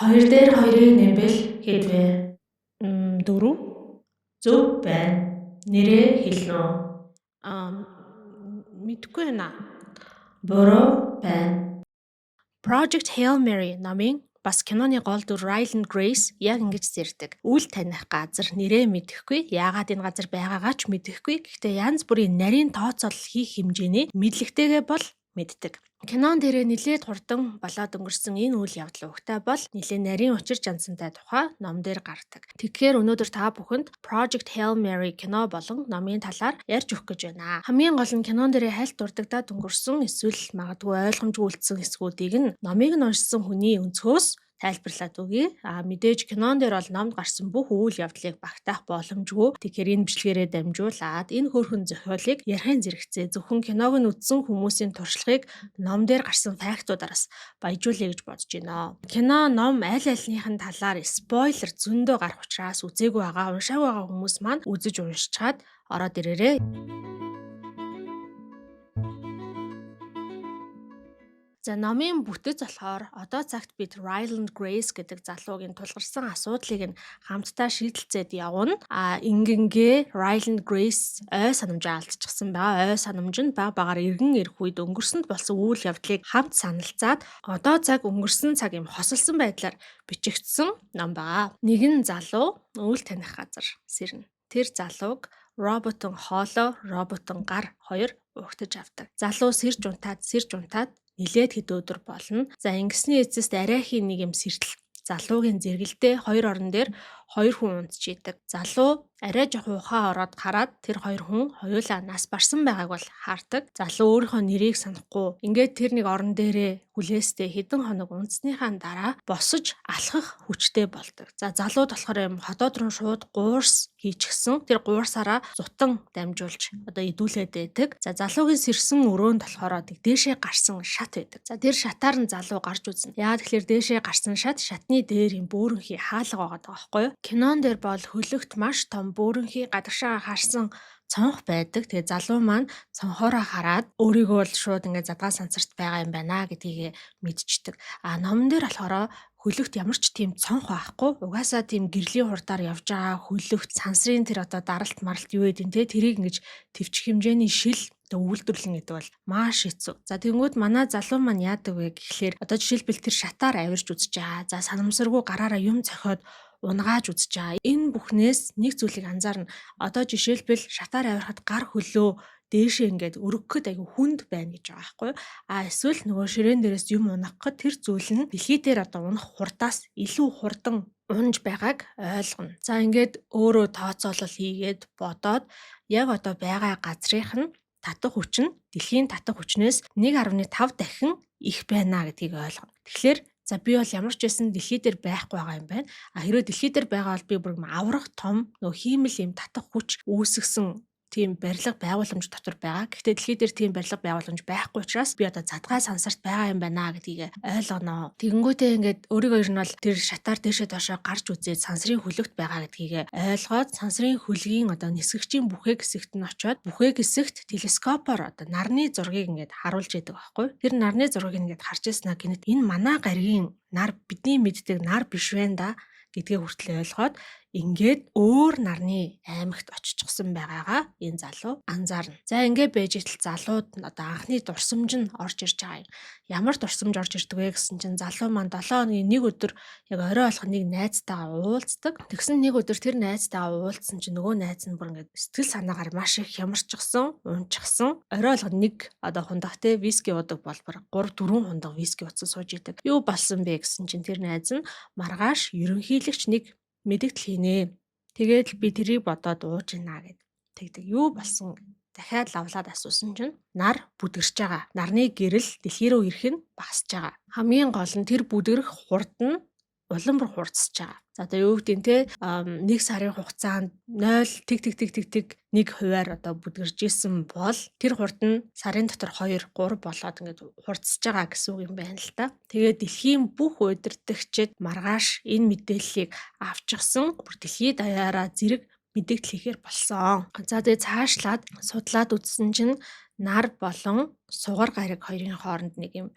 2 дээр 2-ыг нэмбэл хэд вэ? 4. Зөв байна. Нэрээ хэлнэ үү? Аа, мэдэхгүй байна. Буруу байна. Project Hail Mary номын бас киноны гол дүр Ryland Grace яг ингэж зэрдэг. Үл таних газар нэрээ мэдэхгүй, яагаад энэ газар байгаагаа ч мэдэхгүй. Гэхдээ янз бүрийн нарийн тооцоолол хийх хэмжээний мэдлэгтэйгээ бол мэддэг. Кинон дээрээ нилээд хурдан болоод өнгөрсөн энэ үйл явдал угтаа бол нилээн нарийн учир жансантай тухай ном дээр гардаг. Тэгэхээр өнөөдөр та бүхэнд Project Hail Mary кино болон номын талаар ярьж өгөх гэж байна. Хамгийн гол нь кинон дээрээ хальт дурддагдаад өнгөрсөн эсвэл магадгүй ойлгомжгүй үлдсэн хэсгүүдийг нь номыг нь уншсан хүний өнцгөөс тайлбарлаад өгье. А мэдээж кинон дээр бол номд гарсан бүх үйл явдлыг багтаах боломжгүй. Тэгэхээр энэ бичлэгээрээ дамжуулаад энэ хөөрхөн зохиолыг ярихын зэрэгцээ зөвхөн киног нь үзсэн хүмүүсийн туршлагыг ном дээр гарсан фактуудаараас баяжуулъя гэж бодож байна. Кино, ном аль альных нь талаар spoiler зөндөө гарах учраас үзээгүй байгаа, уншаагүй байгаа хүмүүс маань үзэж уншичаад ороод ирээрэй. За номын бүтэц болохоор одоо цагт бид Ryland Grace гэдэг залуугийн тулгарсан асуудлыг нь хамтдаа шийдэлцээд явна. А ингэнгээ Ryland Grace ой санамжаа алдчихсан байгаа. Ой санамж нь баг багаар эргэн ирэх үед өнгөрсөнд болсон үйл явдлыг хамт саналцаад одоо цаг өнгөрсөн цаг юм хосолсон байдлаар бичигдсэн ном байгаа. Нэгэн залуу үйл таних газар сэрнэ. Тэр залууг роботын хоолой, роботын гар хоёр угтаж авдаг. Залуу сэрж унтаад, сэрж унтаад нилээд хэд өдөр болно. За ингэсний эцэст арайхийн нэг юм сэртэл залуугийн зэрэгэлдээ хоёр орон дээр хоёр хүн унтж идэг. Залуу арай жоохон ухаан ороод хараад тэр хоёр хүн хоёулаа нас барсан байгааг бол хардаг. Залуу өөрийнхөө нэрийг санахгүй. Ингээд тэр нэг орон дээрээ хүлээстэй хэдэн хоног унтсныхаа дараа босож алхах хүчтэй болдог. За залууд болохоор юм хотод руу шууд гуурс хийчихсэн. Тэр гуурсаараа зутан дамжуулж одоо идүүлээд байдаг. За залуугийн сэрсэн өрөөнд болохоор дээшээ гарсан шат байдаг. За тэр шатаар нь залуу гарч үзнэ. Яагаад тэгэхээр дээшээ гарсан шат шатны дээр юм бөөрөнхий хаалга байгаа байхгүй юу? Кинон дээр бол хөлөгт маш том бөөрөнхий гадагшаа харсан цонх байдаг. Тэгээ залуу маань цонхоороо хараад өөрийгөө бол шууд ингээд задгаа сансарт байгаа юм байна гэдгийг мэдчихдэг. А номон дээр болохоор хөлөгт ямар ч тийм цонх байхгүй. Угаасаа тийм гэрлийн хурдаар явж байгаа хөлөгт сансрын тэр одоо даралт маралт юу гэдэг те тэрийг ингэж төвчих хэмжээний шил одоо үйлдвэрлэн гэдэг бол маш хэцүү. За тэгэнгүүт манай залуу маань яадаг вэ гэхлээр одоо жишээлбэл тэр шатаар авирч үзэж байгаа. За санамсаргүй гараараа юм цохиод унгааж үзэж байгаа. Энэ бүхнээс нэг зүйлийг анзаарна. Одоо жишээлбэл шатаар авирахад гар хөлөө дээшээ ингээд өргөхөд айгүй хүнд байна гэж байгаа байхгүй юу? А эсвэл нөгөө ширээн дээрээс юм унах гэхэд тэр зүйл нь дэлхий дээр одоо унах хурдаас илүү хурдан унж байгааг ойлгоно. За ингээд өөрөө тооцоолол хийгээд бодоод яг одоо байгаа газрынх нь татах хүч нь дэлхийн татах хүчнээс 1.5 дахин их байна гэдгийг ойлгоно. Тэгэхээр за би бол ямар ч байсан дэлхий дээр байхгүй байгаа юм байна. А хэрвээ дэлхий дээр байгаа бол би бүр аврах том нөгөө хиймэл юм татах хүч үүсгэсэн тийм барилга байгууламж дотор байгаа. Гэхдээ дэлхий дээр тийм барилга байгууламж байхгүй учраас би одоо задгай сансарт байгаа юм байна гэдгийг ойлгоно. Тэгэнгүүтээ ингээд өөрийгөө ер нь бол тэр шатаар дээшээ доошоо гарч үзээд сансрын хөлөгт байгаа гэдгийг ойлгоод сансрын хөлгийн одоо нисгэгчийн бүхэг хэсэгт нь очиод бүхэг хэсэгт телескопоор одоо нарны зургийг ингээд харуулж идэг байхгүй. Тэр нарны зургийг ингээд харж ирсэн аа гинэт энэ манай гаригийн нар бидний мэддэг нар биш вэ да гэдгээ хүртэл ойлгоод ингээд өөр нарны аймагт оччихсон байгаагаа энэ залуу анзаарна. За ингээд байж итэл залууд одоо анхны дурсамж нь орж ирж байгаа юм. Ямар дурсамж орж ирдэг вэ гэсэн чинь залуу маань 7 хоногийн нэг өдөр яг орой болох нэг найзтайгаа уулздаг. Тэгсэн нэг өдөр тэр найзтайгаа уулзсан чинь нөгөө найз нь бүр ингээд сэтгэл санаагаар маш их хямарчихсан, унчихсан. Орой болгон нэг одоо хундах те виски уудаг бол 3 4 хундаг виски ууцсан сууж идэг. Юу болсон бэ гэсэн чинь тэр найз нь маргааш ерөнхийлөгч нэг мэдэгдэл хийнэ. Тэгээд л би тэрийг бодоод ууж гинэ гэд тэгдэг. Юу болсон дахиад лавлаад асуусан чинь нар бүдгэрч байгаа. Нарны гэрэл дэлхий рүү ирэх нь багасж байгаа. Хамгийн гол нь тэр бүдгэрэх хурд нь улам бүр хурцсаж байгаа. За одоо юу гэдэг нь те нэг сарын хугацаанд 0 тэг тэг тэг тэг тэг нэг хувиар одоо бүдгэрж исэн бол тэр хурд нь сарын дотор 2 3 болоод ингээд хурцсаж байгаа гэсэн үг юм байна л та. Тэгээд дэлхийн бүх удирдагчид маргааш энэ мэдээллийг авчихсан бүр дэлхийд даяараа зэрэг мэдэгдэл хийхээр болсон. За тэгээ цаашлаад судлаад үзсэн чинь нар болон сугар гариг хоёрын хооронд нэг юм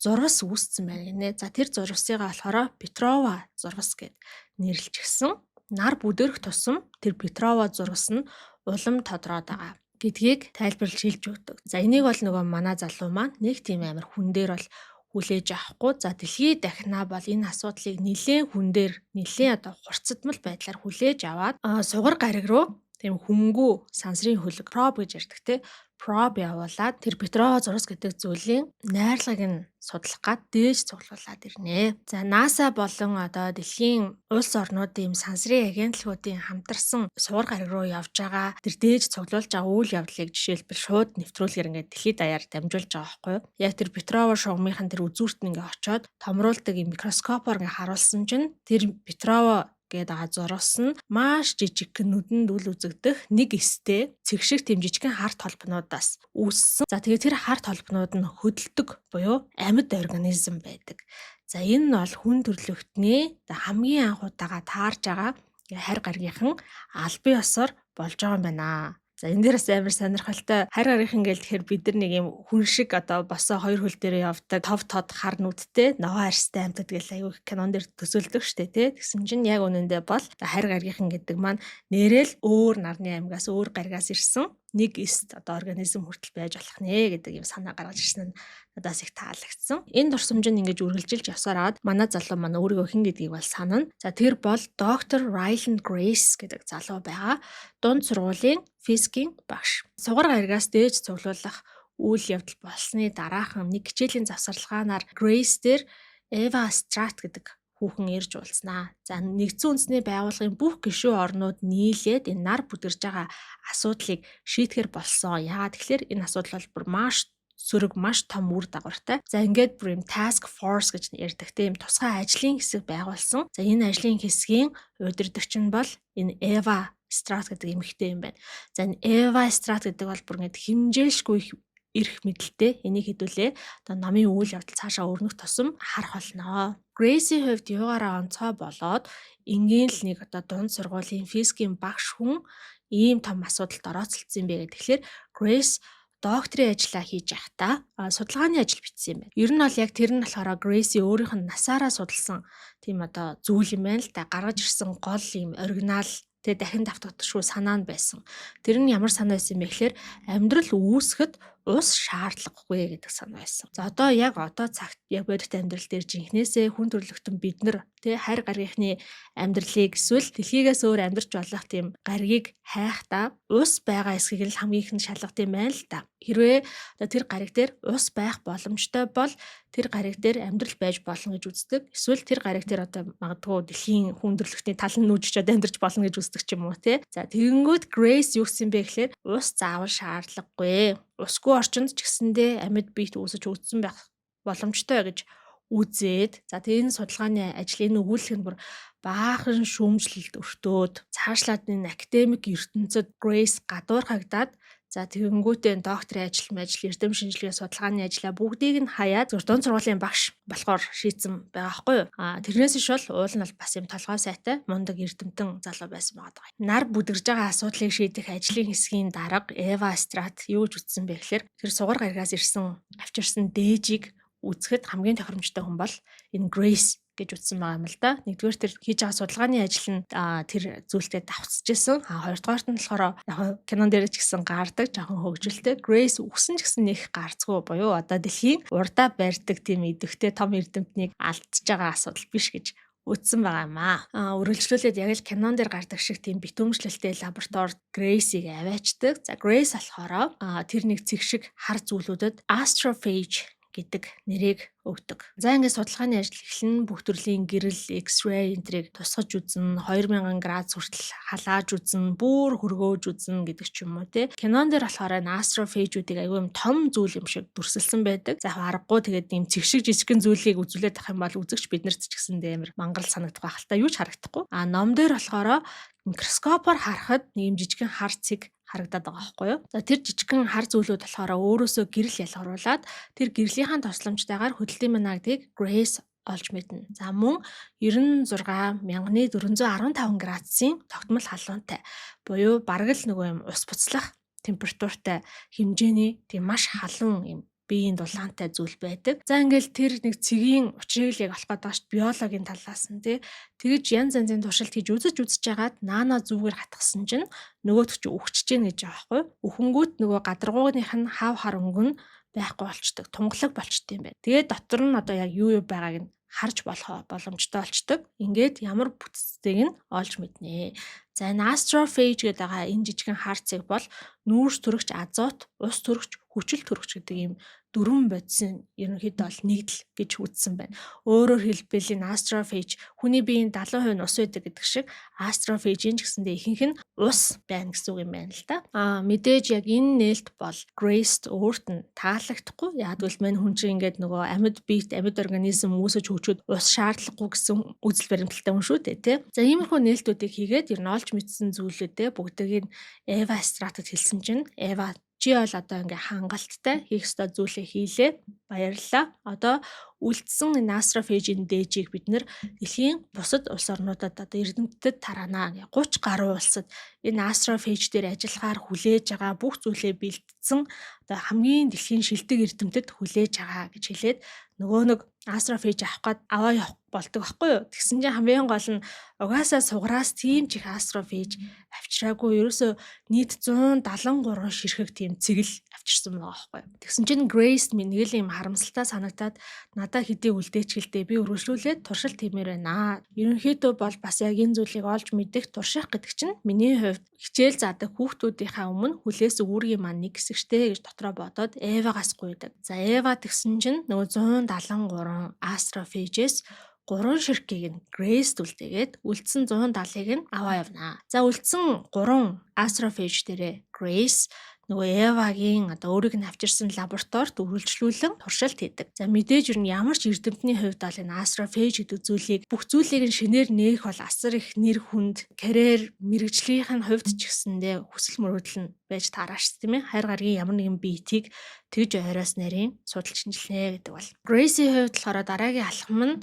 Зурвас үүссэн байна гинэ. За, тэр зурвасыгаа болохоор Петрова зурвас гэд нэрлэчихсэн. Нар бүдэрх тусам тэр Петрова зурвас нь улам тодроод байгаа гэдгийг тайлбарлаж хэлж өгдөг. За, энийг бол нөгөө манай залуу маань нэг тийм амар хүн дээр бол хүлээж авахгүй. За, дэлхийд дахнаа бол энэ асуудлыг нэлээд хүн дээр, нэлээд одоо хурцдмал байдлаар хүлээж аваад, сугар гариг руу тийм хүнгүй сансрын хөлөг, probe гэж ярьдаг те, probe явуулаад тэр Петрова зурвас гэдэг зүйлийн найрлагыг нь судлах гад дээж цуглуулад ирнэ. За, NASA болон одоо дэлхийн улс орнуудын сансрын агентлагуудын хамтарсан сугар гариг руу явж байгаа тэр дээж цуглуулж байгаа үйл явдлыг жишээлбэл шууд нэвтрүүлгээр ингээд дэлхийд даяар дамжуулж байгаа байхгүй юу? Яг тэр Петрова шугамынхын тэр үзүүрт нь ингээд очиод томруулдаг юм микроскопоор ингээд харуулсан чинь тэр Петрова гээд байгаа зурвас нь маш жижигхэн, нүдэнд үл үзэгдэх нэг эстэй цэг шиг тийм жижигхэн хар толбнуудаас үүссэн. За, тэгээ тэр хар толбнууд нь хөдөлдөг буюу амьд организм байдаг. За, энэ нь бол хүн төрөлхтний хамгийн анх удаага таарж байгаа харь гаригийнхан албан ёсоор болж байгаа юм байна. За, энэ дээр бас амар сонирхолтой, харь гаригийнхан гээл тэгэхээр бид нар нэг юм хүн шиг одоо босоо хоёр хөл дээрээ явдаг, тов тод хар нүдтэй, ногоон арьстай амьтад гэл аюу кинон дээр төсөөлдөг штэ тий. Тэгсэн чинь яг үнэндээ бол харь гаригийнхан гэдэг маань нэрэл өөр нарны аймгаас, өөр гаригаас ирсэн нэг эст одоо организм хүртэл байж болох нэ гэдэг юм санаа гаргаж ирсэн нь надаас их таалагдсан. Энэ дурсамж нь ингэж үргэлжилж явсаар аваад манай залуу маань өөрийгөө хэн гэдгийг бол санана. За, тэр бол доктор Ryland Grace гэдэг залуу байгаа. Дунд сургуулийн физикийн багш. Сугар гаригаас дээж цуглуулах үйл явдал болсны дараахан нэг хичээлийн завсарлагаанаар Grace дээр Eva Strat гэдэг хүүхэн ирж уулзнаа. За, нэгдсэн үндэсний байгууллагын бүх гишүүн орнууд нийлээд энэ нар бүдэрж байгаа асуудлыг шийдэхэр болсон. Яагаад тэгэхээр энэ асуудал бол бүр маш сөрөг, маш том үр дагавартай. За, ингээд бүр юм task force гэж ярьдаг тийм тусгай ажлын хэсэг байгуулсан. За, энэ ажлын хэсгийн удирдагч нь бол энэ Eva Strat гэдэг эмэгтэй юм байна. За, энэ Eva Strat гэдэг бол бүр ингээд хэмжээлшгүй их эрх мэдэлтэй. Энийг хэдүүлээ одоо номын үйл явдал цаашаа өрнөх тусам харах болно. Grace-ийн хувьд юугаараа онцгой болоод энгийн л нэг одоо дунд сургуулийн физикийн багш хүн ийм том асуудалд орооцолдсон юм бэ гэх. Тэгэхээр Grace докторийн ажлаа хийж байхдаа судалгааны ажил бичсэн юм байна. Ер нь бол яг тэр нь болохоор Grace-ийн өөрийнх нь насаараа судалсан тийм одоо зүйл юм байна л да. Гаргаж ирсэн гол юм оригинал тэгээ дахин давтагдашгүй санаа нь байсан. Тэр нь ямар санаа байсан юм бэ гэхээр амьдрал үүсгэхэд ус шаардлагагүй гэдэг санаа байсан. За, одоо яг одоо цагт, яг бодит амьдрал дээр жинхнээсээ хүн төрөлхтөн бид нар тий харь гаригийнхны амьдралыг эсвэл дэлхийгээс өөр амьдарч болох тийм гаригийг хайхдаа ус байгаа эсхийг л хамгийн ихэнд шалгах юм байна л да. Хэрвээ одоо тэр гариг дээр ус байх боломжтой бол тэр гариг дээр амьдрал байж болно гэж үздэг. Эсвэл тэр гариг дээр одоо магадгүй дэлхийн хүн төрөлхтний тал нь нүүж очиод амьдарч болно гэж үздэг ч юм уу тий. За, тэгэнгүүт Grace юу гэсэн бэ гэхээр ус заавал шаардлагагүй. Усгүй орчинд ч гэсэндээ амьд биет үүсэж хөгжсөн байх боломжтой гэж үзээд, за, тэгээ энэ судалгааны ажлын өгүүлэх нь бүр баахан шүүмжлэлд өртөөд, цаашлаад энэ академик ертөнцид Grace гадуурхагдаад, за, тэгэнгүүтээ докторийн ажил мажил, эрдэм шинжилгээ, судалгааны ажлаа бүгдийг нь хаяад зөв дунд сургуулийн багш болохоор шийдсэн байгаа байхгүй юу. А тэрнээс иш бол уул нь бол бас юм толгой сайтай мундаг эрдэмтэн залуу байсан байгаа даа. Нар бүдгэрж байгаа асуудлыг шийдэх ажлын хэсгийн дарга Эва Страт юу гэж үзсэн бэ гэхээр тэр сугар гаригаас ирсэн, авчирсан дээжийг үзэхэд хамгийн тохиромжтой хүн бол энэ Grace гэж үзсэн байгаа юм л да. Нэгдүгээр, тэр хийж байгаа судалгааны ажил нь тэр зүйлтэй давтсажсэн. А хоёрдугаарт нь болохоор яг кинон дээр ч гэсэн гардаг жоохон хөгжилтэй. Grace үхсэн ч гэсэн нэх гарцгүй буюу одоо дэлхийн урдаа барьдаг тийм идэвхтэй том эрдэмтнийг алдчихж байгаа асуудал биш гэж үзсэн байгаа юм аа. Үргэлжлүүлээд яг л кинон дээр гардаг шиг тийм битүүмжлэлтэй лабораторид Grace-ийг аваачдаг. За, Grace болохоор тэр нэг цэг шиг хар зүйлүүдэд astrophage гэдэг нэрийг өгдөг. За, ингээд судалгааны ажил эхлэн, бүх төрлийн гэрэл, X-ray энтрийг тусгаж үзэн, 2000 градус хүртэл халааж үзэн, бүр хөргөөж үзэн гэдэг ч юм уу те. Кинон дээр болохоор энэ astrophage-үүдийг аягүй юм том зүйл юм шиг дүрсэлсэн байдаг. За, яг аргагүй тэгээд ийм цэг шиг жижигхэн зүйлийг үзүүлээд авах юм бол үзэгч биднэрт ч гэсэн амар мангал санагдах байх л та, юу ч харагдахгүй. А ном дээр болохоор микроскопоор харахад нэг юм жижигхэн хар цэг харагдаад байгаа байхгүй юу. За, тэр жижигхэн хар зүйлүүд болохоор өөрөөсөө гэрэл ялгаруулад тэр гэрлийнхаа тусламжтайгаар хөдөлт юм байна гэдгийг Grace олж мэднэ. За, мөн 96,415 градусын тогтмол халуунтай буюу бараг л нөгөө юм ус буцлах температуртай хэмжээний тийм маш халуун юм биеийн дулаантай зүйл байдаг. За, ингээл тэр нэг цэгийн учрыг л яг олох гээд байгаа шүү, биологийн талаас нь, тий. Тэгэж янз янзын туршилт хийж үзэж үзэж хагаад наана зүгээр хатгсан чинь нөгөөх чинь үхчихэж гин гэж байгаа байхгүй. Үхэнгүүт нөгөө гадаргууных нь хав хар өнгө нь байхгүй болчдөг, тунгалаг болчдөг юм байна. Тэгээд дотор нь одоо яг юу юу байгааг нь харж болох боломжтой болчдөг. Ингээд ямар бүтцтэйг нь олж мэднэ. За, энэ astrophage гэдэг байгаа энэ жижигэн хар цэг бол нүүрс төрөгч азот, ус төрөгч, хүчил төрөгч гэдэг ийм дөрвөн бодисын ерөнхийдөө бол нэгдэл гэж үзсэн байна. Өөрөөр хэлбэл, энэ astrophage хүний биеийн 70% нь ус байдаг гэдэг шиг astrophage-ийн ч гэсэндээ ихэнх нь ус байна гэсэн үг юм байна л да. Аа, мэдээж яг энэ нээлт бол Grace өөрт нь таалагдахгүй. Яг гэвэл мань хүн чинь ингээд нөгөө амьд биет, амьд организм үүсэж хөгжөөд ус шаардлагагүй гэсэн үзэл баримталтай хүн шүү дээ, тий. За, иймэрхүү нээлтүүдийг хийгээд ер нь олж мэдсэн зүйлүүдээ бүгдийг нь Эва Стратад хэлсэн чинь Эва "Чи бол одоо ингээ хангалттай хийх ёстой зүйлээ хийлээ. Баярлалаа. Одоо үлдсэн энэ astrophage-ийн дээжийг бид нэр дэлхийн бусад улс орнуудад, одоо эрдэмтэд тараанаа. 30 гаруй улсад энэ astrophage дээр ажиллахаар хүлээж байгаа, бүх зүйлээ бэлдсэн, одоо хамгийн дэлхийн шилдэг эрдэмтэд хүлээж байгаа" гэж хэлээд нөгөө нэг astrophage авах гээд аваа явах болдог байхгүй юу. Тэгсэн чинь хамгийн гол нь угаасаа сугараас тийм ч их astrophage авчираагүй. Ерөөсөө нийт 173 ширхэг тийм цэгэл авчирсан байгаа байхгүй юу. Тэгсэн чинь Grace минь нэг л юм харамсалтай санагдаад, "Надаа хэдий үлдээчихэлдээ, би өргөжлүүлээд туршилт хиймээр байна. Ерөнхийдөө бол бас яг энэ зүйлийг олж мэдэх, турших гэдэг чинь миний хувьд хичээл заадаг хүүхдүүдийнхээ өмнө хүлээсэн үүргийн маань нэг хэсэг штэ" гэж дотроо бодоод Эвагаас гуйдаг. За, Эва тэгсэн чинь нөгөө 173 astrophage-с 3 ширхгийг нь Grace үлдээгээд үлдсэн 170-ыг нь аваа явнаа. За, үлдсэн 3 astrophage дээрээ Grace нөгөө Эвагийн одоо өөрийг нь авчирсан лабораторид үргэлжлүүлэн туршилт хийдэг. За, мэдээж ер нь ямар ч эрдэмтний хувьд бол энэ astrophage гэдэг зүйлийг, бүх зүйлийг нь шинээр нээх бол асар их нэр хүнд, карьер мэргэжлийнх нь хувьд ч гэсэндээ хүсэл мөрөөдөл нь байж таараа ш, тийм ээ. Хайр гаргийн ямар нэгэн биетийг тэгж ойроос нарийн судалж шинжилнэ гэдэг бол. Grace-ийн хувьд болохоор дараагийн алхам нь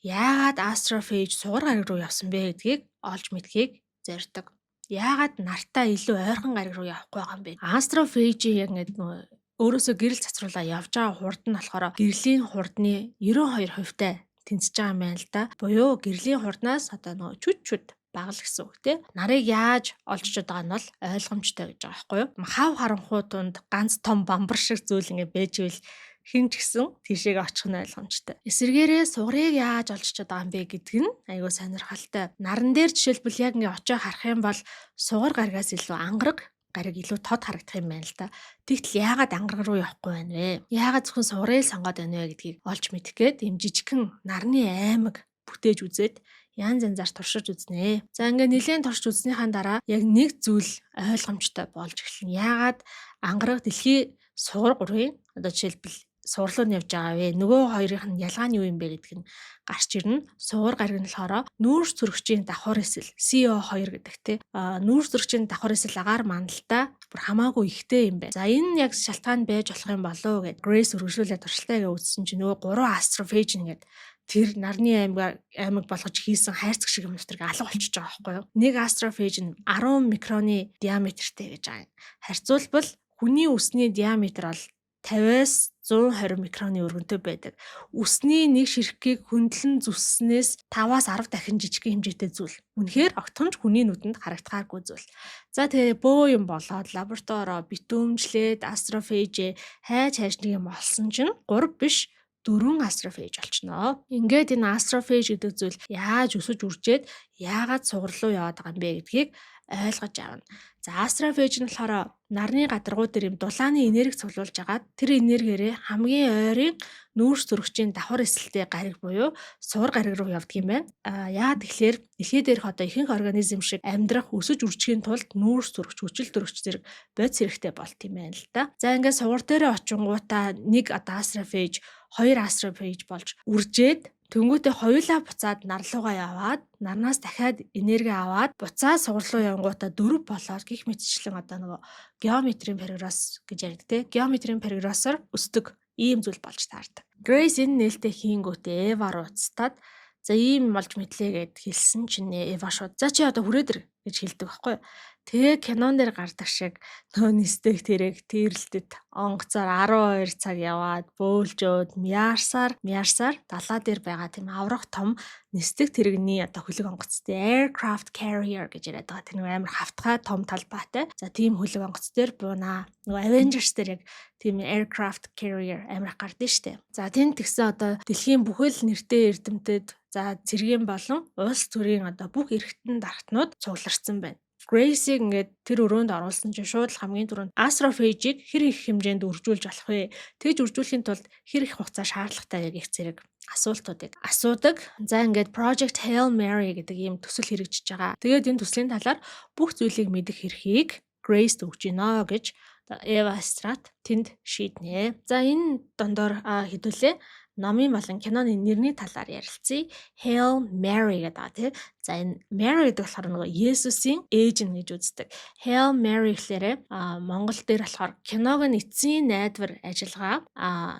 яагаад astrophage сугар гариг руу явсан бэ гэдгийг олж мэдэхийг зорддог. Яагаад нартаа илүү ойрхон гариг руу явахгүй байгаа юм бэ? Astrophage яг ингээд нөгөө өөрөөсөө гэрэл цацруулаа явж байгаа хурд нь болохоор гэрлийн хурдны 92 хувьтай тэнцэж байгаа юм байна л да. Буюу гэрлийн хурднаас одоо нөгөө чүд чүд бага л гэсэн үг, тий. Нарыг яаж олж очоод байгаа нь бол ойлгомжтой гэж байгаа байхгүй юу? Хав харанхуй тунд ганц том бамбар шиг зүйл ингэ байж ивэл хэн ч гэсэн тийшээгээ очих нь ойлгомжтой. Эсвэргээрээ сугарыг яаж олж очоод байгаа юм бэ гэдг нь айгүй сонирхолтой. Наран дээр жишээлбэл яг ингээ очоо харах юм бол сугар гаригаас илүү ангараг гариг илүү тод харагдах юм байна л да. Тэгтэл яагаад ангараг руу явахгүй байна вэ? Яагаад зөвхөн сугарыг сонгоод байна вэ гэдгийг олж мэдэх гээд ийм жижигхэн нарны аймаг бүтээж үзээд янз янзаар туршиж үзнэ. За, ингээ нэлээд туршиж үзснийхаа дараа яг нэг зүйл ойлгомжтой болж эхэлнэ. Яагаад ангараг, дэлхий, сугар гурвын одоо жишээлбэл сугар руу нь явж байгаа вэ? Нөгөө хоёрын нь ялгаа нь юу юм бэ гэдг нь гарч ирнэ. Сугар гариг нь болохоор нүүрс төрөгчийн давхар эсэл CO2 гэдэг, тий. А, нүүрс төрөгчийн давхар эсэл агаар мандалтай бүр хамаагүй ихтэй юм байна. За, энэ яг шалтгаан байж болох юм болов уу гэд Grace өргөжлүүлээд туршилтаа гэж үзсэн чинь нөгөө гурван astrophage нэгээд тэр нарны аймаг болгож хийсэн хайрцаг шиг юм дотор алга болчихж байгаа байхгүй юу. Нэг astrophage нь 10 микроны диаметртэй гэж байгаа юм. Харьцуулбал хүний үсний диаметр бол 50-аас 120 микроны өргөнтэй байдаг. Үсний нэг ширхгийг хөндлөн зүсснээс 5-аас 10 дахин жижигхэн хэмжээтэй зүйл. Үнэхээр огтхонч хүний нүдэнд харагдахааргүй зүйл. За, тэгээ бөө юм болоод лабораторио битүүмжлээд astrophage хайж хайж нэг юм олсон чинь 3 биш, дөрвөн astrophage болчихноо. Ингээд энэ astrophage гэдэг зүйл яаж өсөж үржээд яагаад сугар руу яваад байгаа юм бэ гэдгийг ойлгож авна. За, astrophage нь болохоор нарны гадаргуу дээр юм дулааны энерги цуглуулж агаад тэр энергиэрээ хамгийн ойрын нүүрс төрөгчийн давхар эсэлтэй гариг буюу сугар гариг руу явдаг юм байна. А яагаад тэгэхээр дэлхий дээрх одоо ихэнх организм шиг амьдрах, өсөж үржихийн тулд нүүрс төрөгч, хүчил төрөгч зэрэг бодис хэрэгтэй болт юм байна л да. За, ингээд сугар дээрээ очингуудаа нэг одоо astrophage, хоёр astrophage болж үржээд, тэнгүүтээ хоёулаа буцаад нар руугаа яваад, нарнаас дахиад энерги аваад, буцаад сугар руу явангуудаа дөрв болоод гих мэтчлэн одоо нөгөө геометрийн прогресс гэж ярьдаг, те, геометрийн прогрессоор өсдөг ийм зүйл болж таардаг. Grace энэ нээлтээ хийнгүүтээ Эва руу уцтаад, за, ийм болж мэдлээ гэд хэлсэн чинь Эва шууд "За, чи одоо хүрээд ир" гэж хэлдэг байхгүй. Тэгээ кинон дээр гардаг шиг нөө нисдэг тэрэг тэрэлтэд онгоцоор 12 цаг яваад бөөлжөөд мярсаар мярсаар далаа дээр байгаа тийм аврах том нисдэг тэрэгний одоо хөлөг онгоцтой aircraft carrier гэж яриад байгаа. Тэр нэг амар хавтгай том талбайтай. За, тийм хөлөг онгоц дээр буунаа. Нөгөө Avengers дээр яг тийм aircraft carrier амар гардыг штэ. За, тэнд тэгсэн одоо дэлхийн бүхэл нэртэй эрдэмтэд, за, цэргийн болон улс төрийн одоо бүх эрхтэн дархтнууд цугларсан байна. Grace-ийг ингээд тэр өрөөнд оруулсан чинь шууд л хамгийн түрүүнд astrophage-ийг хэр их хэмжээнд үржүүлж болох вэ? Тэгж үржүүлэхийн тулд хэр их хугацаа шаардлагатай вэ гэх зэрэг асуултуудыг асуудаг. За, ингээд Project Hail Mary гэдэг ийм төсөл хэрэгжиж байгаа. Тэгээд энэ төслийн талаар бүх зүйлийг мэдэх эрхийг Grace өгч гинэ гэж Eva Strat тэнд шийднэ. За, энэ дондор хэдүүлээ номын болон киноны нэрний талаар ярилцъя. Hail Mary гэдэг байгаа, тий. За, энэ Mary гэдэг болохоор нөгөө Есүсийн ээж нь гэж үздэг. Hail Mary гэхлээрээ Монгол дээр болохоор киног нь эцсийн найдвар ажиллагаа,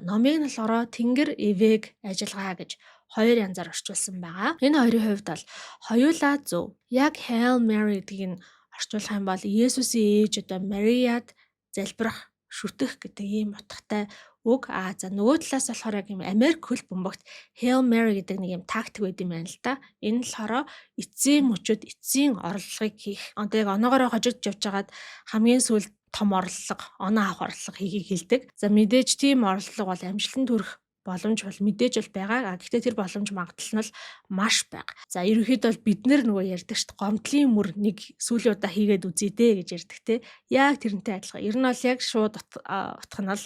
номыг нь болохоор Тэнгэр эвэг ажиллагаа гэж хоёр янзаар орчуулсан байгаа. Энэ хоёрын хувьд бол хоёулаа зөв. Яг Hail Mary гэдгийг нь орчуулах юм бол Есүсийн ээж одоо Мариад залбирах, шүтэх гэдэг ийм утгатай үг. За, нөгөө талаас болохоор яг юм Америк хөл бөмбөгт Hail Mary гэдэг нэг юм тактик байд юм байна л да. Энэ нь болохоор эцсийн мөчөд эцсийн оролдлогыг хийх. Одоо яг оноогоороо хожигдож явж байгаад хамгийн сүүлд том оролдлого, оноо авах оролдлого хийхийг хэлдэг. За, мэдээж тийм оролдлого бол амжилтанд хүрэх боломж бол мэдээж бол байгаа. Гэхдээ тэр боломж магадлал нь бол маш бага. За, ерөнхийдөө бол бид нар нөгөө ярьдаг шүү дээ. Гомдлын мөр нэг сүүлийн удаа хийгээд үзье дээ гэж ярьдаг те. Яг тэрнтэй адилхан. Ер нь бол яг шууд утга нь бол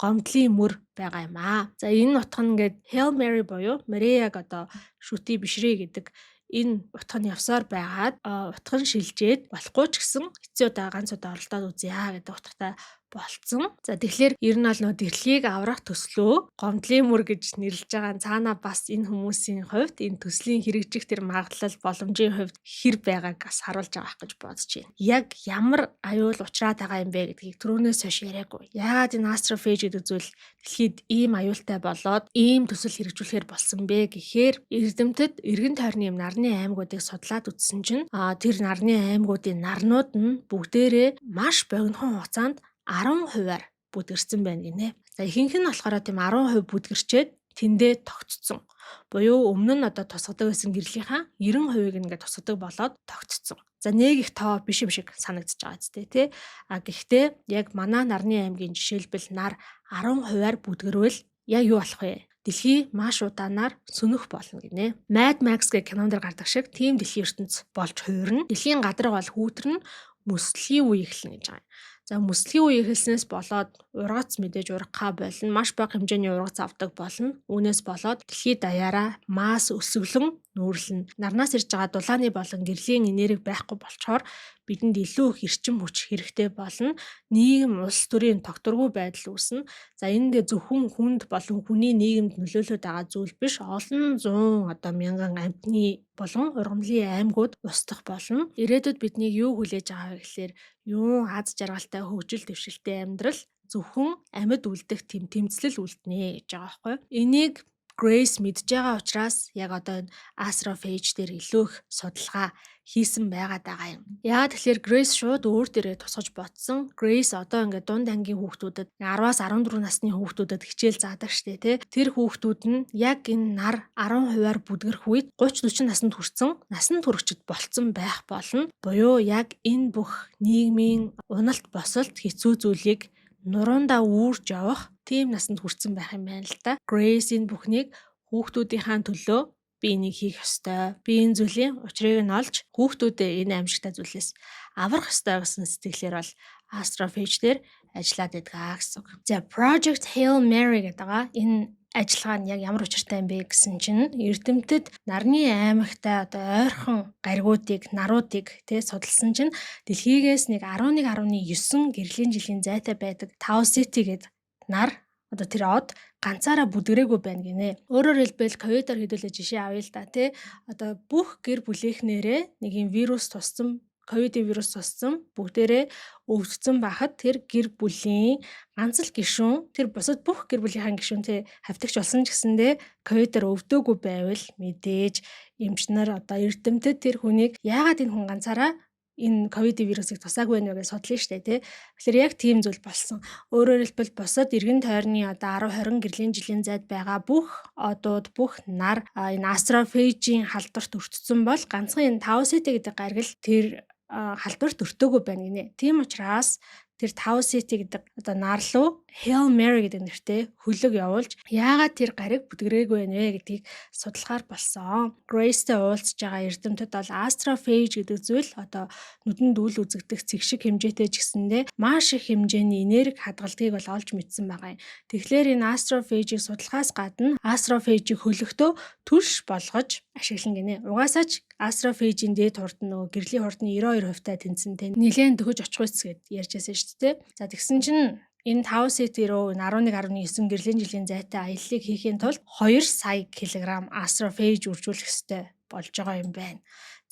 гомдлын мөр байгаа юм аа. За, энэ утга нь ингээд Hail Mary буюу Мариаг одоо шүтий бишрээ гэдэг энэ утга нь явсаар байгаад утга нь шилжээд болохгүй ч гэсэн эцсийн удаа ганц удаа оролдоод үзье гэдэг утгатай болцсон. За, тэгэхээр ер нь бол нөө дэлхийг аврах төслөө гомдлын мөр гэж нэрлэж байгаа нь цаанаа бас энэ хүмүүсийн хувьд энэ төслийн хэрэгжих тэр магадлал боломжийн хувьд хэр байгааг бас харуулж байгаа гэж бодож байна. Яг ямар аюул учраад байгаа юм бэ гэдгийг түрүүнээс хойш яриаггүй. Яагаад энэ astrophage гэдэг зүйл дэлхийд ийм аюултай болоод ийм төсөл хэрэгжүүлэхээр болсон бэ гэхээр эрдэмтэд эргэн тойрны юм нарны аймагуудыг судлаад үзсэн чинь тэр нарны аймагуудын нарнууд нь бүгдээрээ маш богинохон хугацаанд 10%-аар бүдгэрсэн байна гинэ. За, ихэнх нь болохоор тийм 10% бүдгэрчээд тэндээ тогтцсон. Буюу өмнө нь одоо тусгадаг байсан гэрлийнхаа 90%-ыг ингээд тусгадаг болоод тогтцсон. За, нэг их тоо биш юм шиг санагдаж байгаа зү, тий. А гэхдээ яг манай нарны аймгийн жишээлбэл нар 10%-аар бүдгэрвэл яг юу болох вэ? Дэлхий маш удаанаар сөнөх болно гинэ. Mad Max гэх кинон дээр гардаг шиг тийм дэлхийн ертөнц болж хувирна. Дэлхийн гадарга бол хүүтрэн, мөслөгийн үе эхэлнэ гэж байгаа юм. За, мөслөгийн үе эхэлснээс болоод ургац мэдээж ургахаа болно. Маш бага хэмжээний ургац авдаг болно. Үүнээс болоод дэлхийд даяараа масс өсөглөн нүүрлэнэ. Нарнаас ирж байгаа дулааны болон гэрлийн энерги байхгүй болчоор бидэнд илүү их эрчим хүч хэрэгтэй болно. Нийгэм, улс төрийн тогтворгүй байдал үүснэ. За, энэ зөвхөн хүнд болон хүний нийгэмд нөлөөлөд байгаа зүйл биш. Олон зуун одоо мянган амьтны болон ургамлын аймагуд устдах болно. Ирээдүйд биднийг юу хүлээж байгаа вэ гэхлээр юун аз жаргалтай, хөгжил дэвшилтэй амьдрал зөвхөн амьд үлдэх тэм тэмцлэл үлднэ гэж байгаа байхгүй. Энийг Grace мэдж байгаа учраас яг одоо энэ astrophage дээр илүү их судалгаа хийсэн байгаад байгаа юм. Яагаад тэгэхээр Grace шууд өөр дээрээ тусгаж бодсон. Grace одоо ингээд дунд ангийн хүүхдүүдэд, 10-аас 14 насны хүүхдүүдэд хичээл заадаг штэ, тий. Тэр хүүхдүүд нь яг энэ нар 10%-аар бүдгэрэх үед 30 40 наснд хүрсэн насан туршид болцсон байх болно. Буюу яг энэ бүх нийгмийн уналт босолт хэцүү зүйлийг нуруундаа үүрж явах тийм насанд хүрсэн байх юм байна л да. Grace энэ бүхнийг хүүхдүүдийнхаа төлөө би энийг хийх ёстой. Би энэ зүйлийн учрыг нь олж хүүхдүүдээ энэ аимшигтай зүйлээс аврах ёстой гэсэн сэтгэлээр бол astrophage дээр ажиллаад байдгаа гэсэн үг. За, Project Hail Mary гэдэг байгаа. Энэ ажиллагаа нь яг ямар учиртай юм бэ гэсэн чинь эрдэмтэд нарны аймагтай одоо ойрхон гаригуудыг, наруудыг тий судалсан чинь дэлхийгээс нэг 11.9 гэрлийн жилийн зайтай байдаг Tau Ceti гэдэг нар, одоо тэр од ганцаараа бүдгэрээгүй байна гинэ. Өөрөөр хэлбэл ковидоор хэдүүлээ жишээ авъя л да, тий. Одоо бүх гэр бүлийнхнээрээ нэг юм вирус туссан, ковидын вирус туссан, бүгдээрээ өвдсөн байхад тэр гэр бүлийн ганц л гишүүн, тэр бусад бүх гэр бүлийнхаа гишүүнтэй хавтагч болсон ч гэсэндээ ковидоор өвдөөгүй байвал мэдээж эмч нар, одоо эрдэмтэд тэр хүнийг яагаад энэ хүн ганцаараа Энэ ковид вирусыг тусаагүй байна уу гэж судлаа штэ, тий. Тэгэхээр яг тийм зүйл болсон. Өөрөөр хэлбэл, бусад эргэн тойрны одоо 10 20 гэрлийн жилийн зайд байгаа бүх одууд, бүх нар энэ астрофейжийн халдварт өртсөн бол ганцхан энэ Tau Ceti гэдэг гариг л тэр халдварт өртөөгүй байна гинэ. Тийм учраас тэр Tau Ceti гэдэг одоо нар руу Hail Mary гэдэг нэртэй хөлөг явуулж, яагаад тэр гариг бүдгэрээгүй байна вэ гэдгийг судлахаар болсон. Grace-тэй уулзж байгаа эрдэмтэд бол astrophage гэдэг зүйл одоо нүдэнд үл үзэгдэх цэг шиг хэмжээтэй ч гэсэндээ маш их хэмжээний энерги хадгалдгийг бол олж мэдсэн байгаа юм. Тэгэхээр энэ astrophage-ийг судлахаас гадна astrophage-ийг хөлөгтөө түлш болгож ашиглана гинэ. Угаасаа ч astrophage-ийн дээд хурд нь нөгөө гэрлийн хурдны 92% та тэнцэнтэй нэлээд дөхөж очих үйс гэд ярьж байсан шүү дээ. За, тэгсэн чинь энэ Tau Ceti руу 11.9 гэрлийн жилийн зайтай аяллыг хийхийн тулд 2 сая килограмм astrophage үржүүлэх ёстой болж байгаа юм байна.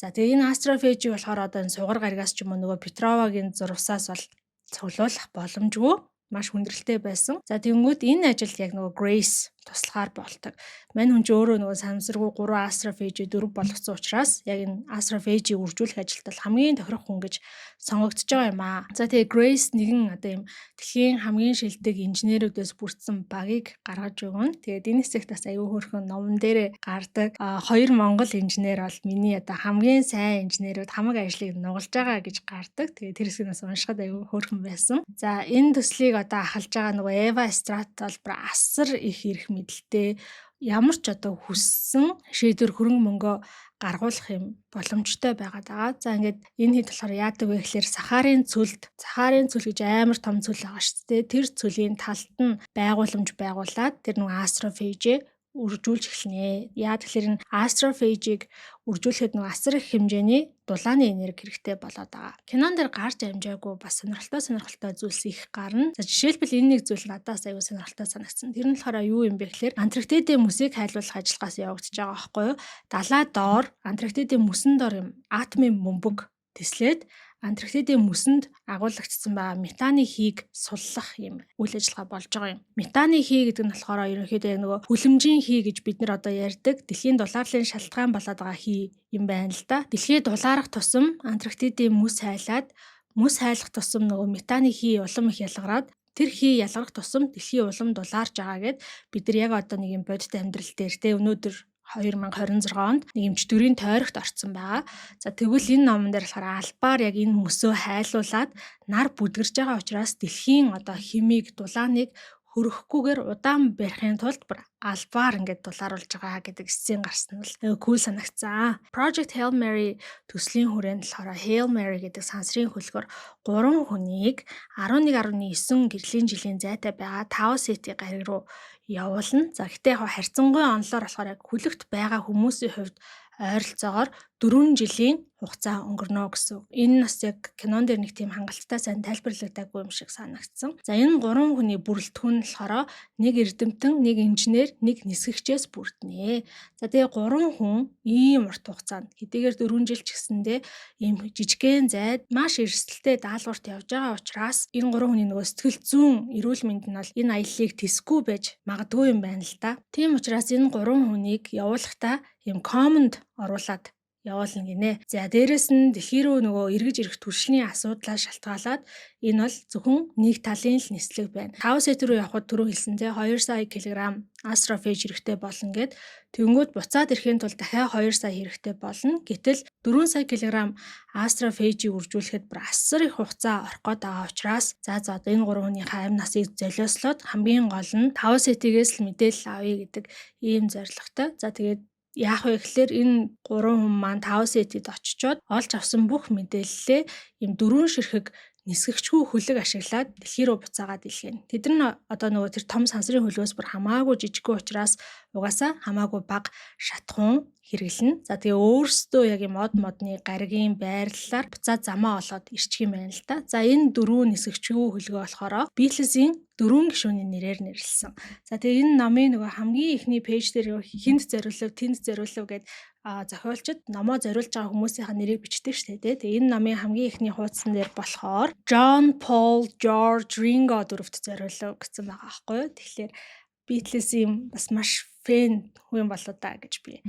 За, тэгээ энэ astrophage-ийг болохоор одоо энэ сугар гаригаас ч юм уу нөгөө Петровагийн зурвасаас бол цуглуулах боломжгүй, маш хүндрэлтэй байсан. За, тэгэнгүүт энэ ажилд яг нөгөө Grace туслахаар болдог. Мань хүн ч өөрөө нөгөө санамсаргүй 3 astrophage 4 болгоцсон учраас яг энэ astrophage-ийг үржүүлэх ажилд бол хамгийн тохирох хүн гэж сонгогдож байгаа юм аа. За, тэгээ Grace нэгэн одоо юм дэлхийн хамгийн шилдэг инженерүүдээс бүрдсэн багийг гаргаж өгнө. Тэгээд энэ хэсэгт бас аюу хөөрхөн номон дээрээ гардаг. Хоёр монгол инженер бол миний одоо хамгийн сайн инженерүүд хамаг ажлыг нугалж байгаа гэж гардаг. Тэгээд тэр хэсгийг бас уншихад аюу хөөрхөн байсан. За, энэ төслийг одоо ахалж байгаа нөгөө Эва Страт бол бүр асар их эрх мэдэлтэй, ямар ч одоо хүссэн шийдвэр, хөрөнгө мөнгөө гаргуулах юм боломжтой байгаад байгаа. За, ингээд энэ хэд болохоор яадаг вэ гэхээр Сахарын цөлд, Сахарын цөл гэж амар том цөл байгаа шүү дээ. Тэр цөлийн талд нь байгууламж байгуулад тэр нөгөө astrophage үржүүлж эхэлнэ. Яа тэгэхээр энэ astrophage-ийг үржүүлэхэд нөгөө асар их хэмжээний дулааны энерги хэрэгтэй болоод байгаа. Кинон дээр гарч амжаагүй бас сонирхолтой сонирхолтой зүйлс их гарна. За, жишээлбэл, энэ нэг зүйл надаас аюу сонирхолтой санагдсан. Тэр нь болохоор юу юм бэ гэхээр Антарктидын мөсийг хайлуулах ажиллагаас явагдаж байгаа байхгүй юу? Далай доор, Антарктидын мөсөн доор юм атомын бөмбөг тэслээд Антарктидын мөсөнд агуулгдсан байгаа метаны хийг суллах юм үйл ажиллагаа болж байгаа юм. Метаны хий гэдэг нь болохоор ерөнхийдөө яг нөгөө хүлэмжийн хий гэж бид нар одоо ярьдаг дэлхийн дулаарлын шалтгаан болоод байгаа хий юм байна л да. Дэлхий дулаарах тусам Антарктидын мөс хайлаад, мөс хайлах тусам нөгөө метаны хий улам их ялгараад, тэр хий ялгарах тусам дэлхий улам дулаарч байгаа гэд бид нар яг одоо нэг юм бодит амьдрал дээр те өнөөдөр 2026 онд нэг юм чөтгөрийн тойрогт орцсон байгаа. За, тэгвэл энэ номон дээр болохоор албаар яг энэ мөсөө хайлуулад нар бүдгэрж байгаа учраас дэлхийн одоо химийг, дулааныг хөрөхгүйгээр удаан барихын тулд бүр албаар ингээд дулааруулж байгаа гэдэг сцен гарсан нь л cool санагцсан. Project Hail Mary төслийн хүрээнд болохоор Hail Mary гэдэг сансрын хөлгөөр гурван хүнийг 11.9 гэрлийн жилийн зайтай байгаа Tau Ceti гариг руу явуулна. За, гэтээ яг харьцангуй онолоор болохоор яг хөлөгт байгаа хүмүүсийн хувьд ойролцоогоор 4 жилийн хугацаа өнгөрнө гэсэн. Энэ нь бас яг кинон дээр нэг тийм хангалттай сайн тайлбарлагдаагүй юм шиг санагдсан. За, энэ гурван хүний бүрэлдэхүүн нь болохоор нэг эрдэмтэн, нэг инженер, нэг нисгэгчээс бүрднэ. За, тэгээ гурван хүн ийм урт хугацаанд, хэдийгээр 4 жил ч гэсэндээ ийм жижигхэн зайд маш эрсдэлтэй даалгаварт явж байгаа учраас энэ гурван хүний нөгөө сэтгэл зүйн эрүүл мэнд нь бол энэ аяллыг тэсгүй байж магадгүй юм байна л да. Тийм учраас энэ гурван хүнийг явуулахдаа ийм команд оруулаад явуулна гинэ. За, дээрэс нь дэлхий рүү нөгөө эргэж ирэх түлшний асуудлаас шалтгаалаад энэ бол зөвхөн нэг талын л нислэг байна. Tau Ceti рүү явхад түрүү хэлсэн те 2 сая килограмм astrophage хэрэгтэй болно гэд. Тэгэнгүүт буцаад ирэхийн тулд дахиад 2 сая хэрэгтэй болно. Гэтэл 4 сая килограмм astrophage-ийг үржүүлэхэд бүр асар их хугацаа орох гээд байгаа учраас за одоо энэ гурван хүнийхээ амь насыг золиослоод хамгийн гол нь Tau Ceti-гээс л мэдээлэл авъя гэдэг ийм зорилготой. За, тэгээд яах вэ гэхээр энэ гурван хүн маань Tau Ceti-д очичоод олж авсан бүх мэдээллээ ийм дөрвөн ширхэг нисгэгчгүй хөлөг ашиглаад дэлхий рүү буцаагаад илгээнэ. Тэд нар одоо нөгөө тэр том сансрын хөлгөөс бүр хамаагүй жижигхэн учраас угаасаа хамаагүй бага шатахуун хэрэглэнэ. За, тэгээ өөрсдөө яг юм од модны гаригийн байрлалаар буцаад замаа олоод ирчих юм байна л да. За, энэ дөрвөн нисгэгчгүй хөлгөө болохоор Beatles-ийн дөрвөн гишүүний нэрээр нэрлэсэн. За, тэгээ энэ номын нөгөө хамгийн эхний page дээр хүнд зориулав, тэнд зориулав гэд зохиолчд номоо зориулж байгаа хүмүүсийнхаа нэрийг бичдэг шүү дээ. Тэгээ энэ номын хамгийн эхний хуудсан дээр болохоор John, Paul, George, Ringo дөрөвт зориулав гэсэн байгаа байхгүй юу. Тэгэхээр Beatles-ийн бас маш fan хүн болоо да гэж би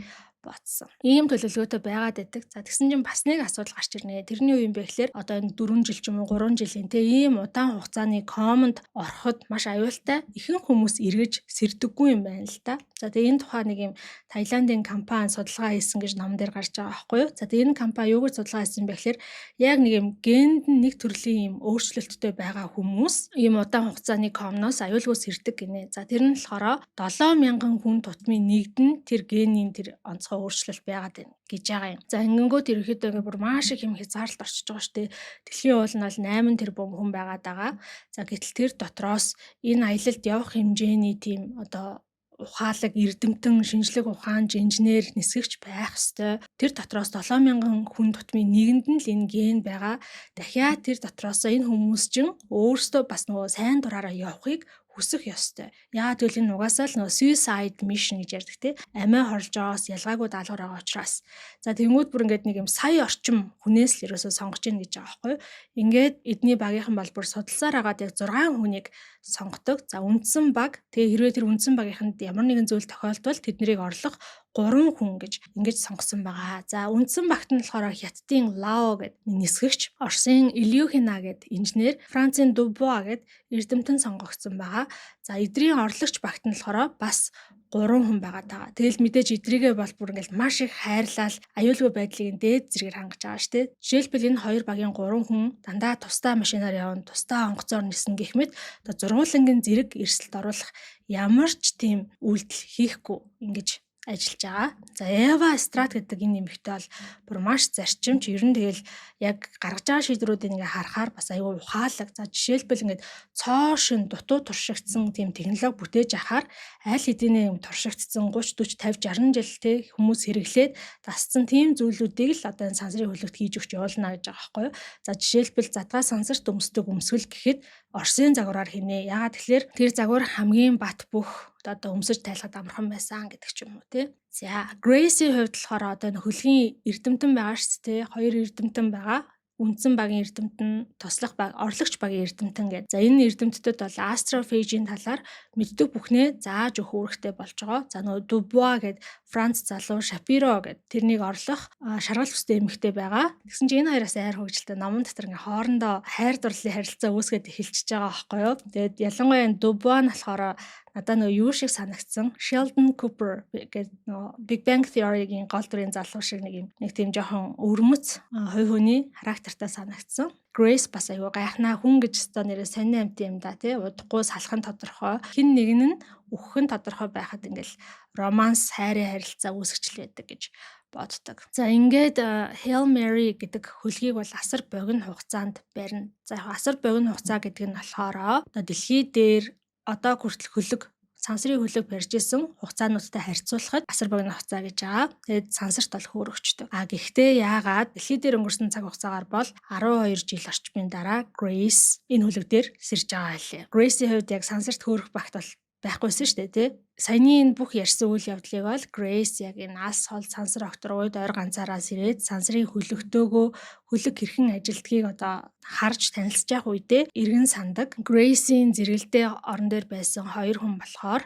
бодсон. Ийм төлөвлөгөөтэй байгаад байдаг. За, тэгсэн чинь бас нэг асуудал гарч ирнэ. Тэрний юу юм бэ гэхээр одоо энэ 4 жил ч юм уу, 3 жилийн те ийм удаан хугацааны комонд ороход маш аюултай. Ихэнх хүмүүс эргэж сэрдэггүй юм байна л да. За, тэгээ энэ тухай нэг юм Таиландын компани судалгаа хийсэн гэж ном дээр гарч байгаа байхгүй юу? За, тэгээ энэ компани юу гэж судалгаа хийсэн бэ гэхээр яг нэг юм генд нэг төрлийн юм өөрчлөлттэй байгаа хүмүүс ийм удаан хугацааны комноос аюулгүй сэрдэг гинэ. За, тэр нь болохоор 7000 хүн тутмын нэгд нь тэр генийн тэр онцгой өөрчлөлт байгаад байна гэж байгаа юм. За, ингэнгүүт ерөнхийдөө ингээ бүр маш их юм хязгаарлалт орчиж байгаа шүү дээ. Дэлхийн уул нь бол 8 тэрбум хүн байгаад байгаа. За, гэтэл тэр дотроос энэ аялалд явах хэмжээний тийм одоо ухаалаг, эрдэмтэн, шинжлэх ухаанч, инженер, нисгэгч байх ёстой. Тэр дотроос 7000 хүн тутмын нэгэнд нь л энэ ген байгаа. Дахиад тэр дотроос энэ хүмүүс чинь өөрсдөө бас нөгөө сайн дураараа явахыг хүсэх ёстой. Яагаад гэвэл энэ угаасаа л нөгөө suicide mission гэж ярьдаг те. Амиа хорлож байгаас ялгаагүй даалгавар байгаа учраас. За, тэгэнгүүт бүр ингээд нэг юм сая орчим хүнээс л ерөөсөө сонгож ийн гэж байгаа байхгүй юу. Ингээд эдний багийнхан бол бүр судалсаар агаад яг 6 хүнийг сонгодог. За, үндсэн баг, тэгээ хэрвээ тэр үндсэн багийнханд ямар нэгэн зүйл тохиолдвол тэднийг орлох 3 хүн гэж ингэж сонгосон байгаа. За, үндсэн багт нь болохоор Хятадын Лао гэдэг нисгэгч, Оросын Илюхина гэдэг инженер, Францын Дубуа гэдэг эрдэмтэн сонгогдсон байгаа. За, эдрийн орлогч багт нь болохоор бас 3 хүн байгаа даа. Тэгэл мэдээж эдрийгээ бол бүр ингээл маш их хайрлал, аюулгүй байдлыг дээд зэрэгээр хангаж байгаа шүү дээ. Жишээлбэл, энэ хоёр багийн 3 хүн дандаа тусдаа машинаар явна, тусдаа онгоцоор ниснэ гэх мэт одоо зургуулангийн зэрэг эрсдэлд оруулах ямар ч тийм үйлдэл хийхгүй ингэж ажиллаж байгаа. За, Эва Страт гэдэг энэ эмэгтэй бол бүр маш зарчимч, ер нь тэгэл яг гаргаж байгаа шийдвэрүүдийг ингээ харахаар бас аюу ухаалаг. За, жишээлбэл, ингээд цоо шин дутуу туршигдсан тийм технологи бүтээж ахаар аль хэдийнэ юм туршигдсан 30 40 50 60 жил те хүмүүс хэрэглээд дасцсан тийм зүйлүүдийг л одоо энэ сансрын хөлөгт хийж өгч явуулна гэж байгаа байхгүй юу. За, жишээлбэл, задгай сансарт өмсдөг өмсгөл гэхэд Оросын загвараар хийнэ. Яагаад тэгэхээр тэр загвар хамгийн бат бөх, одоо өмсөж тайлахад амархан байсан гэдэг ч юм уу тий. За, Grace-ийн хувьд болохоор одоо хөлгийн эрдэмтэн байгаа шүү дээ. Хоёр эрдэмтэн байгаа, үндсэн багийн эрдэмтэн, туслах баг, орлогч багийн эрдэмтэн гэдэг. За, энэ эрдэмтдэд бол астрофейжийн талаар мэддэг бүхнээ зааж өгөх үүрэгтэй болж байгаа. За, нөгөө Дубуа гэдэг Франц залуу, Шапиро гэдэг тэрнийг орлох шаргал төстэй эмэгтэй байгаа. Тэгсэн чинь энэ хоёроос айр хөгжилтэй номон дотор ингээ хоорондоо хайр дурлалын харилцаа үүсгээд эхэлчихэж байгаа байхгүй юу. Тэгээд ялангуяа энэ Дубуа нь болохоор надаа нөгөө юу шиг санагдсан. Sheldon Cooper гэдэг нөгөө Big Bang Theory-гийн гол дүрийн залуу шиг нэг юм нэг тийм жоохон өвөрмөц хувь хүний характертай санагдсан. Grace бас аюу гайхнаа хүн гэж өстой нэрээ сонин амт юм да тий, удахгүй салах нь тодорхой. Хэн нэг нь үхэх нь тодорхой байхад ингээл романс, хайрын харилцаа үүсгэж байдаг гэж боддог. За, ингээд Hail Mary гэдэг хөлгийг бол асар богино хугацаанд барина. За, яг асар богино хугацаа гэдэг нь болохоор одоо дэлхий дээр одоо хүртэл хөлөг, сансрын хөлөг барьж исэн хугацаануудтай харьцуулахад асар богино хугацаа гэж байгаа. Тэгээд сансарт бол хөөрөгчдөг. А гэхдээ яагаад дэлхий дээр өнгөрсөн цаг хугацаагаар бол 12 жил орчмын дараа Grace энэ хөлөг дээр сэрж байгаа байлээ. Grace-ийн хувьд яг сансарт хөөрөх багт бол байхгүйсэн шүү дээ, тий. Саяны энэ бүх ярьсан үйл явдлыг бол Grace яг энэ алс хол сансар огтор уйд ойр ганцаараа сэрээд сансрын хөлөгтөөгөө хөлөг хэрхэн ажилдгийг одоо харж танилцж явах үедээ эргэн сандаг. Grace-ийн зэрэгэлдээ орон дээр байсан хоёр хүн болохоор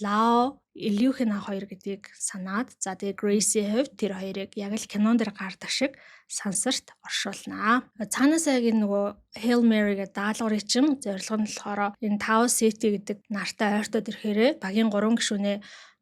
Лао, Илюхина хоёр гэдгийг санаад, за, тэгээ Grace-ийн хувьд тэр хоёрыг яг л кинон дээр гардаг шиг сансарт оршуулнаа. Цаанаасаа яг энэ нөгөө Hail Mary гэдэг даалгаврын чинь зорилго нь болохоор энэ Tau Ceti гэдэг нартай ойртоод ирэхээрээ багийн 3 гишүүнээ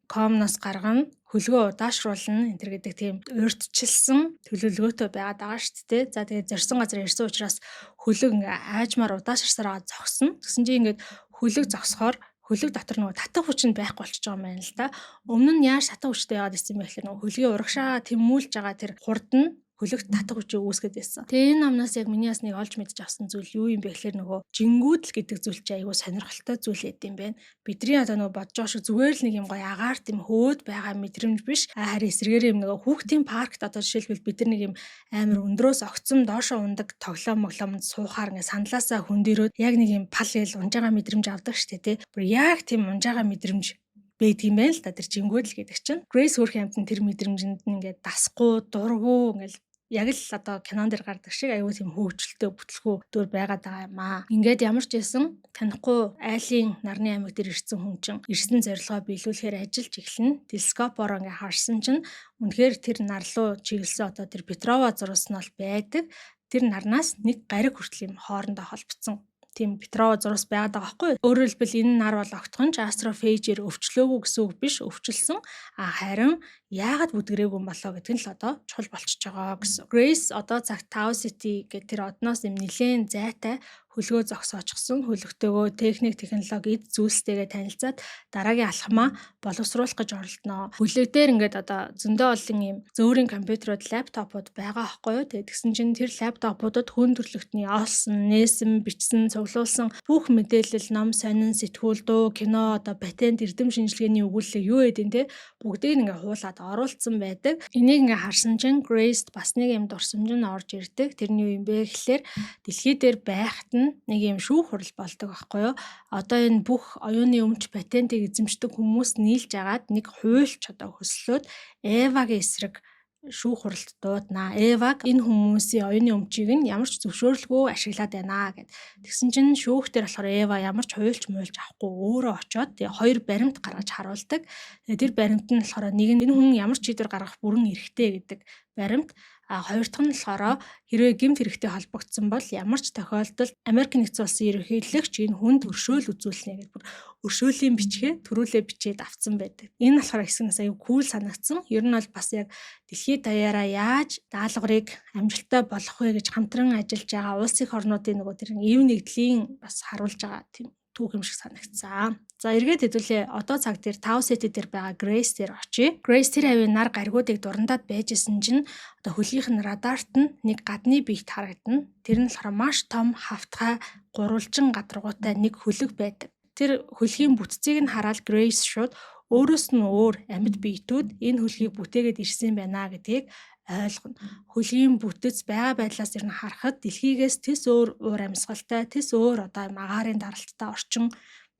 комноос гаргана, хөлгөө удаашруулна энэ тэр гэдэг тийм урьдчилсан төлөвлөгөөтэй байгаад байгаа шүү дээ. За, тэгээд зорьсон газар ирсэн учраас хөлөг ингээ аажмаар удаашрсараа зогсно. Тэгсэн чинь ингээд хөлөг зогсохоор хөлөг дотор нөгөө татах хүч нь байхгүй болчихж байгаа юм байна л да. Өмнө нь яаж татах хүчтэй яваад ирсэн бэ гэхээр нөгөө хөлгийн урагшаа тэмүүлж байгаа тэр хурд нь хөлөгт татах хүчийг үүсгээд байсан. Тэгээ энэ номноос яг миний бас нэг олж мэдэж авсан зүйл юу юм бэ гэхээр нөгөө жингүүдл гэдэг зүйл чинь айгүй сонирхолтой зүйл байд юм байна. Бидний одоо нөгөө бодож байгаа шиг зүгээр л нэг юм гоё агаар тийм хөөд байгаа мэдрэмж биш. Харин эсрэгээр юм нөгөө хүүхдийн паркт одоо жишээлбэл бид нар нэг юм амар өндрөөс огцом доошоо ундаг тоглоом моглоомонд суухаар ингээ сандлаасаа хөндөрөөд яг нэг юм пал гээл унж байгаа мэдрэмж авдаг штэ, тий. Бүр яг тийм унж байгаа мэдрэмж байдаг юм байна л да, тэр жингүүдл гэдэг чинь. Grace хөөрхөн амьтан тэр мэдрэмжинд нь ингээд дасахгүй, дургүй ингээл Яг л одоо кинон дээр гардаг шиг аюу тийм хөгжилтэй бүтлгүү дүр байгаад байгаа юм аа. Ингээд ямар ч байсан танихгүй айлын нарны аймаг дээр ирсэн хүн чинь ирсэн зорилгоо биелүүлэхээр ажиллаж эхэлнэ. Телескопоор ингээ харсан чинь үнэхээр тэр нар руу чиглэсэн одоо тэр Петрова зурус нь бол байдаг. Тэр нарнаас нэг гариг хүртэл юм хоорондоо холбогдсон тийм Петрова зурус байгаад байгаа байхгүй. Өөрөөр хэлбэл энэ нар бол огтхон ч астрофейжээр өвчлөөгүй гэсэн үг биш, өвчлсөн. А харин яагаад бүдгэрээгүй юм болоо гэдэг нь л одоо чухал болчихж байгаа гэсэн. Grace одоо цагт Tau Ceti гэх тэр одноос юм нэлээд зайтай хөлгөө зогсоочихсон. Хөлөгтэйгөө техник, технологи, эд зүйлстэйгээ танилцаад дараагийн алхмаа боловсруулах гэж оролдоно. Хөлөг дээр ингээд одоо зөндөө олон юм зөөрийн компьютерууд, лаптопууд байгаа байхгүй юу? Тэгээд тэгсэн чинь тэр лаптопуудад хүн төрөлхтний олсон, нээсэн, бичсэн, цуглуулсан бүх мэдээлэл, ном, сонин, сэтгүүл, дуу, кино, одоо патент, эрдэм шинжилгээний өгүүлэлэг юу гэдэг те бүгдийг ингээ хуулаад оруулсан байдаг. Энийг ингээ харсан чинь Grace бас нэг юм дурсамж нь орж ирдэг. Тэр нь юу юм бэ гэхлээр дэлхий дээр байхад нь нэг юм шүүх хурал болдог байхгүй юу? Одоо энэ бүх оюуны өмч патентыг эзэмшдэг хүмүүс нийлж агаад нэг хуульч одоо хөслөөд Эвагийн эсрэг шүүх хуралд дууднаа. Эваг энэ хүмүүсийн оюуны өмчийг нь ямар ч зөвшөөрлгүй ашиглаад байна гэд. Тэгсэн чинь шүүх дээр болохоор Эва ямар ч хуульч муульч авахгүй өөрөө очоод тэгээ хоёр баримт гаргаж харуулдаг. Тэгээ тэр баримт нь болохоор нэг нь энэ хүн ямар ч шийдвэр гаргах бүрэн эрхтэй гэдэг баримт. А хоёр дахь нь болохоор хэрвээ гэмт хэрэгтэй холбогдсон бол ямар ч тохиолдолд Америк нэгдсэн улсын ерөнхийлөгч энэ хүнд өршөөл үзүүлнэ гэдэг бүр өршөөлийн бичгээ төрүүлээ бичээд авцсан байдаг. Энэ болохоор хэсэг нас аюу кул санагдсан. Ер нь бол бас яг дэлхийд даяараа яаж даалгаврыг амжилттай болгох вэ гэж хамтран ажиллаж байгаа улс их орнуудын нөгөө тэр ив нэгдлийн бас харуулж байгаа тийм түүх юм шиг санагдсан. За эргээд хэдүүлээ одоо цаг дээр Tau Ceti дээр байгаа Grace дээр очие. Grace тэр авийн нар гаригуудыг дурандаад байжсэн чинь одоо хөлгийнх нь радарт нь нэг гадны биет харагдана. Тэр нь болохоор маш том хавтгай гурвалжин гадаргуутай нэг хөлөг байдаг. Тэр хөлгийн бүтцийг нь хараад Grace шууд өөрөөс нь өөр амьд биетүүд энэ хөлгийг бүтээгээд ирсэн байна гэдгийг ойлгоно. Хөлгийн бүтэц байгаа байдлаас ер нь харахад дэлхийгээс тэс өөр уур амьсгалтай, тэс өөр одоо агаарын даралттай орчин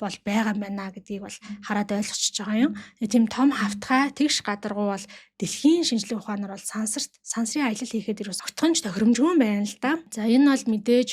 бол байгаа юм байна гэдгийг бол хараад ойлгочихж байгаа юм. Тийм том хавтгай тэгш гадаргуу бол дэлхийн шинжлэх ухаанаар бол сансарт сансрын аялал хийхэд ерөөс огтхон ч тохиромжгүй байна л да. За энэ бол мэдээж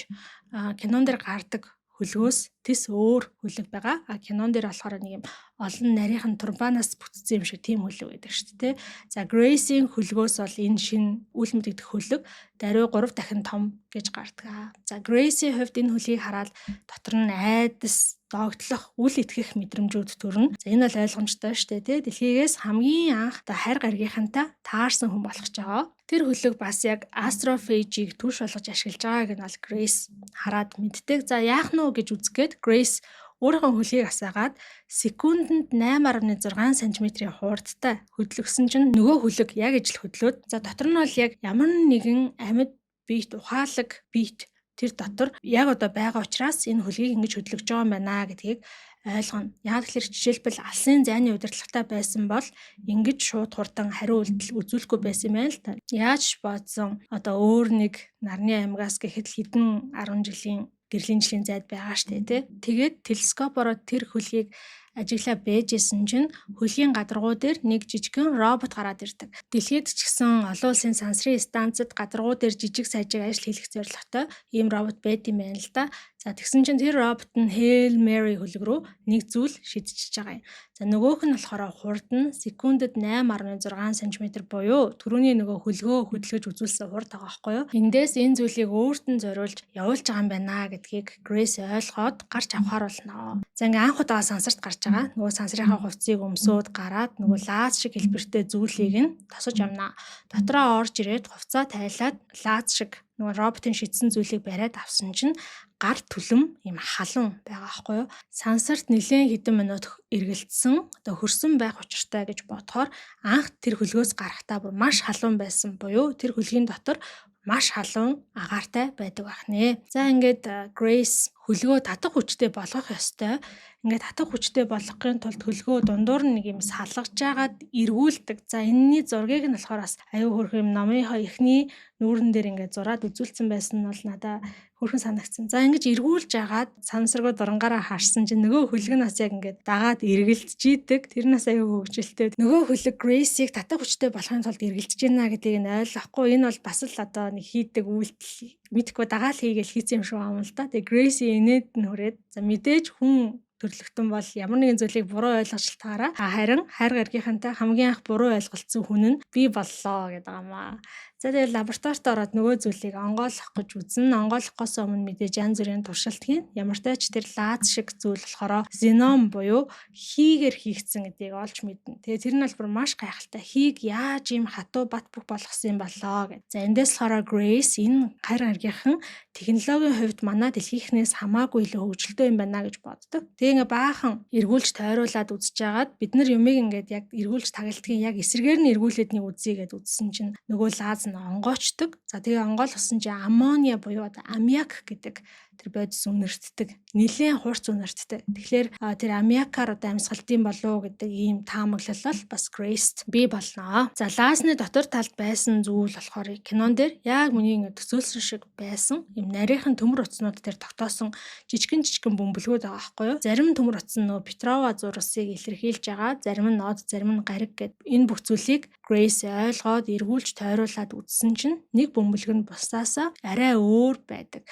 кинон дээр гардаг хөлгөөс тэс өөр хөлөг байгаа. А кинон дээр болохоор нэг юм олон нарийнхан турбанаас бүтцсэн юм шиг тийм хөлөг байдаг шүү дээ. За Grace-ийн хөлгөөс бол энэ шинэ үл мэдэгдэх хөлөг даруй 3 дахин том гэж гардаг. За Grace-ийн хувьд энэ хөлгийг хараад дотор нь айдас, догтлох, үл итгэх мэдрэмжүүд төрнө. За энэ бол ойлгомжтой шүү дээ, тий. Дэлхийгээс хамгийн анх одоо хайр гаргийнхантай таарсан хүн болох гэж байгаа. Тэр хөлөг бас яг астрофейжийг түлш болгож ашиглаж байгааг нь бол Grace хараад мэддэг. За яах нь вэ гэж үзгээд Grace өөрийнхөө хөлгийг асаагаад секундэнд 8.6 см-ийн хурдтай хөдлөгсөн чинь нөгөө хөлөг яг ижил хөдлөөд за дотор нь бол яг ямар нэгэн амьд биет, ухаалаг биет тэр дотор яг одоо байгаа учраас энэ хөлгийг ингэж хөдлөж байгаа юм байна гэдгийг ойлгоно. Яг тэгэхээр жишээлбэл алсын зайны удирдлагатай байсан бол ингэж шууд хурдан хариу үйлдэл үзүүлэхгүй байсан юм байна л та. Яаж бодсон одоо өөр нэг нарны аймгаас гэхэд хэдэн 10 жилийн гэрлийн жилийн зайд байгаа штэ тий. Тэгээд телескопороо тэр хөлгийг ажиглаа бэжсэн чинь хөлгийн гадаргуу дээр нэг жижигхэн робот гараад ирдэг. Дэлхийд ч гэсэн олон улсын сансрын станцад гадаргуу дээр жижиг сажиг ажил хийх зорилготой ийм робот байд юм байна л да. За тэгсэн чинь тэр робот нь Hail Mary хөлөг рүү нэг зүйл шидчихэж байгаа юм. За нөгөөх нь болохоор хурд нь секундэд 8.6 см буюу түрүүний нөгөө хөлгөө хөдөлгөж үзүүлсэн хурд байгаа байхгүй юу? Эндээс энэ зүйлийг өөрт нь зориулж явуулж байгаа юм байна гэдгийг Grace ойлгоод гарч авахар болно. За ингээ анх удаа сансарт гарч байгаа. Нөгөө сансрынхаа хувцсыг өмсөөд гараад нөгөө лаз шиг хэлбэртэй зүйлийг нь тосож явна. Дотроо орж ирээд хувцаа тайлаад лаз шиг нөгөө роботын шидсэн зүйлийг бариад авсан чинь гар түлэм юм халуун байгаа байхгүй юу? Сансарт нэлээд хэдэн минут эргэлдсэн одоо хөрсөн байх учиртай гэж бодохоор анх тэр хөлгөөс гарахдаа бүр маш халуун байсан буюу тэр хөлгийн дотор маш халуун агаартай байдаг байх нэ. За ингээд Grace Хөлгөө татах хүчтэй болгох ёстой. Ингээд татах хүчтэй болгохын тулд хөлгөө дундуур нь нэг юм салгаж жагаад эргүүлдэг. За, энэний зургийг нь болохоор бас аюу хөөрхөн юм номынхоо эхний нүүрэн дээр ингээд зураад үзүүлсэн байсан нь бол надаа хөөрхөн санагдсан. За, ингэж эргүүлж агаад сансаргуу дурангаараа харсан чинь нөгөө хөлөг нь бас яг ингээд дагаад эргэлдэж идэг. Тэр нь бас аюу хөгжилтэй. Нөгөө хөлөг Grace-ийг татах хүчтэй болохын тулд эргэлдэж байна гэдгийг нь ойлгохгүй. Энэ бол бас л одоо нэг хийдэг үйлдэл, мэдхгүй дагаал хийгээл хийсэн юм шиг юм л да. Тэгээ Grace-ийн инээд нь хүрээд, за, мэдээж хүн төрлөختөн бол ямар нэгэн зүйлийг буруу ойлгож таараа, харин хайр гаргийнхантай хамгийн анх буруу ойлголцсон хүн нь би боллоо гэдэг юм аа. За, тэгэл лабораторид ороод нөгөө зүйлийг онгойлгох гэж үзнэ. Онгойлгохоос өмнө мэдээж янз бүрийн туршилт хийн. Ямар ч тэр лааз шиг зүйл болохоор xenon буюу хийгээр хийгдсэн гэдгийг олж мэднэ. Тэгээ тэр нь бол бүр маш гайхалтай. Хийг яаж ийм хатуу бат бөх болгосон юм болоо гэд. За, эндээс болохоор Grace энэ хайр гаргийнхан технологийн хувьд манай дэлхийнхнээс хамаагүй илүү хөгжилтэй юм байна гэж боддог. Тэгээ ингээ баахан эргүүлж тойруулаад үзэж хагаад, бид нар юмыг ингээд яг эргүүлж тагалдгийн яг эсрэгээр нь эргүүлээд нэг үзье гэд үзсэн чинь нөгөө лааз нь онгоочдөг. За, тэгээ онгойлгосон чинь аммониа буюу одоо аммиак гэдэг тэр бодис үнэртдэг. Нилээн хурц үнэртдэг. Тэгэхээр тэр аммиакаар одоо амьсгалдсан болов уу гэдэг ийм таамаглал бол бас Grace бий болно. За, лаазны дотор талд байсан зүйл болохоор кинон дээр яг миний ингэ төсөөлсөн шиг байсан. Ийм нарийнхан төмөр утаснууд дээр тогтоосон жижигэн жижигэн бөмбөлгүүд байгаа байхгүй юу? Зарим төмөр утас нь нөгөө Петрова зурсыг илэрхийлж байгаа, зарим нь од, зарим нь гариг гэд. Энэ бүх зүйлийг Grace ойлгоод эргүүлж тойруулаад үзсэн чинь нэг бөмбөлөг нь бусдаасаа арай өөр байдаг.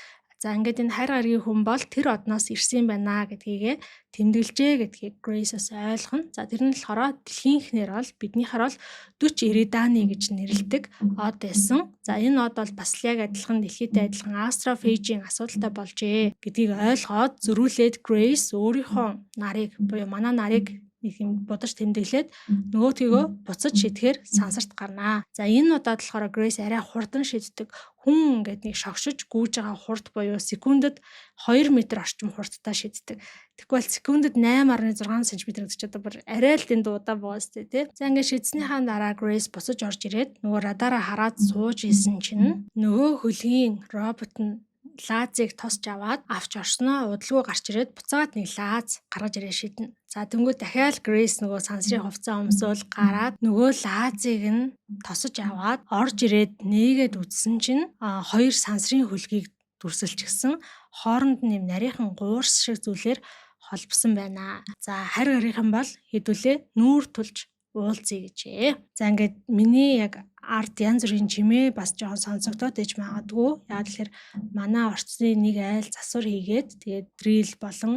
За, ингээд энэ хайр гаригийн хүн бол тэр одноос ирсэн байна гэдгийгэ тэмдэглэжээ гэдгийг Grace-аас ойлгоно. За, тэр нь болохоор дэлхийнхнэр бол биднийхээр бол 40 Эридани гэж нэрлэдэг од байсан. За, энэ од бол бас л яг адилхан дэлхийдээ адилхан астрофейжийн асуудалтай болжээ гэдгийг ойлгоод зөрүүлээд Grace өөрийнхөө нарыг буюу манай нарыг нэг юм будаж тэмдэглээд нөгөөдгийгөө буцаж шидэхээр сансарт гарнаа. За, энэ удаад болохоор Grace арай хурдан шиддэг. Хүн ингээд нэг шогшиж гүйж байгаа хурд буюу секундэд 2 м орчим хурдтай шиддэг. Тэгэхгүй бол секундэд 8.6 см гэдэг чи одоо бүр арай л дэнд удаа баас тий. За, ингээд шидснийхаа дараа Grace буцаж орж ирээд нөгөө радараа хараад сууж исэн чинь нөгөө хөлгийн робот нь лаазыг тосч аваад авч орсноо удалгүй гарч ирээд буцаад нэг лааз гаргаж ирээ шидэнэ. За, тэнгуү дахиад Grace нөгөө сансрын хувцас өмсөөл гараад нөгөө лаазыг нь тосож аваад орж ирээд нээгээд үзсэн чинь хоёр сансрын хөлгийг дүрсэлчихсэн, хооронд нь юм нарийнхан гуурс шиг зүйлээр холбосон байна. За, харь гарийнхан бол хэдүүлээ нүүр тулж уулзъя гэжээ. За, ингээд миний яг ард янз бүрийн чимээ бас жоохон сонсогдоод иж магадгүй. Яг тэгэхээр манай орцны нэг айл засвар хийгээд, тэгээд drill болон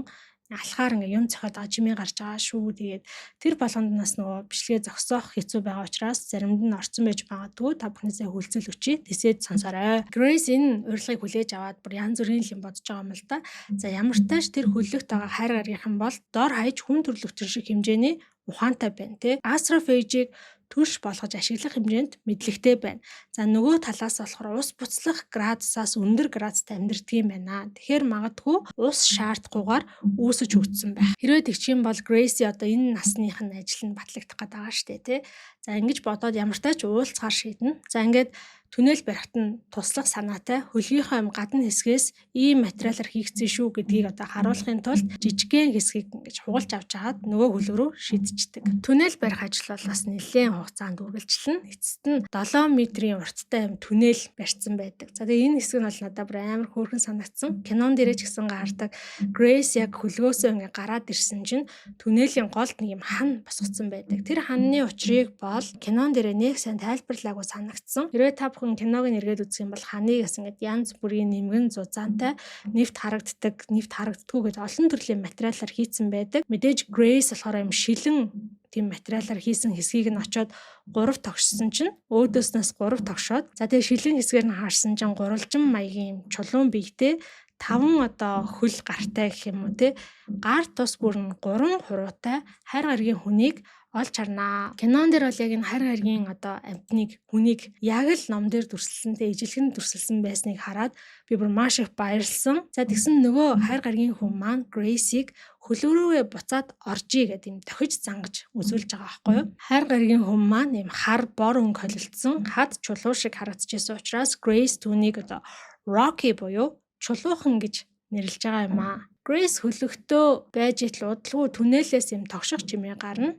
алхаар ингээ юм цохиод байгаа чимээ гарч байгаа шүү. Тэгээд тэр болгонд нас нөгөө бичлэгээ зогсоох хэцүү байгаа учраас заримд нь орцсон байж магадгүй. Та бүхнээсээ хүлцэл өчье. Тэсээд сонсоорой. Grace энэ урилгыг хүлээж аваад бүр янз бүрийн юм бодож байгаа юм л да. За, ямар ч тааш тэр хөлөгт байгаа хайр гаргийнхан бол дор хаяж хүн төрлөختөн шиг хэмжээний ухаантай байна те. Астрофейжийг төрш болгож ашиглах хэмжээнд мэдлэгтэй байна. За, нөгөө талаас болохоор ус буцлах градусаас өндөр градустай амьдардаг юм байна. Тэгэхээр магадгүй ус шаардахгүйгээр үүсэж хөгжсөн байх. Хэрвээ тэгчих юм бол Grace одоо энэ насных нь ажил нь батлагдах гээд байгаа шүү дээ, тий. За, ингэж бодоод ямар ч уулзахаар шийднэ. За, ингээд түнэл барихт нь туслах санаатай хөлгийнхөө юм гадна хэсгээс ийм материалаар хийгдсэн шүү гэдгийг одоо харуулахын тулд жижигхэн хэсгийг ингэж хугалж авч хагаад нөгөө хөлөг рүү шидчихдэг. Түнэл барих ажил бол бас нэлээд хугацаанд үргэлжилнэ. Эцэст нь 7 метрийн урттай юм түнэл барьсан байдаг. За, тэгээ энэ хэсэг нь бол надад бүр амар хөөрхөн санагдсан. Кинон дээрээ ч гэсэн гардаг. Grace яг хөлгөөсөө ингээ гараад ирсэн чинь түнэлийн голд нэг юм хан босгоцсон байдаг. Тэр ханны учрыг бол кинон дээрээ нэг сайн тайлбарлаагүй санагдсан. Хэрвээ та бүхэн киног нь эргээд үзэх юм бол ханыг бас ингээд янз бүрийн нэмгэн зузаантай, нефт харагддаг, нефт харагддаггүй гэж олон төрлийн материалаар хийцэн байдаг. Мэдээж Grace болохоор юм шилэн тийм материалаар хийсэн хэсгийг нь очиод гурав тогшсон чинь өөдөөснөөс гурав тогшоод, за, тэгээ шилэн хэсгээр нь харсан чинь гурвалжин маягийн юм чулуун биетэй, таван одоо хөл гартай гэх юм уу те, гар тус бүр нь гурван хуруутай хайр гаригийн хүнийг олж харнаа. Кинон дээр бол яг энэ хайр гаригийн одоо амьтныг, хүнийг яг л ном дээр дүрсэлсэн те, ижилхэн дүрсэлсэн байсныг хараад би бүр маш их баярлсан. За, тэгсэн нөгөө хайр гаригийн хүн маань Grace-ийг хөлөөрөө буцаад оржий гэдэг юм тохиж зангаж үзүүлж байгаа байхгүй юу? Хайр гаригийн хүн маань юм хар бор өнгө холилдсон хад чулуу шиг харагдчихсан учраас Grace түүнийг одоо Rocky буюу чулуухан гэж нэрлэж байгаа юм аа. Grace хөлөгтөө байж итл удалгүй түнэлээс юм тогших чимээ гарна.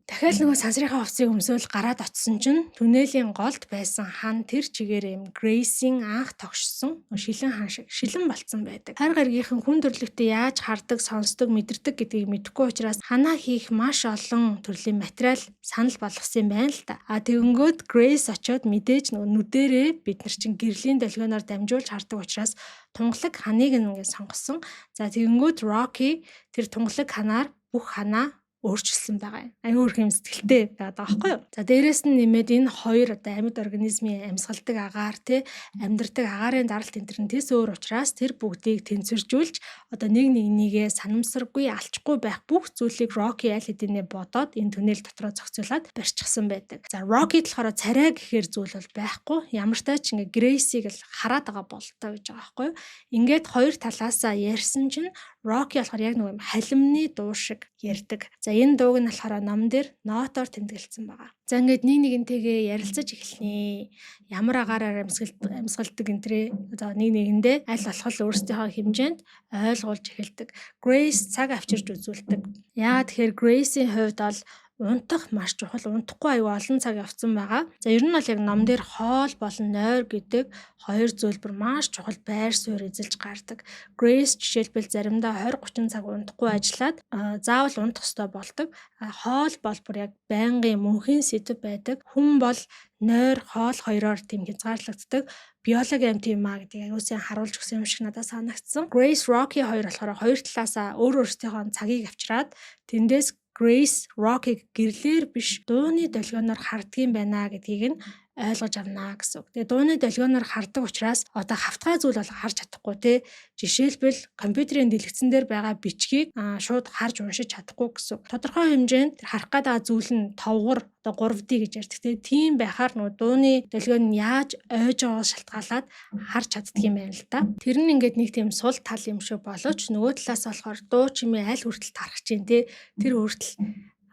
Дахиад нөгөө сансрынхаа хувцсыг өмсөөл гараад очсон чинь түнэлийн голд байсан хан тэр чигээр юм Grace-ийн анх тогшсон шилэн хан шиг шилэн болцсон байдаг. Хайр гаргийнхан хүн төрлөختөө яаж хардаг, сонсдог, мэдэрдэг гэдгийг мэдэхгүй учраас ханаа хийх маш олон төрлийн материал санал болгосон юм байна л та. А тэгэнгүүт Grace очиод мэдээж нөгөө нүдэрээ бид нар чинь гэрлийн долгионоор дамжуулж хардаг учраас тунгалаг ханыг ингээд сонгосон. За тэгэнгүүт Rocky тэр тунгалаг ханаар бүх ханаа өөрчилсөн байгаа юм. Аюу өөр юм сэтгэлтэй байгаад байгаа байхгүй юу? За дээрэс нь нэмээд энэ хоёр одоо амьд организмын амьсгалдаг агаар те амьдардаг агаарын даралт энэ төр нь тэс өөр учраас тэр бүгдийг тэнцвэржүүлж одоо нэг нэгнийгээ санамсаргүй алчихгүй байх бүх зүйлийг Rocky аль хэдийнэ бодоод энэ түнэл дотроо зохицуулаад барьчихсан байдаг. За Rocky болохоор царай гэхээр зүйл бол байхгүй. Ямар ч тач ингээ Grace-ийг л хараад байгаа болтой гэж байгаа байхгүй юу? Ингээд хоёр талаасаа ярьсан чинь Rocky болохоор яг нэг юм халимны дуу шиг ярьдаг. За энэ дууг нь болохоор ном дээр нотоор тэмдэглэсэн байгаа. За ингээд нэг нэгнтэйгээ ярилцаж эхэлнэ. Ямар агаараар амьсгалдаг энэ тэрэ за нэг нэгэндээ аль болох л өөрсдийнхөө хэмжээнд ойлгуулж эхэлдэг. Grace цаг авчирч үзүүлдэг. Яагаад тэгэхээр Grace-ийн хувьд бол унтах маш чухал. Унтахгүй аюу олон цаг явцсан байгаа. За ер нь бол яг ном дээр хоол болон нойр гэдэг хоёр зүйл бүр маш чухал байр суурь эзэлж гардаг. Grace жишээлбэл заримдаа 20 30 цаг унтахгүй ажиллаад заавал унтах ёстой болдог. Хоол бол бүр яг байнгын мөнхийн сэдэв байдаг. Хүн бол нойр, хоол хоёроор тийм хязгаарлагддаг. Биологи амьтан юм а гэдгийг аягүй сайн харуулж өгсөн юм шиг надад санагдсан. Grace Rocky хоёр болохоор хоёр талаасаа өөр өөрсдийнхөө цагийг авчираад тэндээс Grace Rocky-г гэрлээр биш дууны долгионоор харддаг юм байна гэдгийг нь ойлгож авна гэсэн үг. Тэгээ дууны долгионоор хардаг учраас одоо хавтгай зүйл бол харж чадахгүй те. Жишээлбэл компьютерийн дэлгэцэн дээр байгаа бичгийг шууд харж уншиж чадахгүй гэсэн үг. Тодорхой хэмжээнд харах гээд байгаа зүйл нь товгор одоо 3D гэж ярьдаг те. Тийм байхаар нөгөө дууны долгион нь яаж ойж байгаагаас шалтгаалаад харж чаддаг юм байна л да. Тэр нь ингээд нэг тийм сул тал юм шиг боловч нөгөө талаас болохоор дуу чимээ аль хүртэл тарах чинь те. Тэр хүртэл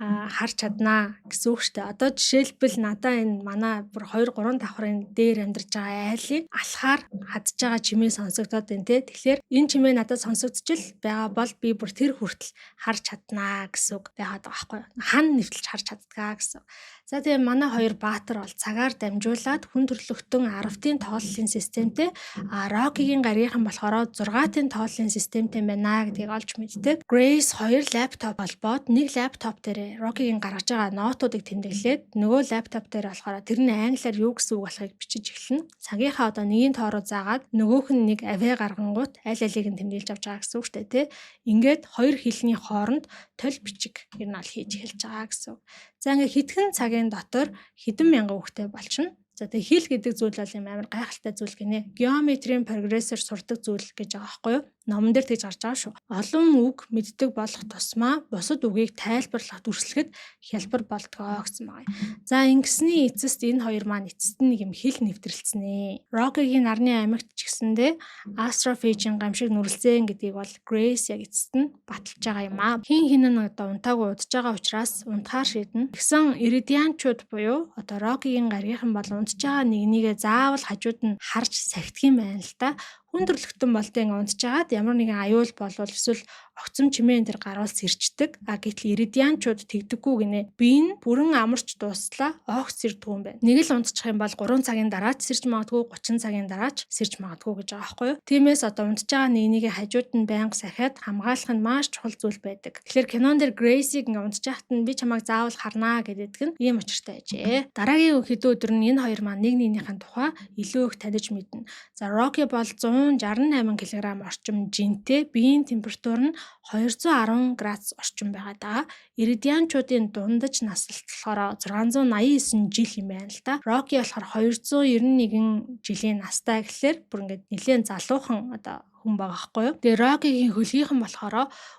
харж чаднаа гэсэн үг шүү дээ. Одоо жишээлбэл надаа энэ манай бүр 2 3 давхрын дээр амьдарч байгаа айлын алхаар хадж байгаа чимээ сонсогдоод байна те. Тэгэхээр энэ чимээ надад сонсогдчихл байгаа бол би бүр тэр хүртэл харж чаднаа гэсэн үг байгаад байгаа байхгүй юу. Хан нэвтэлж харж чаддгаа гэсэн. За тэгээ манай хоёр баатар бол цагаар дамжуулаад хүн төрлөختөн 10-ын тооллын системтэй, а Рокигийн гаригийнхан болохоор 6-ын тооллын системтэй байна гэдгийг олж мэддэг. Grace хоёр лаптоп холбоод нэг лаптоп дээр Рокигийн гаргаж байгаа нотуудыг тэмдэглээд нөгөө лаптоп дээр болохоор тэр нь англиар юу гэсэн үг болохыг бичиж эхэлнэ. Цагийнхаа одоо нэгийн тоороо заагаад нөгөөх нь нэг авиа гаргангуут аль алийг нь тэмдэглэж авч байгаа гэсэн үг шүү дээ, тэ. Ингээд хоёр хэлний хооронд толь бичиг ер нь бол хийж эхэлж байгаа гэсэн үг. За ингээд хэдхэн цагийн дотор хэдэн мянган үгтэй болчихно. За тэгээ хэл гэдэг зүйл бол юм амар гайхалтай зүйл гинэ. Геометрийн прогрессор сурдаг зүйл гэж байгаа байхгүй юу? Номон дээр тэгж гарч байгаа шүү. Олон үг мэддэг болох тусмаа бусад үгийг тайлбарлах дүрслэхэд хялбар болдгоо гэсэн байгаа. За ингэсний эцэст энэ хоёр маань эцэст нь нэг юм хэл нэвтрэлцэнэ. Рокигийн нарны аймагт ч гэсэндээ астрофейжийн гамшиг нүрэлзэн гэдгийг бол Grace яг эцэст нь баталж байгаа юм аа. Хин хин нь одоо унтаагүй удаж байгаа учраас унтахаар шийднэ. Тэгсэн Иридианчууд буюу одоо Рокигийн гаригийнхан бол унтж байгаа нэгнийгээ заавал хажууд нь харж сахидах юм байна л та. Хүн төрлөختөн бол тэ ингээ унтжгаад ямар нэгэн аюул болвол эсвэл огцом чимээ энэ төр гарвал сэрчдэг. А гэтэл иридианчууд тэгдэггүй гинэ. Би нь бүрэн амарч дууслаа огт сэрдэггүй юм байна. Нэг л унтчих юм бол 3 цагийн дараа ч сэрж магадгүй, 30 цагийн дараа ч сэрж магадгүй гэж байгаа байхгүй юу? Тиймээс одоо унтж байгаа нэг нэгээ хажууд нь байнга сахиад хамгаалах нь маш чухал зүйл байдаг. Тэгэхээр кинон дээр Грейсийг ингээ унтж байхад нь би чамайг заавал харнаа гэдэг нь ийм учиртай байжээ. Дараагийн хэдэн өдөр нь энэ хоёр маань нэг нэгнийхэн тухай илүү их таних мэднэ. За Rocky бол 168 кг орчим жинтэй, биеийн температур нь 210 градус орчим байгаа даа. Иридианчуудын дундаж наслалт болохоор 689 жил юм байна л да. Rocky болохоор 291 жилийн настай гэхлээр бүр ингээд нэлээд залуухан одоо хүн байгаа байхгүй юу. Тэгээ Рокигийн хөлгийнхэн болохоор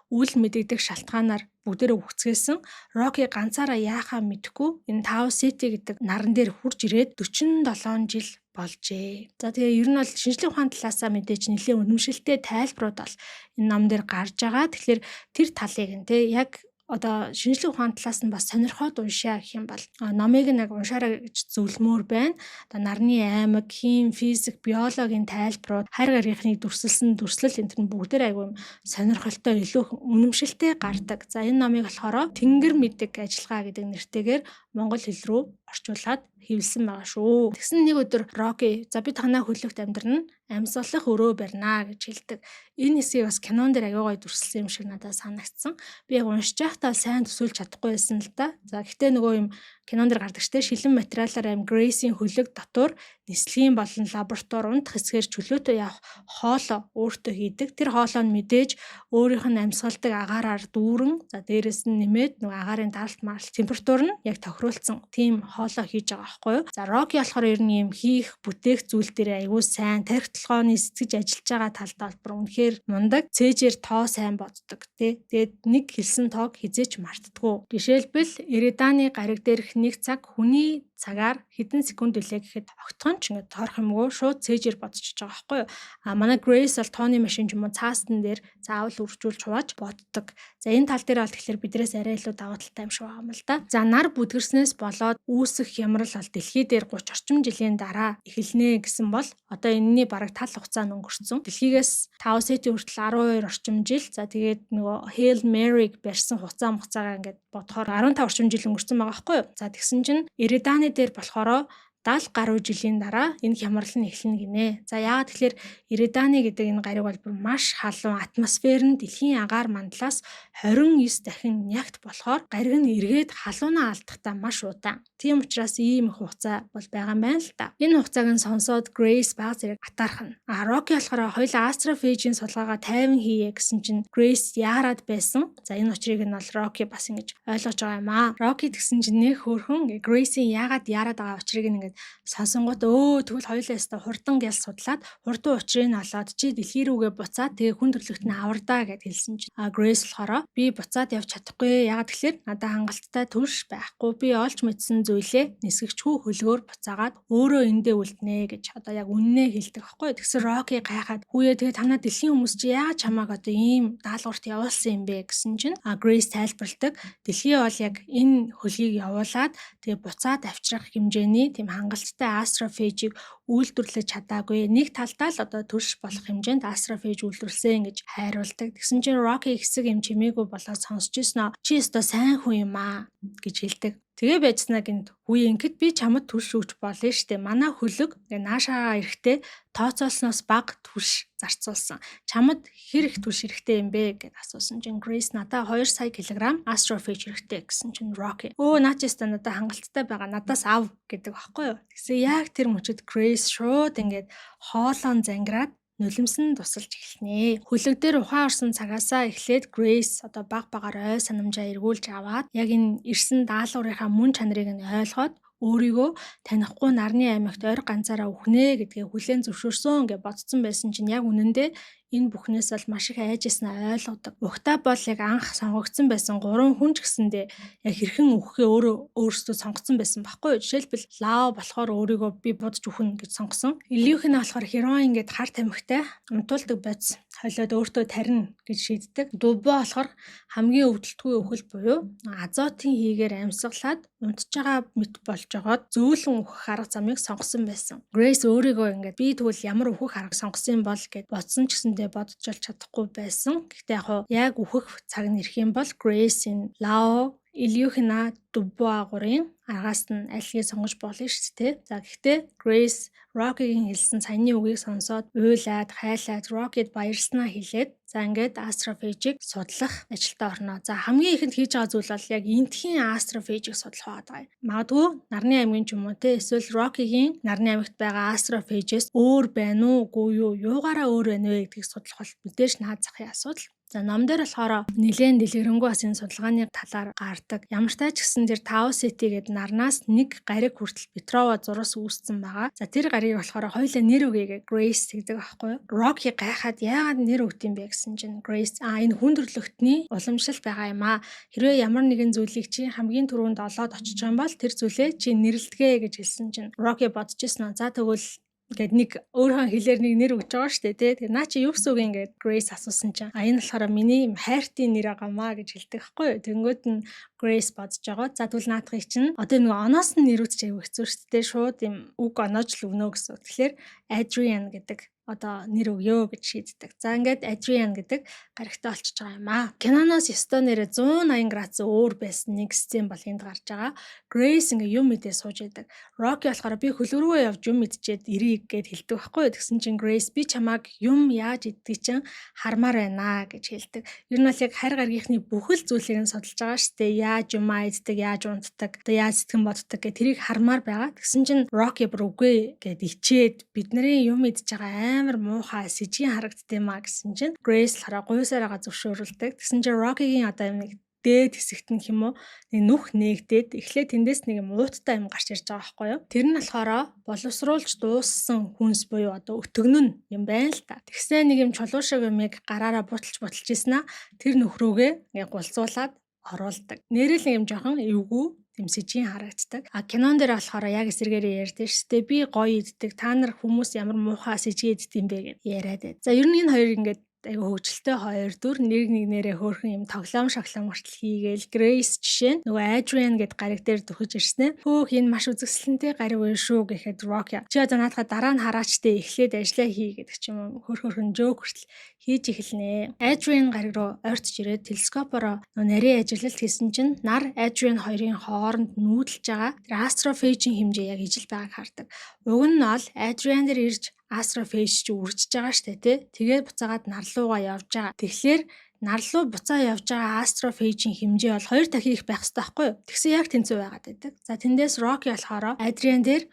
үл мэдэгдэх шалтгаанаар бүгдээрээ үхцгээсэн. Роки ганцаараа яахаа мэдэхгүй энэ Тау Сити гэдэг наран дээр хурж ирээд 47 жил болжээ. За тэгээ ер нь бол шинжлэх ухааны талаасаа мэдээж нэлээд үнэмшилтэй тайлбарууд бол энэ ном дээр гарч байгаа. Тэгэхээр тэр талыг нь те яг Одоо шинжлэх ухааны талаас нь бас сонирхоод уншаа гэх юм бол номыг нэг уншаарай гэж зөвлөмөөр байна. Одоо нарны аймаг, хим, физик, биологийн тайлбарууд, хайр гаргийнхныг дүрсэлсэн дүрслэл энэ төр нь бүгдээр айгүй сонирхолтой, илүү үнэмшилтэй гардаг. За, энэ номыг болохоор Тэнгэр мэдэг ажиллагаа гэдэг нэртэйгээр монгол хэл рүү орчуулад хэвлэсэн байгаа шүү. Тэгсэн нэг өдөр Rocky, "За, би танаа хөлөгт амьдрна, амьсгалах өрөө барина," гэж хэлдэг. Энэ хэсгийг бас кинон дээр аягүй гоё дүрсэлсэн юм шиг надад санагдсан. Би яг уншиж байхдаа сайн төсөөлж чадахгүй байсан л да. За, гэхдээ нөгөө юм кинон дээр гардаг штэ, шилэн материалаар аим Grace-ийн хөлөг дотор нислэгийн болон лаборатори, унтах хэсгээр чөлөөтэй явах хоолоо өөртөө хийдэг. Тэр хоолоо нь мэдээж өөрийнх нь амьсгалдаг агаараар дүүрэн, за, дээрэс нь нэмээд нөгөө агаарын даралт маралт, температур нь яг тохируулсан тийм хоолоо хийж байгаа байхгүй юу. За, Rocky болохоор ер нь юм хийх, бүтээх зүйл дээр аягүй сайн, тархи толгойн сэтгэж ажиллаж байгаа талдаа бүр үнэхээр мундаг. Цээжээр тоо сайн боддог тий. Тэгээд нэг хэлсэн тоог хэзээ ч мартдаггүй. Жишээлбэл, Эриданы гариг дээрх нэг цаг хүний цагаар хэдэн секунд билээ гэхэд огтхон ч ингээд тоорох юмгүй, шууд цээжээр бодчихож байгаа байхгүй юу. А манай Grace бол тооны машин ч юм уу цаасан дээр заавал үржүүлж хувааж боддог. За, энэ тал дээр бол тэгэхээр бидрээс арай илүү давуу талтай юм шиг байгаа юм л да. За, нар бүдгэрснээс болоод үүсэх хямрал бол дэлхий дээр 30 орчим жилийн дараа эхэлнэ гэсэн бол одоо энэний бараг тал хугацаа нь өнгөрцөн. Дэлхийгээс Tau Ceti хүртэл 12 орчим жил. За, тэгээд нөгөө Hail Mary-г барьсан хугацаа мугацаагаа ингээд бодохоор 15 орчим жил өнгөрцөн байгаа байхгүй юу. За, тэгсэн чинь Эриданы дээр болохоор 70 гаруй жилийн дараа энэ хямрал нь эхэлнэ гинэ. За, яагаад тэгэхээр Эриданы гэдэг энэ гариг бол бүр маш халуун, атмосфер нь дэлхийн агаар мандлаас 29 дахин нягт болохоор гариг нь эргээд халуунаа алдахдаа маш удаан. Тийм учраас ийм их хугацаа бол байгаа юм байна л да. Энэ хугацааг нь сонсоод Grace бага зэрэг атаархна. А Rocky болохоор хоёулаа астрофейжийн судалгаагаа тайван хийе гэсэн чинь Grace яарад байсан. За, энэ учрыг нь бол Rocky бас ингэж ойлгож байгаа юм аа. Rocky тэгсэн чинь нэг хөөрхөн Grace-ийн яагаад яарад байгаа учрыг нь ингэж сонсонгууд, "Өө, тэгвэл хоёулаа өстө хурдан гял судлаад, хурдан учрыг нь олоод чи дэлхий рүүгээ буцаад тэгээ хүн төрөлхтөний авардаа," гэд хэлсэн чинь Grace болохоор "Би буцаад явж чадахгүй. Яагаад тэгэхээр надад хангалттай түлш байхгүй. Би олж мэдсэн зүйлээ нисгэгчгүй хөлгөөр буцаагаад өөрөө эндээ үлднэ," гэж одоо яг үннээ хэлдэг байхгүй. Тэгсэн Rocky гайхаад, "Хүүе, тэгээ танаа дэлхийн хүмүүс чи яаж чамааг одоо ийм даалгаварт явуулсан юм бэ?" гэсэн чинь Grace тайлбарладаг. Дэлхий бол яг энэ хөлгийг явуулаад тэгээ буцаад авчрах хэмжээний тийм хангалттай астрофейжийг үйлдвэрлэж чадаагүй. Нэг талдаа л одоо төрш болох хэмжээнд астрофейж үйлдвэрлэсэн гэж хайруулдаг. Тэгсэн чинь Rocky хэсэг юм чимээгүй болоод сонсч ирсэн. "Чи өстой сайн хүн юм аа," гэж хэлдэг. Тэгээ байжснаа гинт, "Үгүй, ингээд би чамд түлш өгч болно штэ. Манай хөлөг наашаагаа эрэхтэй тооцоолсноос бага түлш зарцуулсан. Чамд хэр их түлш хэрэгтэй юм бэ?" гэд асуусан чинь Grace "Надаа 2 сая килограмм астрофейж хэрэгтэй," гэсэн чинь Rocky "Өө, наа чи өстой надад хангалттай байгаа. Надаас ав," гэдэг багхгүй юу. Тэгсэн яг тэр мөчөд Grace шууд ингээд хоолоон зангираад нулимсан тусалж эхэлнэ. Хөлөг дээр ухаан орсон цагаасаа эхлээд Grace одоо баг багаар ой санамжаа эргүүлж аваад, яг энэ ирсэн даалгаврынхаа мөн чанарыг нь ойлгоод, өөрийгөө танихгүй нарны аймагт ойр ганцаараа үхнэ гэдгээ хүлээн зөвшөөрсөн гэж бодсон байсан чинь яг үнэндээ энэ бүхнээс бол маш их айж байснаа ойлгодог. Угтаа бол яг анх сонгогдсон байсан гурван хүн ч гэсэндээ яг хэрхэн үхэхээ өөрөө өөрсдөө сонгоцсон байсан байхгүй юу? Жишээлбэл, Лао болохоор өөрийгөө би будаж үхнэ гэж сонгосон. Илюхина болохоор хероин гээд хар тамхитай унтуулдаг бодис холиод өөртөө тарина гэж шийддэг. Дубо болохоор хамгийн өвдөлтгүй үхэл буюу азотын хийгээр амьсгалаад унтж байгаа мэт болж жогоод зөөлөн үхэх арга замыг сонгосон байсан. Grace өөрийгөө ингээд би тэгвэл ямар үхэх арга сонгосон юм бол гэд бодсон ч гэсэндээ бодож олж чадахгүй байсан. Гэхдээ яг хуу яг үхэх цаг нь ирэх юм бол Grace энэ Лао, Илюхина, Дубуа гурын аргаас нь альгийг сонгож болно шүү дээ. За, гэхдээ Grace Rocky-гийн хэлсэн саяны үгийг сонсоод уйлаад, хайлаад, Rocky-д баярлснаа хэлээд, за, ингээд астрофейжийг судлах ажилдаа орно. За, хамгийн ихэнд хийж байгаа зүйл бол яг энтхийн астрофейжийг судлах байгаа юм. Магадгүй нарны аймгийн ч юм уу те, эсвэл Rocky-гийн нарны аймагт байгаа астрофейжээс өөр байна уу, үгүй юу, юугаараа өөр байна вэ гэдгийг судлах бол мэдээж наад захын асуудал. За, ном дээр болохоор нэлээд дэлгэрэнгүй бас энэ судалгааны талаар гардаг. Ямар ч тач гэсэн тэр Tau Ceti гэдэг нарнаас нэг гариг хүртэл Петрова зурус үүссэн байгаа. За, тэр гаригийг болохоор хоёулаа нэр өгье гэж Grace тэгдэг байхгүй юу? Rocky гайхаад яагаад нэр өгд юм бэ гэсэн чинь Grace энэ хүн төрөлхтний уламжлал байгаа юм аа. Хэрвээ ямар нэгэн зүйлийг чи хамгийн түрүүнд олоод очиж байгаа юм бол тэр зүйлээ чи нэрлэдэг гэж хэлсэн чинь Rocky бодож ирсэн. За, тэгвэл Гэд нэг өөрийнхөө хэлээр нэг нэр өгч байгаа шүү дээ, тий. Тэгээ наа чи юу гэсэн үг юм гээд Grace асуусан чинь а энэ болохоор миний хайртын нэр байгаамаа гэж хэлдэг байхгүй юу. Тэнгүүд нь Grace бодож байгаа. За, тэгвэл наадахыг чинь одоо нэг оноос нь нэрүүд чи аягүй хэцүү шүү дээ. Шууд юм үг оноож л өгнө гэсэн. Тэгэхээр Adrian гэдэг одоо нэр өгөө гэж шийддэг. За, ингээд Adrian гэдэг гаригтай олчиж байгаа юм аа. Киноноос ёстой нэрээ 180 градус өөр байсан нэг сцен бол энд гарч байгаа. Grace ингээ юм мэдээ сууж яадаг. Rocky болохоор би хөлөг рүүгээ явж юм идчихэд ирийг гэд хэлдэг байхгүй юу. Тэгсэн чинь Grace би чамааг юм яаж иддэг чинь хармаар байна гэж хэлдэг. Ер нь бол яг харь гаргийнхны бүхэл зүйлийг нь судалж байгаа шүү дээ. Яаж юм иддэг, яаж унтдаг, одоо яаж сэтгэн боддог гэх тэрийг хармаар байгаа. Тэгсэн чинь Rocky бүр үгүй гэд ичээд бидний юм идж байгаа амар муухай сэжигэн харагддаг юм а гэсэн чинь Grace болохоор гуйсаар байгаа зөвшөөрүүлдэг. Тэгсэн чинь Rocky-гийн одоо юм нэг дээд хэсэгт нь юм уу нэг нүх нээгдээд эхлээд тэндээс нэг юм ууттай юм гарч ирж байгаа байхгүй юу. Тэр нь болохоор боловсруулж дууссан хүнс буюу одоо өтгөн нь юм байна л та. Тэгсэн нэг юм чулуу шиг юмыг гараараа буталж буталж ийсэн аа, тэр нөхрөөгөө ингээ гулцуулаад оруулдаг. Нэрэл нэг юм жоохон эвгүй тийм сэжигэн харагддаг. А кинон дээр болохоор яг эсэргээрээ ярьдэн шүү дээ. Би гоё иддэг. Та нар хүмүүс ямар муухай сэжиг иддэг юм бэ гэд яриад байд. За, ер нь энэ хоёр ингээд айгу хөгжилтэй хоёр дүр нэг нэгнэрээ хөөрхөн юм тоглоом шоглоом хүртэл хийгээл. Grace жишээ нь нөгөө Adrian гэд гариг дээр дөхөж ирсэн ээ. Хөөх, энэ маш үзэсгэлэнтэй гариг үн шүү гэхэд Rocky чи одоо наадахаа дараа нь хараач тэ, эхлээд ажиллаа хий гэдэг ч юм уу, хөөх хөөрхөн joke хүртэл хийж эхэлнэ. Adrian гариг руу ойртож ирээд телескопороо нөгөө нарийн ажиглалт хийсэн чинь нар Adrian хоёрын хооронд нүүдэлж байгаа тэр астрофейжийн хэмжээ яг ижил байгааг хардаг. Уг нь бол Adrian дээр ирж астрофейж чи үржиж байгаа штэ, тий. Тэгээд буцаагаад нар луугаа явж байгаа. Тэгэхээр нар руу буцаа явж байгаа астрофейжийн хэмжээ бол 2 дахин их байх хэрэгтэй байхгүй юу? Тэгсэн яг тэнцүү байгаад байдаг. За, тэндээс Rocky болохоор Adrian дээр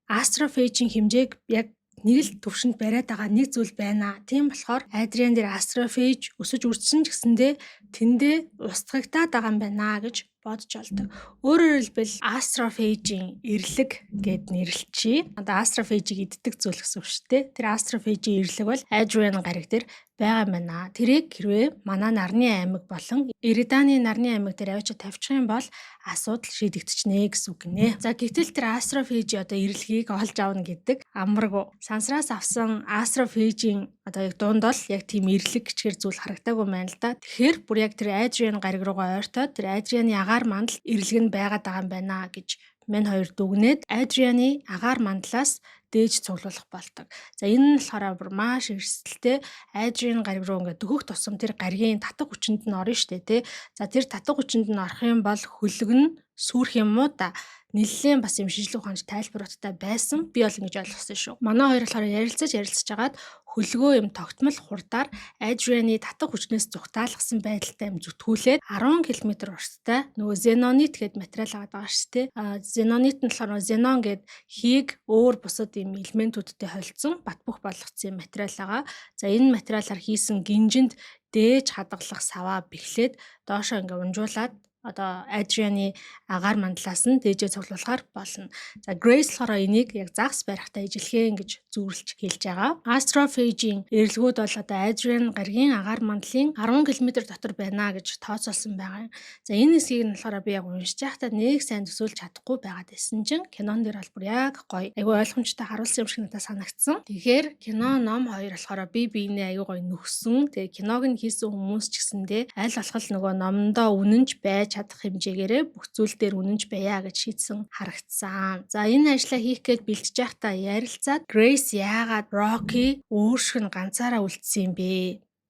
астрофейжийн хэмжээг яг нэг л төвшөнд бариад байгаа нэг зүйл байна. Тийм болохоор Адриан дээр астрофейж өсөж үржсэн ч гэсэндээ тэндээ устгагдаад байгаа юм байна гэж бодож олдог. Өөрөөр хэлбэл астрофейжийн эрлэг гэд нэрлэчээ. Одоо астрофейжийг иддэг зүйл гэсэн үг шүү дээ. Тэр астрофейжийн эрлэг бол Adrian гариг дээр байгаа юм байна. Тэрийг хэрвээ манай нарны аймаг болон Эриданы нарны аймаг дээр авчиж тавьчих юм бол асуудал шийдэгдчихнэ гэсэн үг гинэ. За, гэтэл тэр астрофейжи одоо эрлэгийг олж авна гэдэг амаргүй. Сансраас авсан астрофейжийн одоо яг дунд бол яг тийм эрлэг гिचгэр зүйл харагдаагүй байна л да. Тэгэхээр бүр яг тэр Adrian гариг руугаа ойртоод тэр Adrian-ы агаар мандал эрлэг нь байгаад байгаа юм байна гэж мань хоёр дүгнээд Адрианы агаар мандлаас дээж цуглуулах болдог. За, энэ нь болохоор бүр маш эрсдэлтэй. Адриан гариг руу ингээд дөхөх тусам тэр гаригийн татах хүчинд нь орно штэ, тий. За, тэр татах хүчинд нь орох юм бол хөлөг нь сүйрэх юм уу да. Нэлээд бас юм шинжлэх ухаанч тайлбаруудтай байсан. Би бол ингэж ойлгосон шүү. Манай хоёр болохоор ярилцаж ярилцаж хагаад хөлгөө юм тогтмол хурдаар Адрианы татах хүчнээс зугатаалгасан байдалтай юм зүтгүүлээд 10 км урттай нөгөө зенонит гэдэг материал аваад байгаа шүү дээ. А зенонит нь болохоор зенон гэд хийг өөр бусад юм элементүүдтэй холилдсон бат бөх болгоцсон юм материал байгаа. За, энэ материалаар хийсэн гинжинд дээж хадгалах саваа бэхлээд доошоо ингээ унжуулаад одоо Адрианы агаар мандлаас нь дээжээ цуглуулахар болно. За, Grace болохоор энийг яг загас барихтаа ижилхэн гэж зүйрлэж хэлж байгаа. Астрофейжийн эрэлгүүд бол одоо Адриан гаригийн агаар мандлын 10 км дотор байна гэж тооцоолсон байгаа юм. За, энэ хэсгийг нь болохоор би яг уншиж байхдаа нэг сайн төсөөлж чадахгүй байгаад байсан чинь кинон дээр бол бүр яг гоё айгүй ойлгомжтой харуулсан юм шиг надад санагдсан. Тэгэхээр кино, ном хоёр болохоор бие биенээ айгүй гоё нөхсөн. Тэгээ киног нь хийсэн хүмүүс ч гэсэндээ аль болох нөгөө номондоо үнэнч байж чадах хэмжээгээрээ бүх зүйл дээр үнэнч байя гэж шийдсэн харагдсан. За, энэ ажлаа хийх гээд бэлтэж байхдаа ярилцаад Grace яагаад Rocky өөршиг нь ганцаараа үлдсэн юм бэ?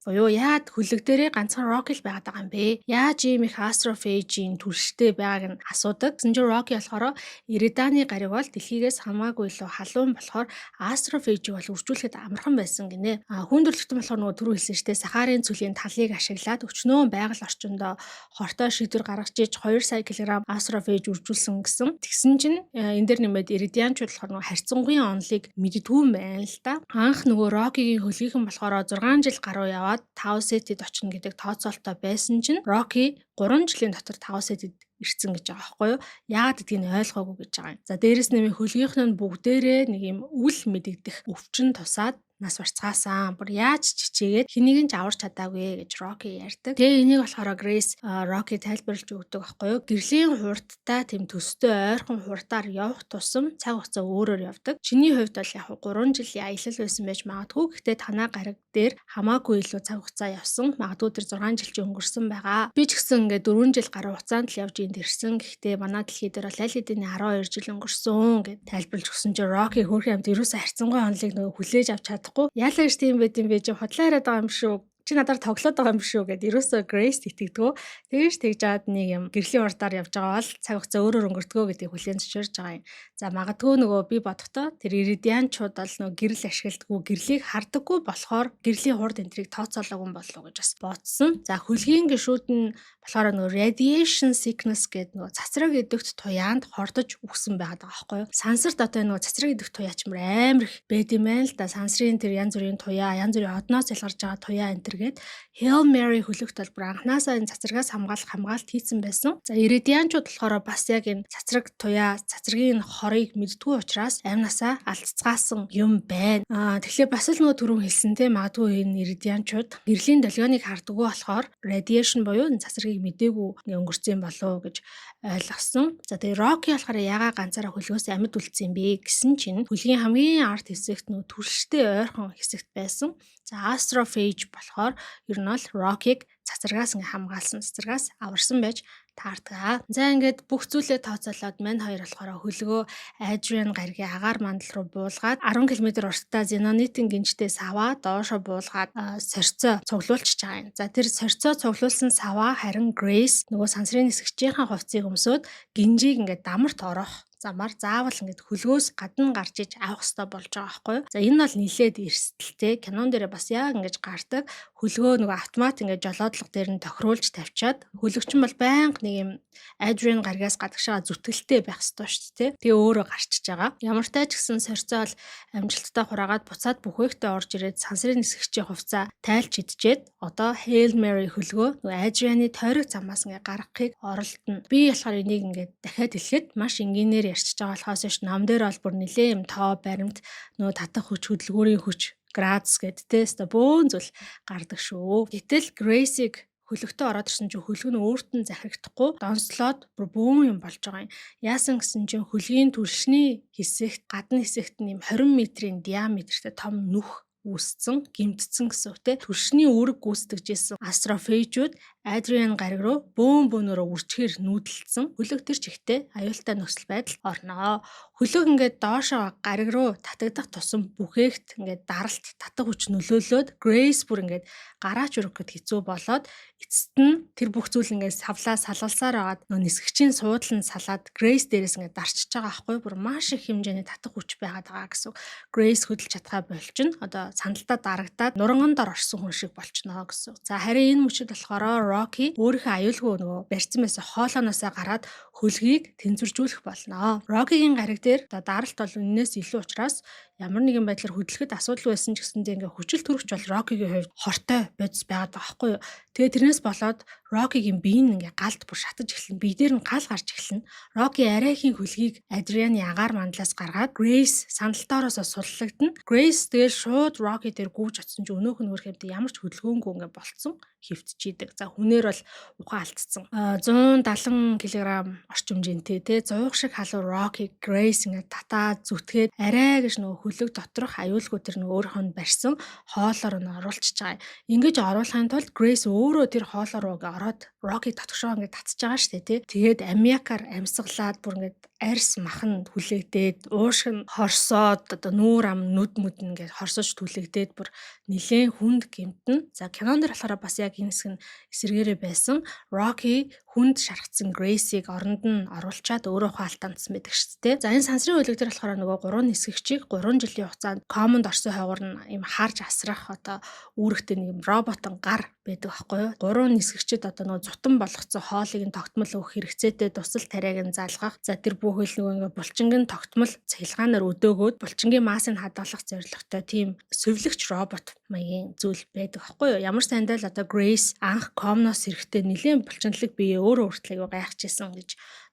Буюу яад хөлөг дээрээ ганцхан Rocky л байгаад байгаа юм бэ? Яаж ийм их астрофейжийн туршилттэй байгааг нь асуудаг. Тэгсэн чинь Rocky болохоор Эриданы гариг бол дэлхийгээс хамаагүй илүү халуун болохоор астрофейжийг бол үржүүлэхэд амархан байсан гинэ. А хүн төрөлхтөн болохоор нөгөө түрүү хэлсэн шүү дээ. Сахарын цөлийн талыг ашиглаад өчнөөн байгаль орчиндөө хортой шийдвэр гаргаж иж 2 сая кг астрофейж үржүүлсэн гэсэн. Тэгсэн чинь энэ дээр нэмээд Эридианчууд болохоор нөгөө харьцангуйн онолыг мэддэггүй юм байна л да. Анх нөгөө Рокигийн хөлгийнхэн болохоор 6 жил гаруй яваад Tau Ceti-д очно гэдэг тооцоололтой байсан чинь Rocky 3 жилийн дотор Tau Ceti-д ирсэн гэж байгаа байхгүй юу? Яагаад гэдгийг нь ойлгоогүй гэж байгаа юм. За, дээрэс нэмээ хөлгийнх нь бүгдээрээ нэг юм үл мэдэгдэх өвчин тусаад Нас барцгаасан. Бүр яаж ч хичээгээд хэнийг нь ч аварч чадаагүй гэж Rocky ярьдаг. Тэгээ энийг болохоор Grace Rocky тайлбарлаж өгдөг байхгүй юу? Гэрлийн хурдтай, тийм төстэй ойрхон хурдаар явах тусам цаг хугацаа өөрөөр явдаг. Чиний хувьд бол яг 3 жилийн аялал байсан байж магадгүй. Гэхдээ танаа гариг дээр хамаагүй илүү цаг хугацаа явсан. Магадгүй тэр 6 жил чи өнгөрсөн байгаа. Би ч гэсэн ингээд 4 жил гаруй хугацаанд л явж энд ирсэн. Гэхдээ манай дэлхий дээр бол аль хэдийн 12 жил өнгөрсөн гэд тайлбарлаж өгсөн чинь Rocky хөөрхөн амт ерөөсөө харьцангуй онолыг нөгөө хүлээж авч чадахгүй. Яалаа гэж тийм байд юм бэ, чи худлаа яриад байгаа юм шүү, чи надаар тоглоод байгаа юм шүү гэд ерөөсөө Grace итгэдэггүй. Тэгэж тэгж жаад нэг юм гэрлийн урдаар явж байгаа бол цаг хугацаа өөрөөр өнгөрдгөө гэдгийг хүлээн зөвшөөрж байгаа юм. За, магадгүй нөгөө би бодохдоо тэр Iridian-чууд бол нөгөө гэрэл ашигладаггүй, гэрлийг хардаггүй болохоор гэрлийн хурд энтрийг тооцоолоогүй болов уу гэж бас бодсон. За, хөлгийн гишүүд нь болохоор нөгөө radiation sickness гэдэг нөгөө цацраг идэвхт туяанд хордож үхсэн байгаад байгаа байхгүй юу? Сансарт одоо нөгөө цацраг идэвхт туяач мөр амар их байд юм байна л да. Сансрын тэр янз бүрийн туяа, янз бүрийн одноос ялгарч байгаа туяа энэ тэр гээд Hail Mary хөлөгт бол бүр анханасаа энэ цацрагаас хамгаалах хамгаалт хийцэн байсан. За, Iridian-чууд болохоор бас яг энэ цацраг туяа, цацрагийн хорыг мэддэггүй учраас амнасаа алдцгаасан юм байна. Тэгэхээр бас л нөгөө түрүүн хэлсэн те, магадгүй энэ Iridian-чууд гэрлийн долгионыг хардггүй болохоор radiation буюу энэ цацрагийг мдээгүй өнгөрцөн болов уу гэж ойлгосон. За, тэгээ Rocky болохоор ягаа ганцаараа хөлгөөс амьд үлдсэн юм бэ гэсэн чинь хөлгийн хамгийн ард хэсэгт нөгөө түлштэй ойрхон хэсэгт байсан. За, Astrophage болохоор ер нь бол Rocky-г цацрагаас ингээ хамгаалсан, цацрагаас аварсан байж таардаг. За, ингээд бүх зүйлээ тооцоолоод мань хоёр болохоор хөлгөө Adrian гаригийн агаар мандал руу буулгаад 10 км урттай Xenonite-ийн гинжтэй саваа доошо буулгаад сорьцоо цуглуулчихж байгаа юм. За, тэр сорьцоо цуглуулсан саваа харин Grace нөгөө сансрын нисгчийн хувцсыг өмсөөд гинжийг ингээд дамарт орох замаар заавал ингээд хөлгөөс гадна гарч иж авах хэрэгтэй болж байгаа байхгүй юу. За, энэ бол нилээд эрсдэлтэй. Кинон дээрээ бас яг ингэж гардаг. Хөлгөө нөгөө автомат ингээд жолоодлого дээр нь тохируулж тавьчаад хөлөгчин бол байнга нэг юм Adrian гаригаас гадагшаа зүтгэлтэй байх ёстой шүү дээ. Тэгээ өөрөө гарчиж байгаа. Ямар ч ч гэсэн сорьцоо бол амжилттай хураагаад буцаад бүхээгтээ орж ирээд сансрын нисгчийн хувцас тайлч идчихэд одоо Hail Mary хөлгөө нөгөө Adrian-ы тойрог замаас ингээ гаргахыг оролдоно. Би болохоор энийг ингээд дахиад хэлэхэд маш энгийнээр ярьчихж байгаа болохоос биш, ном дээр бол бүр нилээн юм тоо баримт, нөгөө татах хүч, хөдөлгүүрийн хүч, градус гэд те өстой бөөн зүйл гардаг шүү. Гэтэл Grace-ийг хөлөгтөө ороод ирсэн чинь хөлөг нь өөрт нь захирагдахгүй донслоод бүр бөөн юм болж байгаа юм. Яасан гэсэн чинь хөлгийн түлшний хэсэгт, гадна хэсэгт нь юм 20 метрийн диаметртэй том нүх үүсцэн, гэмтсэн гэсэн үг те. Түлшний үүрэг гүйцэтгэж исэн Astrophage-үүд Adrian гариг руу бөөн бөөнөрөө үржихээр нүүдэлдсэн. Хөлөг тэр чигтээ аюултай нөхцөл байдалд орноо. Хөлөг ингээд доошоо гариг руу татагдах тусам бүхээгт ингээд даралт, татах хүч нөлөөлөөд Grace бүр ингээд гараач өргөх гэд хэцүү болоод эцэст нь тэр бүх зүйл ингээд савлаа салгалсаар байгаад нөө нисгчийн суудлан салаад Grace дээрээс ингээд дарчиж байгаа байхгүй, бүр маш их хэмжээний татах хүч байгаад байгаа гэсэн. Grace хөдөлж чадхаа болчихно. Одоо сандалтаа дарагдаад нуранган дор орсон хүн шиг болчихно гэсэн. За, харин энэ мөчөд болохоор Rocky өөрийнхөө аюулгүй нөгөө барьсан байсан хоолооноосоо гараад хөлгийг тэнцвэржүүлэх болно. Rocky-гийн гариг дээр одоо даралт бол үннээс илүү учраас ямар нэгэн байдлаар хөдлөхөд асуудал байсан ч гэсэндээ ингээ хүчил төрөгч бол Rocky-гийн хувьд хортой бодис байгаад байгаа байхгүй юу. Тэгээ тэрнээс болоод Rocky-гийн бие нь ингээ галд бүр шатаж эхэлнэ. Бие дээр нь гал гарч эхэлнэ. Rocky арайхийн хөлгийг Adrian-ы агаар мандлаас гаргаад Grace сандалтаороосоо суллагдана. Grace тэгэл шууд Rocky дээр гүйж очсон чинь өнөөх нь хөрх юмтай ямар ч хөдөлгөөнгүй ингээ болцсон, хөвтчихийдэг. За, хүнээр бол ухаан алдсан. 170 кг орчим жинтэй те, 100 шиг халуун Rocky Grace ингээ татаа зүтгээд арай гэж нөгөө хөлөг доторх аюулгүй тэр нөгөө өөрийнх нь барьсан хоолоор нь оруулчихж байгаа. Ингэж оруулахын тулд Grace өөрөө тэр хоолоор руу ингээ ороод Rocky дотгошоо ингээ татж байгаа шүү дээ тий. Тэгээд аммиакаар амьсгалаад бүр ингээ арьс махан түлэгдээд, уушиг нь хорсоод, одоо нүүр ам нүд мүд ингээд хорсож түлэгдээд бүр нилээн хүнд гэмтэн. За, кинон дэр болохоор бас яг энэ хэсэг нь эсэргээрээ байсан. Rocky хүнд шархацсан Grace-ийг оронд нь оруулчаад өөрөө ухаалтандсан байдаг шүү дээ. За, энэ сансрын хөлөг дээр болохоор нөгөө гурван нисгэгчийг 3 жилийн хугацаанд комонд орсон хойгоор нь юм харж асрах одоо үүрэгтэй нэг юм роботон гар байдаг байхгүй юу? Гурван нисгэгчид одоо нөгөө зутан болгоцсон хоолыг нь тогтмол өгөх хэрэгцээтэй, дусал тариаг нь залгах. За, тэр бүхэл нөгөө ингээ булчингийн тогтмол цахилгаанаар өдөөгөөд булчингийн массыг хадгалах зорилготой тийм сувилагч робот маягийн зүйл байдаг байхгүй юу? Ямар сайндаа л одоо Grace анх комноос ирэхдээ нэлээд булчинлаг бие өөрөө хүртэл аягүй гайхажсэн гэж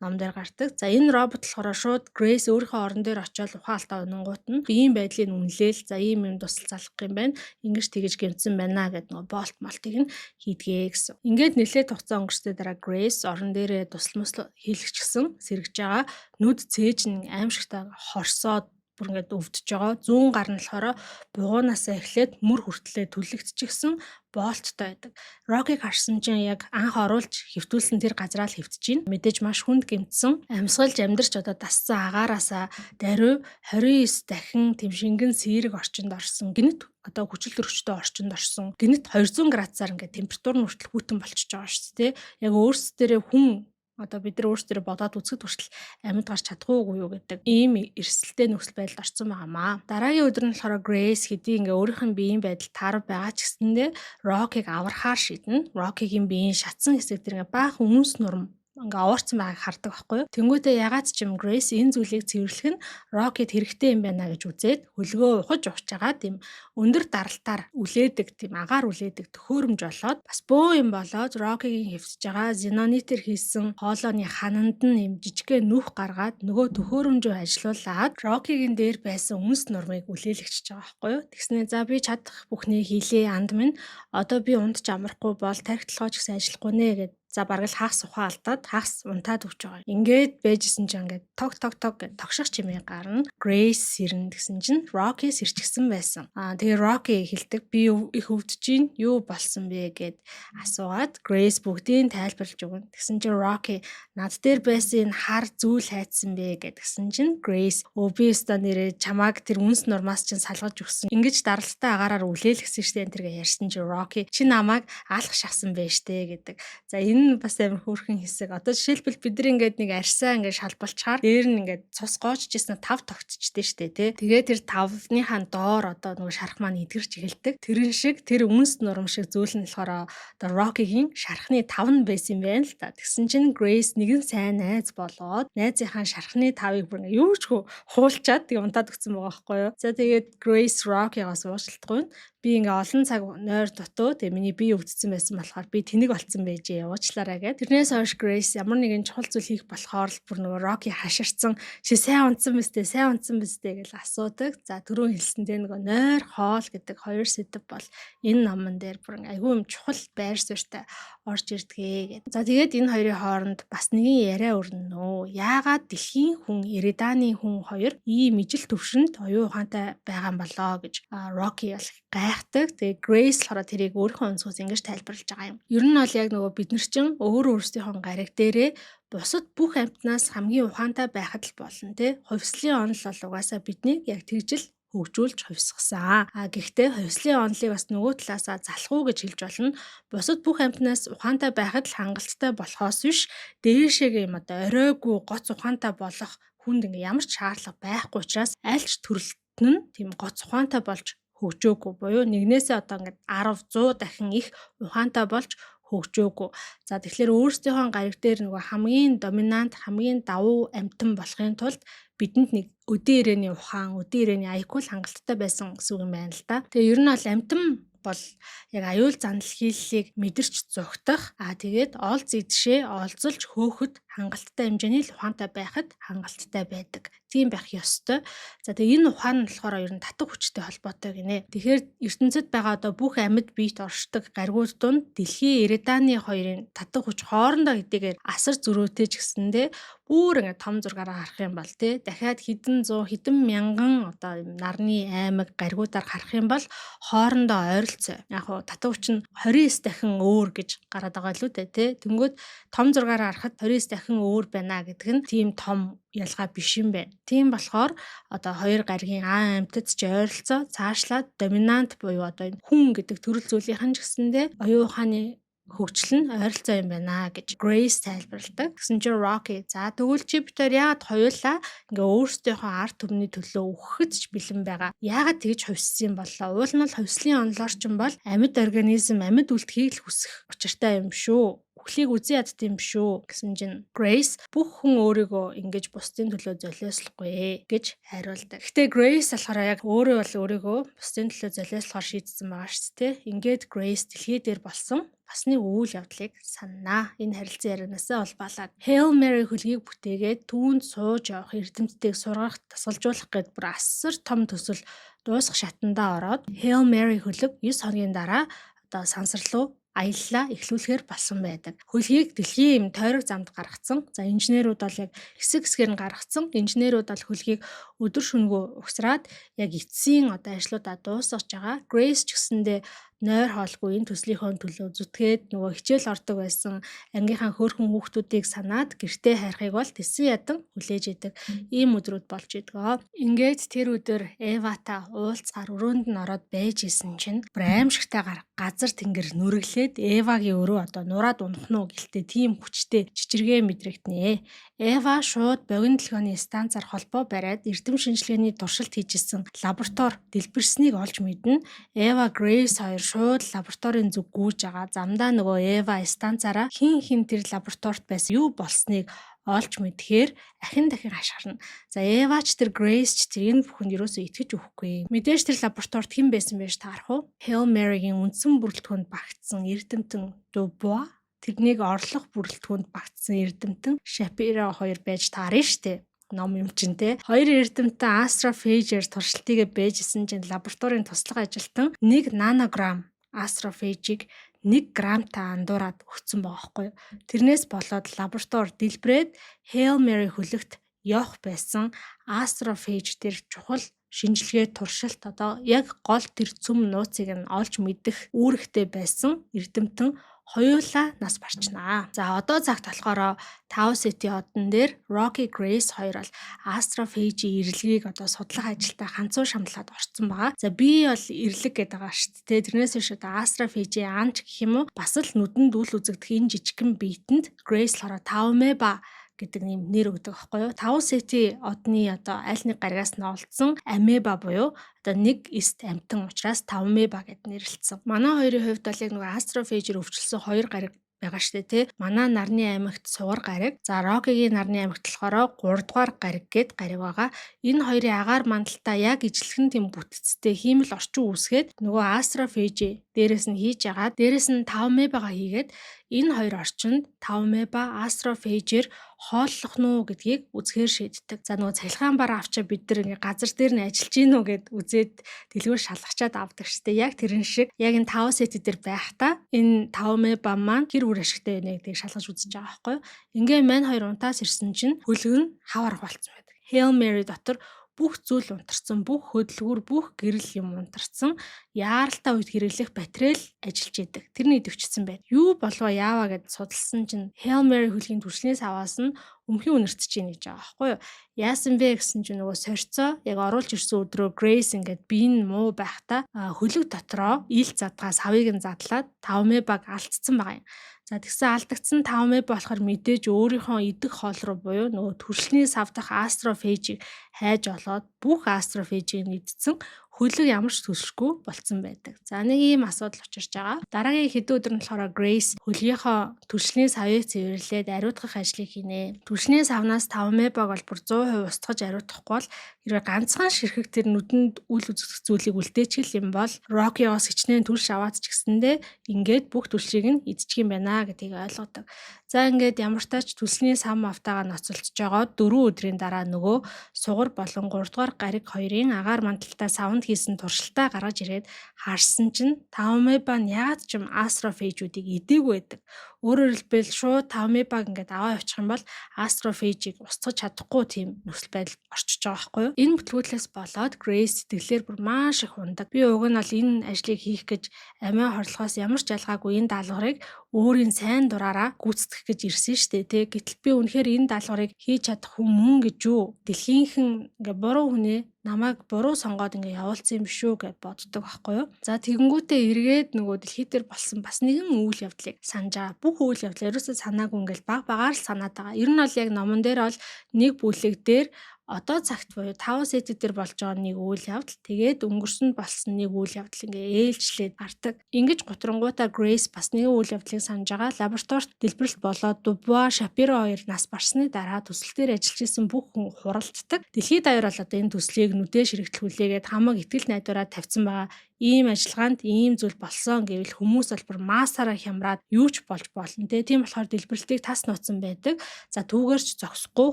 ном дээр гардаг. За, энэ робот болохоор шууд Grace өөрийнхөө орон дээр очиод ухаан алдаа унангуут нь биеийн байдлыг үнэлээл, за, ийм юм тусал залгах юм байна. Ингэж тэгэж гэмтсэн байна гэдэг нөгөө болт молтыг нь хийдгээ гэсэн. Ингээд нэлээд хугацаа өнгөрсний дараа Grace орон дээрээ тусал мусал хийлгэчихсэн, сэргэж байгаа. Нүд цээж нь аимшигтай хорсоод, бүр ингээд өвдөж байгаа. Зүүн гар нь болохоор бугуунаасаа эхлээд мөр хүртлээ түлэгдчихсэн боолттой байдаг. Рокиг харсан чинь яг анх оруулж хэвтүүлсэн тэр газраа л хэвтэж байна. Мэдээж маш хүнд гэмтсэн. Амьсгалж амьдарч одоо дассан агаараасаа даруй 29 дахин тэм шингэн сийрэг орчинд орсон. Гэнэт одоо хүчил төрөгчтэй орчинд орсон. Гэнэт 200 градусаар ингээд температур нь хүртэл хүйтэн болчихж байгаа шүү дээ. Яг өөрсдөө хүн одоо бид нар өөрсдөө бодоод үзэхэд хүртэл амьд гарч чадахгүй юу гэдэг ийм эрсдэлтэй нөхцөл байдалд орсон байгаамаа. Дараагийн өдөр нь болохоор Grace хэдий ингээ өөрийнх нь биеийн байдал таар байгаа ч гэсэндээ Rocky-г аврахаар шийднэ. Rocky-гийн биеийн шатсан хэсэг дээр ингээ баахан үнс нурам ингээ овоорцсон байгааг хардаг байхгүй юу. Тэнгүүтээ ягаад ч юм Grace энэ зүйлийг цэвэрлэх нь Rocky-д хэрэгтэй юм байна гэж үзээд хөлгөө ухаж ухаж байгаа тийм өндөр даралтаар үлээдэг, тийм агаар үлээдэг төхөөрөмж болоод, бас бөө юм болоод, Rocky-гийн хэвтэж байгаа Xenonite-ээр хийсэн хоолойны хананд нь юм жижигхэн нүх гаргаад, нөгөө төхөөрөмжөө ажилуулад Rocky-гийн дээр байсан үнс нурмыг үлээлгчж байгаа байхгүй юу. Тэгснээ, за, би чадах бүхнийг хийлээ, анд минь, одоо би унтж амрахгүй бол тархи толгой ч гэсэн ажиллахгүй нэ гэд. За, бараг л хагас ухаан алдаад, хагас унтаад өгч байгаа. Ингээд байжсэн чинь ингээд тог тог тог гэж тогшох чимээ гарна. Grace сэрнэ, гэсэн чинь Rocky сэрчихсэн байсан. Аа, тэгээ Rocky хэлдэг, би их өвдөж чинь, юу болсон бэ гэд асуугаад Grace бүгдийг тайлбарлаж өгнө. Тэгсэн чинь Rocky над дээр байсан энэ хар зүйл хайцсан бэ гэд. Тэгсэн чинь Grace өө, би өстө нэрээ чамааг тэр үнс нурмаас чинь салгаж өгсөн. Ингэж даралттай агаараар үлээлгсэн штэ энэ тэргээ ярьсан чинь Rocky чи намайг алах шахсан байж штэ гэдэг. За, энэ нь бас амар хөөрхөн хэсэг. Одоо жишээлбэл бид нар ингээд нэг арьсаа ингээд шалбалчаар дээр нь ингээд цус гоожчихсэн тав тогтчихдээ штэ, тий. Тэгээ тэр тавныхаа доор одоо нөгөө шарх маань эдгэрч эхэлдэг. Тэрэн шиг тэр үнс нурам шиг зүйл нь болохоор одоо Rocky-гийн шархны тав нь байсан юм байна л та. Тэгсэн чинь Grace нэгэн сайн найз болоод найзынхаа шархны тавыг бүр юу ч хуулчаад тэг унтаад өгсөн байгаа байхгүй юу. За, тэгээд Grace Rocky-гаас уучлалтгүй, би ингээ олон цаг нойр дутуу, тэгээ миний бие өвдсөн байсан болохоор би тэнэг болцсон байжээ, уучлаарай гэд. Тэрнээс хойш Grace ямар нэгэн чухал зүйл хийх болохоор л бүр нөгөө Rocky хаширцсан, чи сайн унтсан биз дээ, сайн унтсан биз дээ гэж асуудаг. За, түрүүн хэлсэн те, нөгөө нойр, хоол гэдэг хоёр сэдэв бол энэ номон дээр бүр айгүй юм чухал байр суурьтай орж ирдгээ гэд. За, тэгээд энэ хоёрын хооронд бас нэгэн яриа өрнө. Яагаад дэлхийн хүн, Эриданы хүн хоёр ийм ижил төвшөнд оюун ухаантай байгаа юм болоо гэж Rocky бол гайхдаг. Тэгээ Grace болохоор тэрийг өөрийнхөө өнцгөөс ингэж тайлбарлаж байгаа юм. Ер нь бол яг нөгөө бид нар чинь өөр өөрсдийнхөө гариг дээрээ бусад бүх амьтнаас хамгийн ухаантай байхад л болно, тий. Хувьслын онол бол угаасаа биднийг яг тэгж л хөгжүүлж хувьсгасан. А гэхдээ хувьслын онолыг бас нөгөө талаасаа залах уу гэж хэлж болно. Бусад бүх амьтнаас ухаантай байхад л хангалттай болохоос биш, дээшээгээ юм одоо оройгүй гоц ухаантай болох хүнд ингээ ямар ч шаардлага байхгүй учраас аль ч төрөлт нь тийм гоц ухаантай болж хөгжөөгүй буюу нэгнээсээ одоо ингээд 10 100 дахин их ухаантай болж хөгжөөгүй. За, тэгэхээр өөрсдийнхөө гариг дээр нөгөө хамгийн доминант, хамгийн давуу амьтан болохын тулд бидэнд нэг өдөө ирээний ухаан, өдөө ирээний IQ л хангалттай байсан гэсэн үг юм байна л да. Тэгээ ер нь бол амьтан бол яг аюул занал хийллийг мэдэрч зугтах, аа, тэгээд олз идшээ олзолж хөөхөд хангалттай хэмжээний л ухаантай байхад хангалттай байдаг. Тийм байх ёстой. За, тэгээ энэ ухаан нь болохоор ер нь татах хүчтэй холбоотой гинэ. Тэгэхээр ертөнцид байгаа одоо бүх амьд биет оршдог гаригууд дунд дэлхийн, Эриданы хоёрын татах хүч хоорондоо хэдийгээр асар зөрөөтэй ч гэсэндээ бүр ингээ том зургаараа харах юм бол, тий, дахиад хэдэн зуун хэдэн мянган одоо нарны аймаг гаригуудаар харах юм бол хоорондоо ойролцоо. Яг хуу татах хүч нь 29 дахин өөр гэж гараад байгаа л үү дээ, тий. Тэнгүүд том зургаараа харахад 29 дахин өөр байна гэдэг нь тийм том ялгаа биш юм байна. Тийм болохоор одоо хоёр гаригийн ан амьтад ч ойролцоо, цаашлаад доминант буюу одоо хүн гэдэг төрөл зүйлийнх нь ч гэсэндээ оюун ухааны хөгжил нь ойролцоо юм байна гэж Grace тайлбарладаг. Тэгсэн чинь Rocky за, тэгвэл чи бид хоёр яагаад хоёулаа ингээ өөрсдийнхөө ард түмний төлөө үхэхэд ч бэлэн байгаа. Яагаад тэгж хувьссан юм боллоо? Уул нь бол хувьслын онолоор ч юм бол амьд организм амьд үлдэхийг л хүсэх учиртай юм шүү. Бүхлийг үзэн ядд юм шүү гэсэн чинь Grace бүх хүн өөрийгөө ингэж бусдын төлөө золиослохгүй гэж хариулдаг. Гэхдээ Grace болохоор яг өөрөө бол өөрийгөө бусдын төлөө золиослохоор шийдсэн байгаа шүү дээ. Ингээд Grace дэлхий дээр болсон бас нэг үйл явдлыг саннаа. Энэ харилцан ярианаасаа улбаалаад Hail Mary хөлгийг бүтээгээд түүнд сууж явах эрдэмтдийг сургах, дасгалжуулах гээд бүр асар том төсөл дуусах шатандаа ороод Hail Mary хөлөг 9 хоногийн дараа одоо сансар руу аяллаа эхлүүлэхээр болсон байдаг. Хөлгийг дэлхийн юм тойрог замд гаргацсан. За, инженерүүд бол яг хэсэг хэсгээр нь гаргацсан. Инженерүүд бол хөлгийг өдөр шөнөгүй угсраад яг эцсийн одоо ажлуудаа дуусгаж байгаа. Grace ч гэсэндээ нойр хоолгүй энэ төслийнхөө төлөө зүтгээд, нөгөө хичээл ордог байсан ангийнхаа хөөрхөн хүүхдүүдийг санаад гэртээ харихыг бол тэсэн ядан хүлээж идэг ийм өдрүүд болж идэг. Ингээд тэр өдөр Эвата уулзгаар өрөөнд нь ороод байж исэн чинь бүр аимшигтайгаар газар тэнгэр нүрэглээд, Эвагийн өрөө одоо нураад унах нь уу гэлтэй тийм хүчтэй чичиргээ мэдрэгдэнэ. Эва шууд богино долгионы станцаар холбоо бариад эрдэм шинжилгээний туршилт хийж исэн лаборатори дэлбэрснийг олж мэднэ. Эва, Grace хоёр шууд лабораторийн зүг гүйж байгаа. Замдаа нөгөө Эва станцаараа хэн хэн тэр лабораторид байсан, юу болсныг олж мэдхээр ахин дахин хашгирна. За, Эва ч тэр, Grace ч тэр энэ бүхэнд ерөөсөө итгэж өгөхгүй. Мэдээж тэр лабораторид хэн байсан бэ таарах уу? Hail Mary-гийн үндсэн бүрэлдэхүүнд багтсан эрдэмтэн Дубуа, тэрнийг орлох бүрэлдэхүүнд багтсан эрдэмтэн Шапиро хоёр байж таарна штэ, ном юм чинь те. Хоёр эрдэмтэн астрофейжээр туршилтыг бэжсэн чинь лабораторийн туслах ажилтан 1 нанограмм астрофейжийг 1 грамтай андуураад өгсөн байгаа байхгүй юу. Тэрнээс болоод лаборатори дэлбрээд Hail Mary хөлөгт явах байсан астрофейж тэр чухал шинжилгээ туршилт, одоо яг гол тэр цөм нууцыг нь олж мэдэх үүрэгтэй байсан эрдэмтэн хоёулаа нас барчнаа. За, одоо цагт болохоор Tau Ceti одон дээр Rocky, Grace хоёр бол астрофейжийн эрэлгийг одоо судлах ажилдаа ганцуу шамлаад орцсон байгаа. За, би бол эрлэг гэдэг байгаа шүү дээ. Тэрнээс биш одоо астрофейжийн анч гэх юм уу, бас л нүдэнд үл үзэгдэх энэ жижигхэн биетэнд Grace болохоор Таумеба гэдэг нэм нэр өгдөг байхгүй юу. Tau Ceti одны одоо аль нэг гаригаас нь олдсон амеба буюу одоо нэг эст амьтан учраас Тавмеба гэд нэрлэлсэн. Манай хоёрын хувьд бол яг нөгөө астрофейжээр өвчлсөн хоёр гариг байгаа штэ, тий. Манай нарны аймагт сугар гариг, за Рокигийн нарны аймагт болохоор 3 дугаар гариг гэд гариг байгаа. Энэ хоёрын агаар мандалтай яг ижилхэн тийм бүтцтэй хиймэл орчин үүсгээд, нөгөө астрофейжи дээрэс нь хийж байгаа. Дээрэс нь тавмебага хийгээд энэ хоёр орчинд тавмеба астрофейжээр хооллох нь уу гэдгийг үзэхээр шийддэг. За, нөгөө цахилгаан бар авчаа бид нар ингээ газар дээр нь ажиллаж гин үү гэд үзээд дэлгүүр шалгачаад авдаг штэ. Яг тэрэн шиг яг энэ Tau Ceti дээр байхдаа энэ тавмеба маань хэр үр ашигтай байна гэдгийг шалгаж үзэж байгаа байхгүй юу. Ингээ мань хоёр унтаас ирсэн чинь хөлөг нь хавар болцсон байдаг. Hail Mary дотор бүх зүйл унтарсан, бүх хөдөлгүүр, бүх гэрэл юм унтарсан. Яаралтай үед хэрэглэх батарей л ажиллаж идэг. Тэрний идэвчсэн байд. Юу болвоо, яаваа гэд судалсан чинь Hail Mary хөлгийн түлшнээс аваас нь өмхийн үнэртэж ийн гэж байгаа байхгүй юу. Яасан бэ гэсэн чинь нөгөө сорьцоо яг оруулж ирсэн өдрөө Grace ингээд бие нь муу байхдаа хөлөг дотроо ил задгаа савыг нь задлаад тавмебаг алдцсан байгаа юм. За, тэгсэн алдагдсан тавмеб болохоор мэдээж өөрийнхөө идэх хоол руу буюу нөгөө төршний сав дахь астрофейжийг хайж олоод бүх астрофейжийг нь идсэн, хөлөг ямар ч төлшгүй болцсон байдаг. За, нэг ийм асуудал учирч байгаа. Дараагийн хэдэн өдөр нь болохоор Grace хөлгийнхөө түлшний савыг цэвэрлээд ариутгах ажлыг хийнэ. Түлшний савнаас 5 мебаг бол бүр 100% устгаж ариутгахгүй бол хэрвээ ганцхан ширхэг тэр нүдэнд үл үзэгдэх зүйлийг үлдээчихэл юм бол Rocky-оос хичнээн түлш аваад ч гэсэндээ ингээд бүх түлшийг нь идчих юм байна гэдгийг ойлгодог. За, ингээд ямар тач түлшний сав мавтайгаа ноцолдож байгаа 4 өдрийн дараа нөгөө сугар болон 3 дугаар гариг хоёрын агаар мандалтай савнд хийсэн туршилтаа гаргаж ирээд харсан чинь тавмеба нь яагаад ч юм астрофейжүүдийг идээгүй байдаг. Өөрөөр хэлбэл шууд тавмебаг ингээд аваа явчих юм бол астрофейжийг устгах чадахгүй тийм нөхцөл байдал орчиж байгаа байхгүй юу? Энэ бүтлгүүтлээс болоод Grace сэтгэлээр бүр маш их ундаг. Би уг нь бол энэ ажлыг хийх гэж амиа хорлохоос ямар ч ялгаагүй энэ даалгаврыг өөрийн сайн дураараа гүйцэтгэх гэж ирсэн шүү дээ, тэ. Гэтэл би үнэхээр энэ даалгаврыг хийж чадах хүн мөн гэж юу? Дэлхийнхэн ингээ буруу хүнээ намайг буруу сонгоод ингээ явуулсан юм шүү гэж боддог байхгүй юу? За, тэгэнгүүтээ эргээд нөгөө дэлхий дээр болсон бас нэгэн үйл явдлыг санаж байгаа. Бүх үйл явдал ерөөсөө санаагүй ингээл баг багаар л санаад байгаа. Ер нь бол яг номон дээр бол нэг бүлэг дээр Одоо цагт буюу Tau Ceti дээр болж байгаа нэг үйл явдал, тэгээд өнгөрсөнд болсон нэг үйл явдал ингээ ээлжлээд гардаг. Ингэж гутрангуудаа Grace бас нэгэн үйл явдлыг санаж байгаа. Лабораторид дэлбэрэлт болоод Дубуа, Шапиро хоёр нас барсны дараа төсөл дээр ажиллаж исэн бүх хүн хуралддаг. Дэлхийд даяар бол одоо энэ төслийг нүдээ ширэгтлүүлээгээд хамаг итгэл найдвараа тавьсан байгаа. Ийм ажиллагаанд ийм зүйл болсон гэвэл хүмүүс бол бүр массаараа хямраад юу ч болж болно те. Тийм болохоор дэлбэрэлтийг тас нууцсан байдаг. За, түүгээрч зогсохгүй,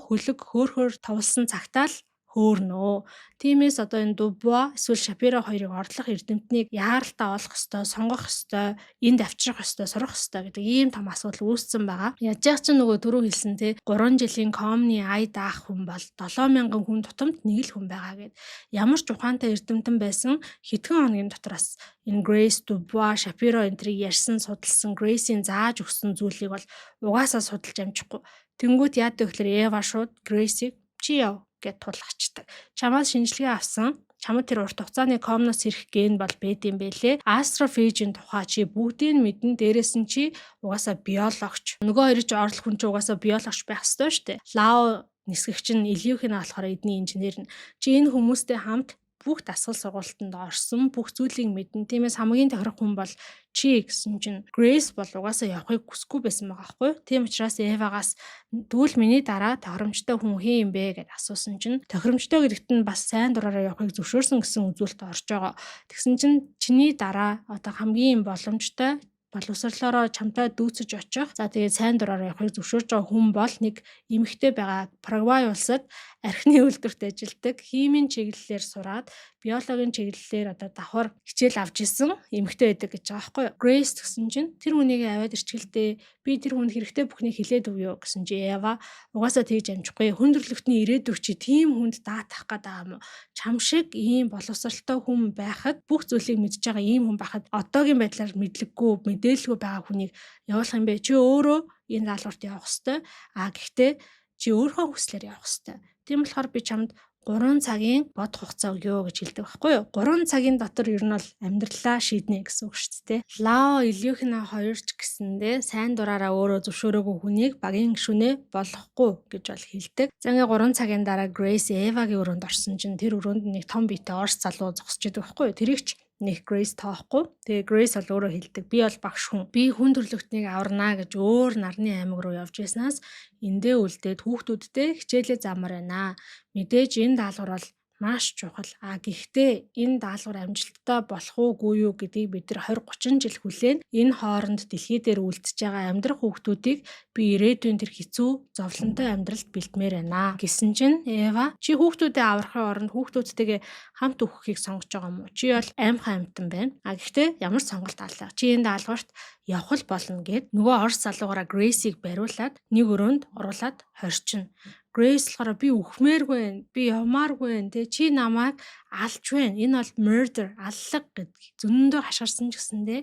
хөлөг хөөхөр товлсон цагтаа л хөөрнөө. Тиймээс одоо энэ Дубуа эсвэл Шапиро хоёрыг орлох эрдэмтнийг яаралтай олох ёстой, сонгох ёстой, энд авчрах ёстой, сурах ёстой гэдэг ийм том асуудал үүссэн байгаа. Яаж яах чинь нөгөө түрүү хэлсэн те, 3 жилийн комны ая даах хүн бол 7000 хүн тутамд нэг л хүн байгаа гэд. Ямар ч ухаантай эрдэмтэн байсан хэдхэн хоногийн дотор бас энэ Grace, Дубуа, Шапиро энэ тэрийг ярьсан, судалсан, Grace-ийн зааж өгсөн зүйлийг бол угаасаа судалж амжихгүй. Тэнгүүт яадаг гэхээр Ева шууд Grace-ийг чи яв гэд тулгачдаг. Чамаас шинжилгээ авсан, чамд тэр урт хугацааны комноос ирэх ген бол байд юм бэлээ. Астрофейжийн тухай чи бүгдийг мэднэ. Дээрээс нь чи угаасаа биологч. Нөгөө хоёрыг чи орлох хүн чи угаасаа биологч байх ёстой шүү дээ. Лао нисгэгч нь, Илюхин болохоор эдний инженер нь. Чи энэ хүмүүстэй хамт бүх дасгал сургалтанд орсон, бүх зүйлийг мэднэ. Тиймээс хамгийн тохирох хүн бол чи гэсэн чинь Grace бол угаасаа явахыг хүсэхгүй байсан байгаа байхгүй юу? Тийм учраас Эвагаас тэгвэл миний дараа тохиромжтой хүн хэн юм бэ гэд асуусан чинь тохиромжтой гэдэгт нь бас сайн дураараа явахыг зөвшөөрсөн гэсэн үзүүлэлт орж байгаа. Тэгсэн чинь чиний дараа одоо хамгийн боломжтой, боловсрлоороо чамтай дүүцэж очих. За, тэгээд сайн дураараа явахыг зөвшөөрж байгаа хүн бол нэг эмэгтэй байгаа. Парагвай улсад архины үйлдвэрт ажилладаг, химийн чиглэлээр сураад, биологийн чиглэлээр одоо давхар хичээл авч исэн эмэгтэй байдаг гэж байгаа байхгүй юу. Grace гэсэн чинь тэр хүнийг аваад ирчихэлдээ. Би тэр хүнд хэрэгтэй бүхнийг хэлээд өгье гэсэн чи Ева угаасаа тэгж амжихгүй. Хүндрэлтний ирээдүйг чи тийм хүнд даатах гээд байгаа юм уу? Чам шиг ийм боловсралтай хүн байхад, бүх зүйлийг мэдж байгаа ийм хүн байхад одоогийн байдлаар мэдлэггүй, мэдээлэлгүй байгаа хүнийг явуулах юм бэ? Чи өөрөө энэ даалгаварт явах ёстой. А гэхдээ чи өөрийнхөө хүслээр явах ёстой. Тийм болохоор би чамд 3 цагийн бодох хугацаа өгөө гэж хэлдэг байхгүй юу? 3 цагийн дотор ер нь бол амьдралаа шийднэ гэсэн үг шүү дээ. Лао, Илюхина хоёр ч гэсэндээ сайн дураараа өөрөө зөвшөөрөөгүй хүнийг багийн гишүүнээ болохгүй гэж бол хэлдэг. За, ингээ 3 цагийн дараа Grace Эвагийн өрөөнд орсон чинь тэр өрөөнд нэг том биетэй орс залуу зогсож идэг байхгүй юу? Тэрийг ч нэг Grace тоохгүй. Тэгээ Grace бол өөрөө хэлдэг. Би бол багш хүн. Би хүн төрөлхтнийг аварнаа гэж өөр нарны аймаг руу явж байснаас эндээ үлдээд хүүхдүүдтэй хичээлээ заамаар байна. Мэдээж энэ даалгавар бол маш чухал. А гэхдээ энэ даалгавар амжилттай болох уугүй юу гэдгийг бид нар 20 30 жил хүлээн. Энэ хооронд дэлхий дээр үлдэж байгаа амьдрах хүүхдүүдийг би ирээдүйн тэр хэцүү зовлонтой амьдралд бэлтмээр байна гэсэн чинь Эва чи хүүхдүүдээ аврахын оронд хүүхдүүдтэйгээ хамт өгөхийг сонгож байгаа юм уу? Чи бол аймхан амьтан байна. А гэхдээ ямар ч сонголт алга. Чи энэ даалгаварт явах л болно гэд нөгөө орс залуугаараа Грейсийг бариулаад нэг өрөөнд оруулаад хорчино. Grace болохоор би үхмээргүй байна. Би явмааргүй байна. Тэ, чи намайг алж байна. Энэ бол murder, аллага гэдэг. Зөндөө хашгирсан ч гэсэндээ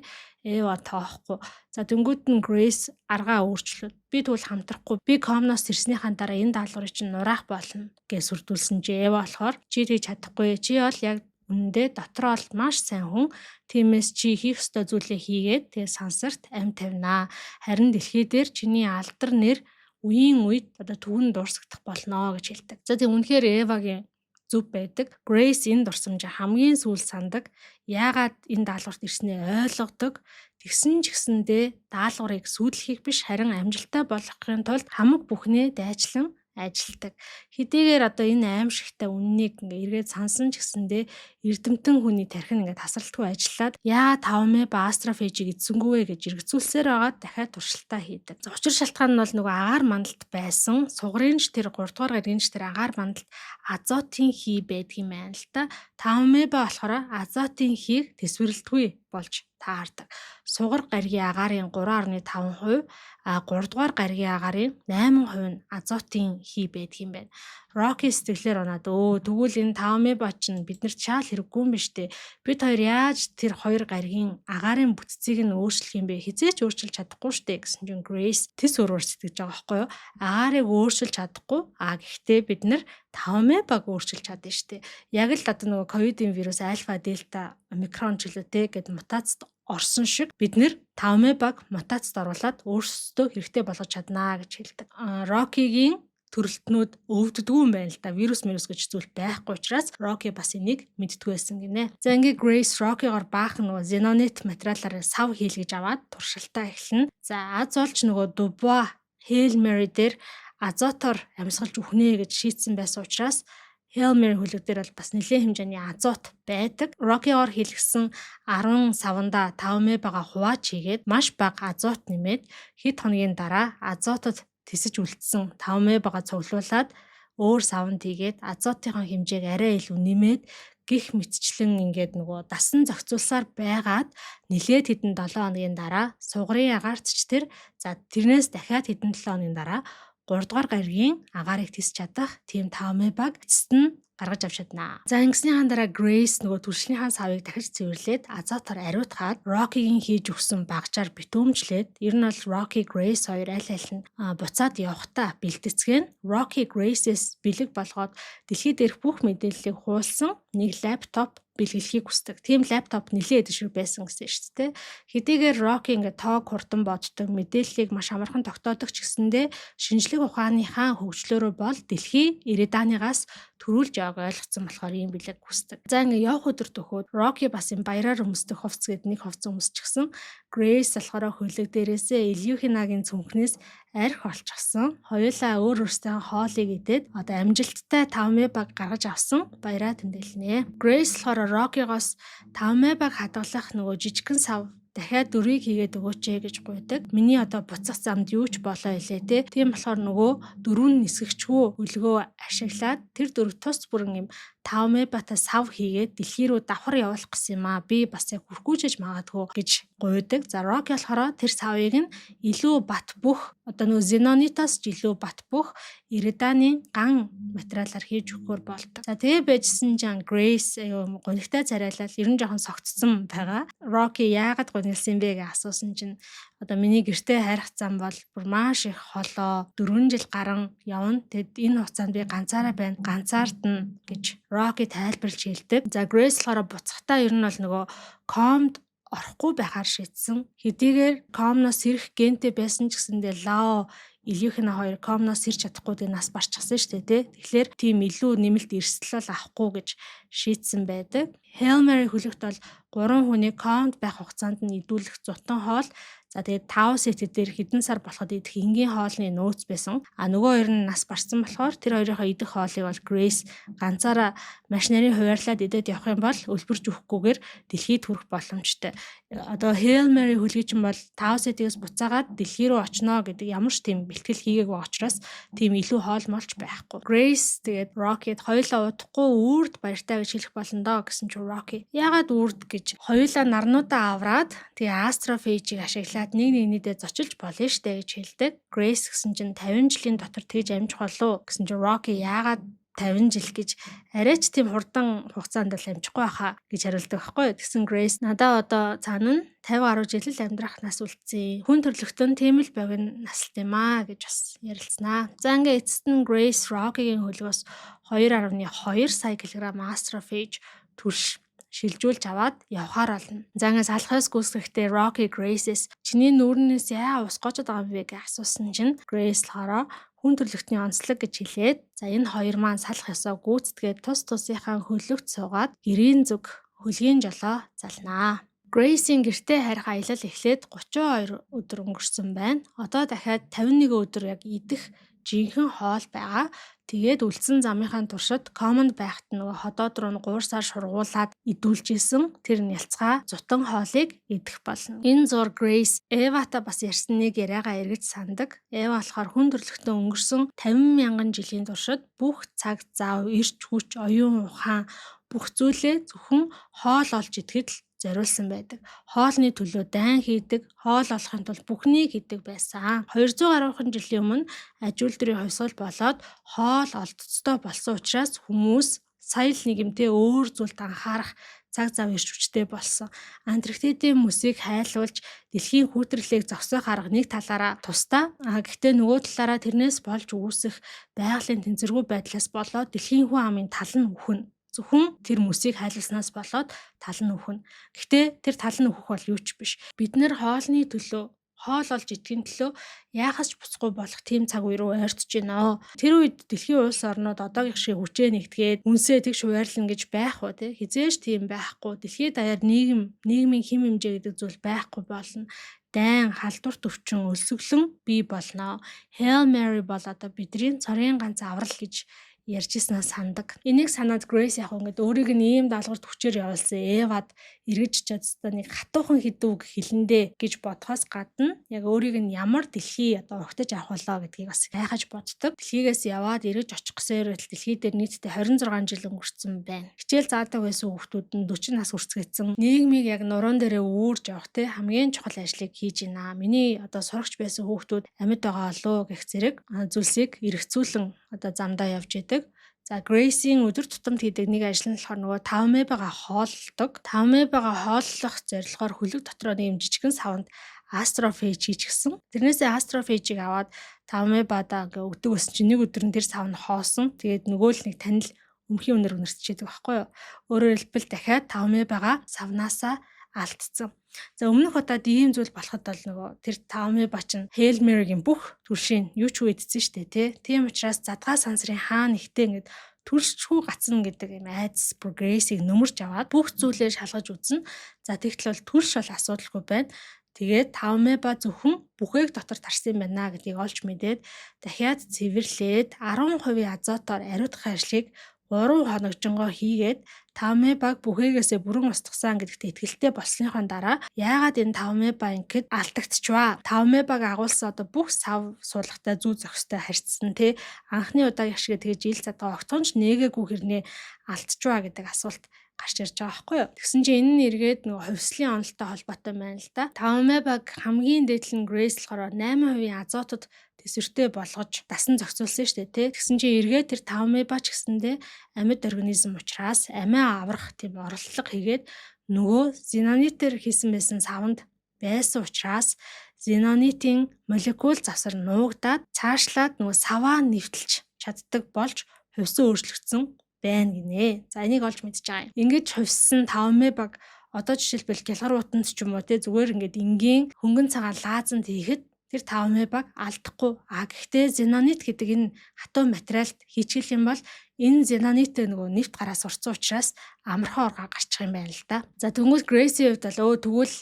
Эва тоохгүй. За, дөнгөд нь Grace аргаа өөрчлөөд би тэгвэл хамтрахгүй. Би комноос ирснийхаа дараа энэ даалгаврыг чинь нураах болно гэж сүрдүүлсэн чи Эва болохоор чи тэгж чадахгүй. Чи бол яг үнэндээ дотроо бол маш сайн хүн. Тиймээс чи хийх ёстой зүйлээ хийгээд тэгээ сансарт амь тавина. Харин дэлхий дээр чиний алдар нэр үеийн үед одоо түвэн дуурсагдах болно гэж хэлдэг. За, тэг үнэхээр Эвагийн зөв байдаг. Grace энэ дурсамжаа хамгийн сүүл сандаг. Яагаад энэ даалгаварт ирснээ ойлгодог. Тэгсэн ч гэсэндээ даалгаврыг сүйдлэхийг биш, харин амжилттай болгохын тулд хамаг бүхнээ дайчлан ажилдаг. Хэдийгээр одоо энэ аимшигтай үннийг ингээ эргээд сансан ч гэсэндээ эрдэмтэн хүний тархин ингээ тасралтгүй ажиллаад яа 5 ба астрофейжийг эзэнгүү вэ гэж эргэцүүлсээр байгаа, дахиад туршилтаа хийдэг. За, учир шалтгаан нь бол нөгөө агаар мандалд байсан сугрын ч тэр 3 дугаар гарагийн ч тэр агаар мандалд азотын хий байдаг юм байна л та. 5 ба болохоор азотын хийг тэсвэрлэдэггүй болж таардаг. Сугар гаригийн агаарын 3.5%, а 3 дугаар гаригийн агаарын 8% нь азотын хий байдаг юм байна. Rocky сэтгэлээр унаад, өө, тэгвэл энэ 5 ба чинь биднэрт шаал хэрэггүй юм биш үү? Бид хоёр яаж тэр хоёр гаригийн агаарын бүтцийг нь өөрчлөх юм бэ? Хизээч өөрчилж чадахгүй штэ гэсэн чинь Grace тэс өрөөр сэтгэж байгаа байхгүй юу? Агаарыг өөрчилж чадахгүй. А гэхдээ бид нар 5 баг өөрчилж чадна штэ. Яг л одоо нөгөө ковидын вирус альфа, дельта, омикрон ч үлээ те гэд мутацид орсон шиг бид нэр 5 баг мутацид оруулаад өөрсдөө хэрэгтэй болгож чаднаа гэж хэлдэг. Рокигийн төрөлтнүүд өвддгүү юм байна л да. Вирус мирус гэж зүйл байхгүй учраас Rocky бас энийг мэддгүй байсан гинэ. За ингээ Grace Rocky-гоор баахан нөгөө Xenonite материалаар сав хийлгэж аваад туршилтаа эхэлнэ. За аз олж нөгөө Dubois Hail Mary дээр азотоор амьсгалж үхнэ гэж шийдсэн байсан учраас Hail Mary хөлөг дээр бол бас нэлээд хэмжээний азот байдаг. Rocky-оор хийлгэсэн 10 савндаа 5 мебага хувааж хийгээд маш бага азот нэмээд хэд хоногийн дараа азотод тэсэж үлдсэн 5 мебага цуглуулад өөр савнд хийгээд азотынхоо хэмжээг арай илүү нэмээд гих мэтчлэн ингээд нөгөө дасан зохицуулсаар байгаад нилээд хэдэн 7 хоногийн дараа сугарын агаарт ч тэр за тэрнээс дахиад хэдэн 7 хоногийн дараа 3 дугаар гаригийн агаарыг тисч чадах тийм 5 мебаг эцэст нь гаргаж авч чаднаа. За ингэснийхаа дараа Grace нөгөө түлшнийхаа савыг дахиж цэвэрлээд азотоор ариутгаад Rocky-гийн хийж өгсөн багжаар битүүмжлээд ер нь бол Rocky Grace хоёр аль аль нь буцаад явхдаа бэлтгэцгэн Rocky Grace-с бэлэг болгоод дэлхий дээрх бүх мэдээллийг хуулсан нэг лаптоп бэлгэлэхийг хүсдэг. Тийм лаптоп нэлээд идэшгүй байсан гэсэн шүү дээ. Хэдийгээр Rocky ингээд тоог хурдан боддог, мэдээллийг маш амархан тогтоодог ч гэсэндээ шинжлэх ухааныхаа хөгжлөөрөө бол дэлхий Эриданыгаас төрүүлж явааг ойлгоцсон болохоор ийм бэлэг хүсдэг. За ингээд явах өдөр төхөөд Rocky бас юм баяраар өмсдөг хувцс гээд нэг хувцас өмсчихсэн. Grace болохоор хөлөг дээрээсээ Ильюхинагийн цүнхнээс арх олчихсон. Хоёулаа өөр өөрсдөө хоолыг идээд одоо амжилттай 5 баг гаргаж авсан баяраа тэмдэглэнэ. Grace болохоор Rocky-гоос 5 баг хадгалах нөгөө жижигхэн сав дахиад дөрвийг хийгээд өгөөч ээ гэж гуйдаг. Миний одоо буцах замд юу ч болоо илээ те. Тийм болохоор нөгөө дөрөв нь нисгэгчгүй хөлгөө ашиглаад тэр дөрөв тус бүрэн юм 5 мебата сав хийгээд дэлхий рүү давхар явуулах гэсэн юм аа. Би бас яг хүрхгүй ч магадгүй гэж гуйдаг. За Rocky болохоор тэр савыг нь илүү бат бөх одоо нөгөө Xenonite-аас ч илүү бат бөх Эриданы ган материалаар хийж өгөхөөр болдог. За тэгээ байжсэн чинь Grace аюу гунигтай царайлал ер нь жоохон согтцсон байгаа. Rocky яагаад гунигласан бэ гэж асуусан чинь одоо миний гэртээ хайрах зам бол бүр маш их холоо 4 жил гарan явна. Тэгэд энэ хугацаанд би ганцаараа байна. Ганцаардна гэж Rocky тайлбарлаж хэлдэг. За Grace болохоор буцахтаа ер нь бол нөгөө комд орохгүй байхаар шийдсэн. Хэдийгээр комноос сэрэх гентэй байсан ч гэсэндээ Лао Илюхина хоёр комноос сэрч чадахгүй тэгээ нас барчихсан шүү дээ тий. Тэгэхээр тийм илүү нэмэлт эрсдэл бол авахгүй гэж шийдсэн байдаг. Hail Mary хөлөгт бол 3 хүний комд байх хугацаанд нь идүүлэх зутан хоол. За тэгээд 5 сет дээр хэдэн сар болоход идэх энгийн хоолны нөөц байсан. А нөгөө хоёр нь нас барсан болохоор тэр хоёрынхоо идэх хоолыг бол Grace ганцаараа маш нарийн хуваарлаад идээд явах юм бол өлбөрч өгөхгүйгээр дэлхийд хүрэх боломжтой. Одоо Hail Mary хөлгийн чинь бол 5 сетигээс буцаагаад дэлхий рүү очно гэдэг ямар ч тийм бэлтгэл хийгээгүй учраас тийм илүү хоол молч байхгүй. Grace тэгээд Rocky хоёулаа удахгүй үрд баяртай гэж хэлэх болно доо гэсэн чинь Rocky яагаад үрд гэж хоёулаа нарнуудаа авраад тэгээ астрофейжийг ашиглаад нэг нэгнийдээ зочилж болно штэ гэж хэлдэг. Grace гэсэн чинь 50 жилийн дотор тэгж амжих болов гэсэн чинь Rocky яагаад 50 жил гэж арай ч тийм хурдан хугацаанд л амжихгүй байхаа гэж хариулдаг байхгүй юу. Тэгсэн Grace надаа одоо цаана нь 50 гаруй жил л амьдрах нас үлдсэн. Хүн төрөлхтөн тийм л богино наслт юм аа гэж бас ярилцсанаа. За ингээ эцэст нь Grace Rocky-гийн хөлгөөс 2.2 сая килограмм астрофейж түлш шилжүүлж аваад явхаар болно. За ингээ салах ёс гүйцэтгэхдээ Rocky Grace-с чиний нүүрнээс яа ус гоожод байгаа юм бэ гэж асуусан чинь Grace болохоор хүн төрөлхтний онцлог гэж хэлээд за энэ хоёр маань салах ёсоо гүйцэтгээд тус тусынхаа хөлөгт суугаад гэрийн зүг хөлгийн жолоо залнаа. Grace-ийн гэртээ харих аялал эхлээд 32 өдөр өнгөрсөн байна. Одоо дахиад 51 өдөр яг идэх жинхэнэ хоол байгаа. Тэгээд үлдсэн замынхаа туршид комонд байхад нөгөө ходоод руу нь 3 сар шургуулад идүүлж исэн тэр нялцгай зутан хоолыг идэх болно. Энэ зур Grace Эвата бас ярьсан нэг яриагаа эргэж сандаг. Эва болохоор хүн төрөлхтөн өнгөрсөн 50 мянган жилийн туршид бүх цаг зав, эрч хүч, оюун ухаан бүх зүйлээ зөвхөн хоол олж идэхэд л зориулсан байдаг. Хоолны төлөө дайн хийдэг, хоол олохын тулд бүхнийг хийдэг байсан. 200 гаруйхан жилийн өмнө аж үйлдвэрийн хувьсгал болоод хоол олдцтой болсон учраас хүмүүс сая л нэгэмтэй өөр зүйлд анхаарах цаг зав ирч хүчтэй болсон. Антарктидын мөсийг хайлуулж дэлхийн хүүтрлийг зогсоох арга нэг талаараа тусдаа. Гэхдээ нөгөө талаараа тэрнээс болж үүсэх байгалийн тэнцвэргүй байдлаас болоод дэлхийн хүн амын тал нь үхнэ. Зөвхөн тэр мөсийг хайлуулснаас болоод тал нь үхнэ. Гэхдээ тэр тал нь үхэх бол юу ч биш. Бид нэр хоолны төлөө Хоол олж идэхин төлөө яахаас ч буцахгүй болох тийм цаг үе рүү ойртож байна. Тэр үед дэлхийн улс орнууд одоогийнх шиг хүчээ нэгтгээд үнсээ тэгш хуваарлна гэж байх уу те? Хизээж тийм байхгүй. Дэлхийд даяар нийгэм, нийгмийн хэм хэмжээ гэдэг зүйл байхгүй болно. Дайн, халдвар төвчин өлсгөлөн бий болно. Hail Mary бол одоо бидний цорын ганц аврал гэж ярьж ирсэн сандаг. Энийг санаад Grace яг ингээд өөрийг нь ийм даалгаварт хүчээр явуулсан Эвад эргэж очиад өстой нэг хатуухан хэдэн үг хэлэндээ гэж бодхоос гадна яг өөрийг нь ямар дэлхий одоо угтаж авах болоо гэдгийг бас гайхаж боддог. Дэлхийгээс яваад эргэж очих гэсээр байтал дэлхий дээр нийтдээ 26 жил өнгөрцөн байна. Хичээл заадаг байсан хүүхдүүд нь 40 нас хүрцгээсэн. Нийгмийг яг нуруунд дээрээ үүрж явах те хамгийн чухал ажлыг хийж байна. Миний одоо сурагч байсан хүүхдүүд амьд байгаа болов гэх зэрэг зүйлсийг эргцүүлэн одоо замдаа явж идэг. За Grace-ийн өдөр тутамд хийдэг нэг ажил нь болохоор нөгөө 5 амебагаа хооллодог. 5 амебагаа хооллох зорилгоор хөлөг дотроо нэг юм жижигхэн саванд астрофейж хийчихсэн. Тэрнээсээ астрофейжийг аваад 5 амебадаа ингээ өгдөг байсан чинь нэг өдөр нь тэр сав нь хоосон. Тэгээд нөгөө л нэг танил өмхийн үнэр үнэртчихэд байхгүй юу. Өөрөөр хэлбэл дахиад 5 амебагаа савнаасаа алдсан. За өмнөх удаад ийм зүйл болоход бол нөгөө тэр 5 амеба чинь Hail Mary-гийн бүх түлшийг юу ч үгүй идсэн штэ тий. Тийм учраас задгаа сансрын хаа нэгтээ ингээд түлшчгүй гацна гэдэг юм айдас Grace-ийг нөмөрч аваад бүх зүйлээ шалгаж үзнэ. За тэгтэл бол түлш бол асуудалгүй байна. Тэгээд 5 амеба зөвхөн бүхээг дотор тарсан юм байна гэдгийг олж мэдээд дахиад цэвэрлээд 10% азотоор ариутгах ажлыг 3 хоногжингоо хийгээд 5 амебаг бүхээгээсээ бүрэн устгасан гэдэгт итгэлтэй болсныхон дараа яагаад энэ 5 амеба ингээд алдагдчихваа. 5 амебаг агуулсан одоо бүх сав суулгатай зүү зохистой харьцсан тий. Анхны удаагийн шиг тэгж ил задгаа огтхонч нээгээгүй хэрнээ алдчихваа гэдэг асуулт гарч ирж байгаа байхгүй юу. Тэгсэн чинь энэ нь эргээд нөгөө хувьслын онолтой холбоотой байна л да. 5 амебаг хамгийн дээд нь Grace болохоор 8% азотод тэсвэртэй болгож дасан зохицуулсан шүү дээ тий. Тэгсэн чинь эргээд тэр 5 амеба ч гэсэндээ амьд организм учраас амиа аврах тийм оролдлого хийгээд нөгөө зенонитээр хийсэн байсан саванд байсан учраас зенонитийн молекул завсар нуугдаад цаашлаад нөгөө саваа нэвтэлж чаддаг болж хувьсан өөрчлөгдсөн байна гинэ. За энийг олж мэдж байгаа юм. Ингэж хувьссан 5 амебаг одоо жишээлбэл гялгар утанд ч юм уу те зүгээр ингээд энгийн хөнгөн цагаан лаазанд хийхэд тэр 5 амебаг алдахгүй. А гэхдээ зенонит гэдэг энэ хатуу материалд хийчихэл юм бол энэ зенонитээ нөгөө нефт гараас сурцсан учраас амархан оргоо гарчих юм байна л да. За тэгвэл Grace-ийн хувьд бол өө тэгвэл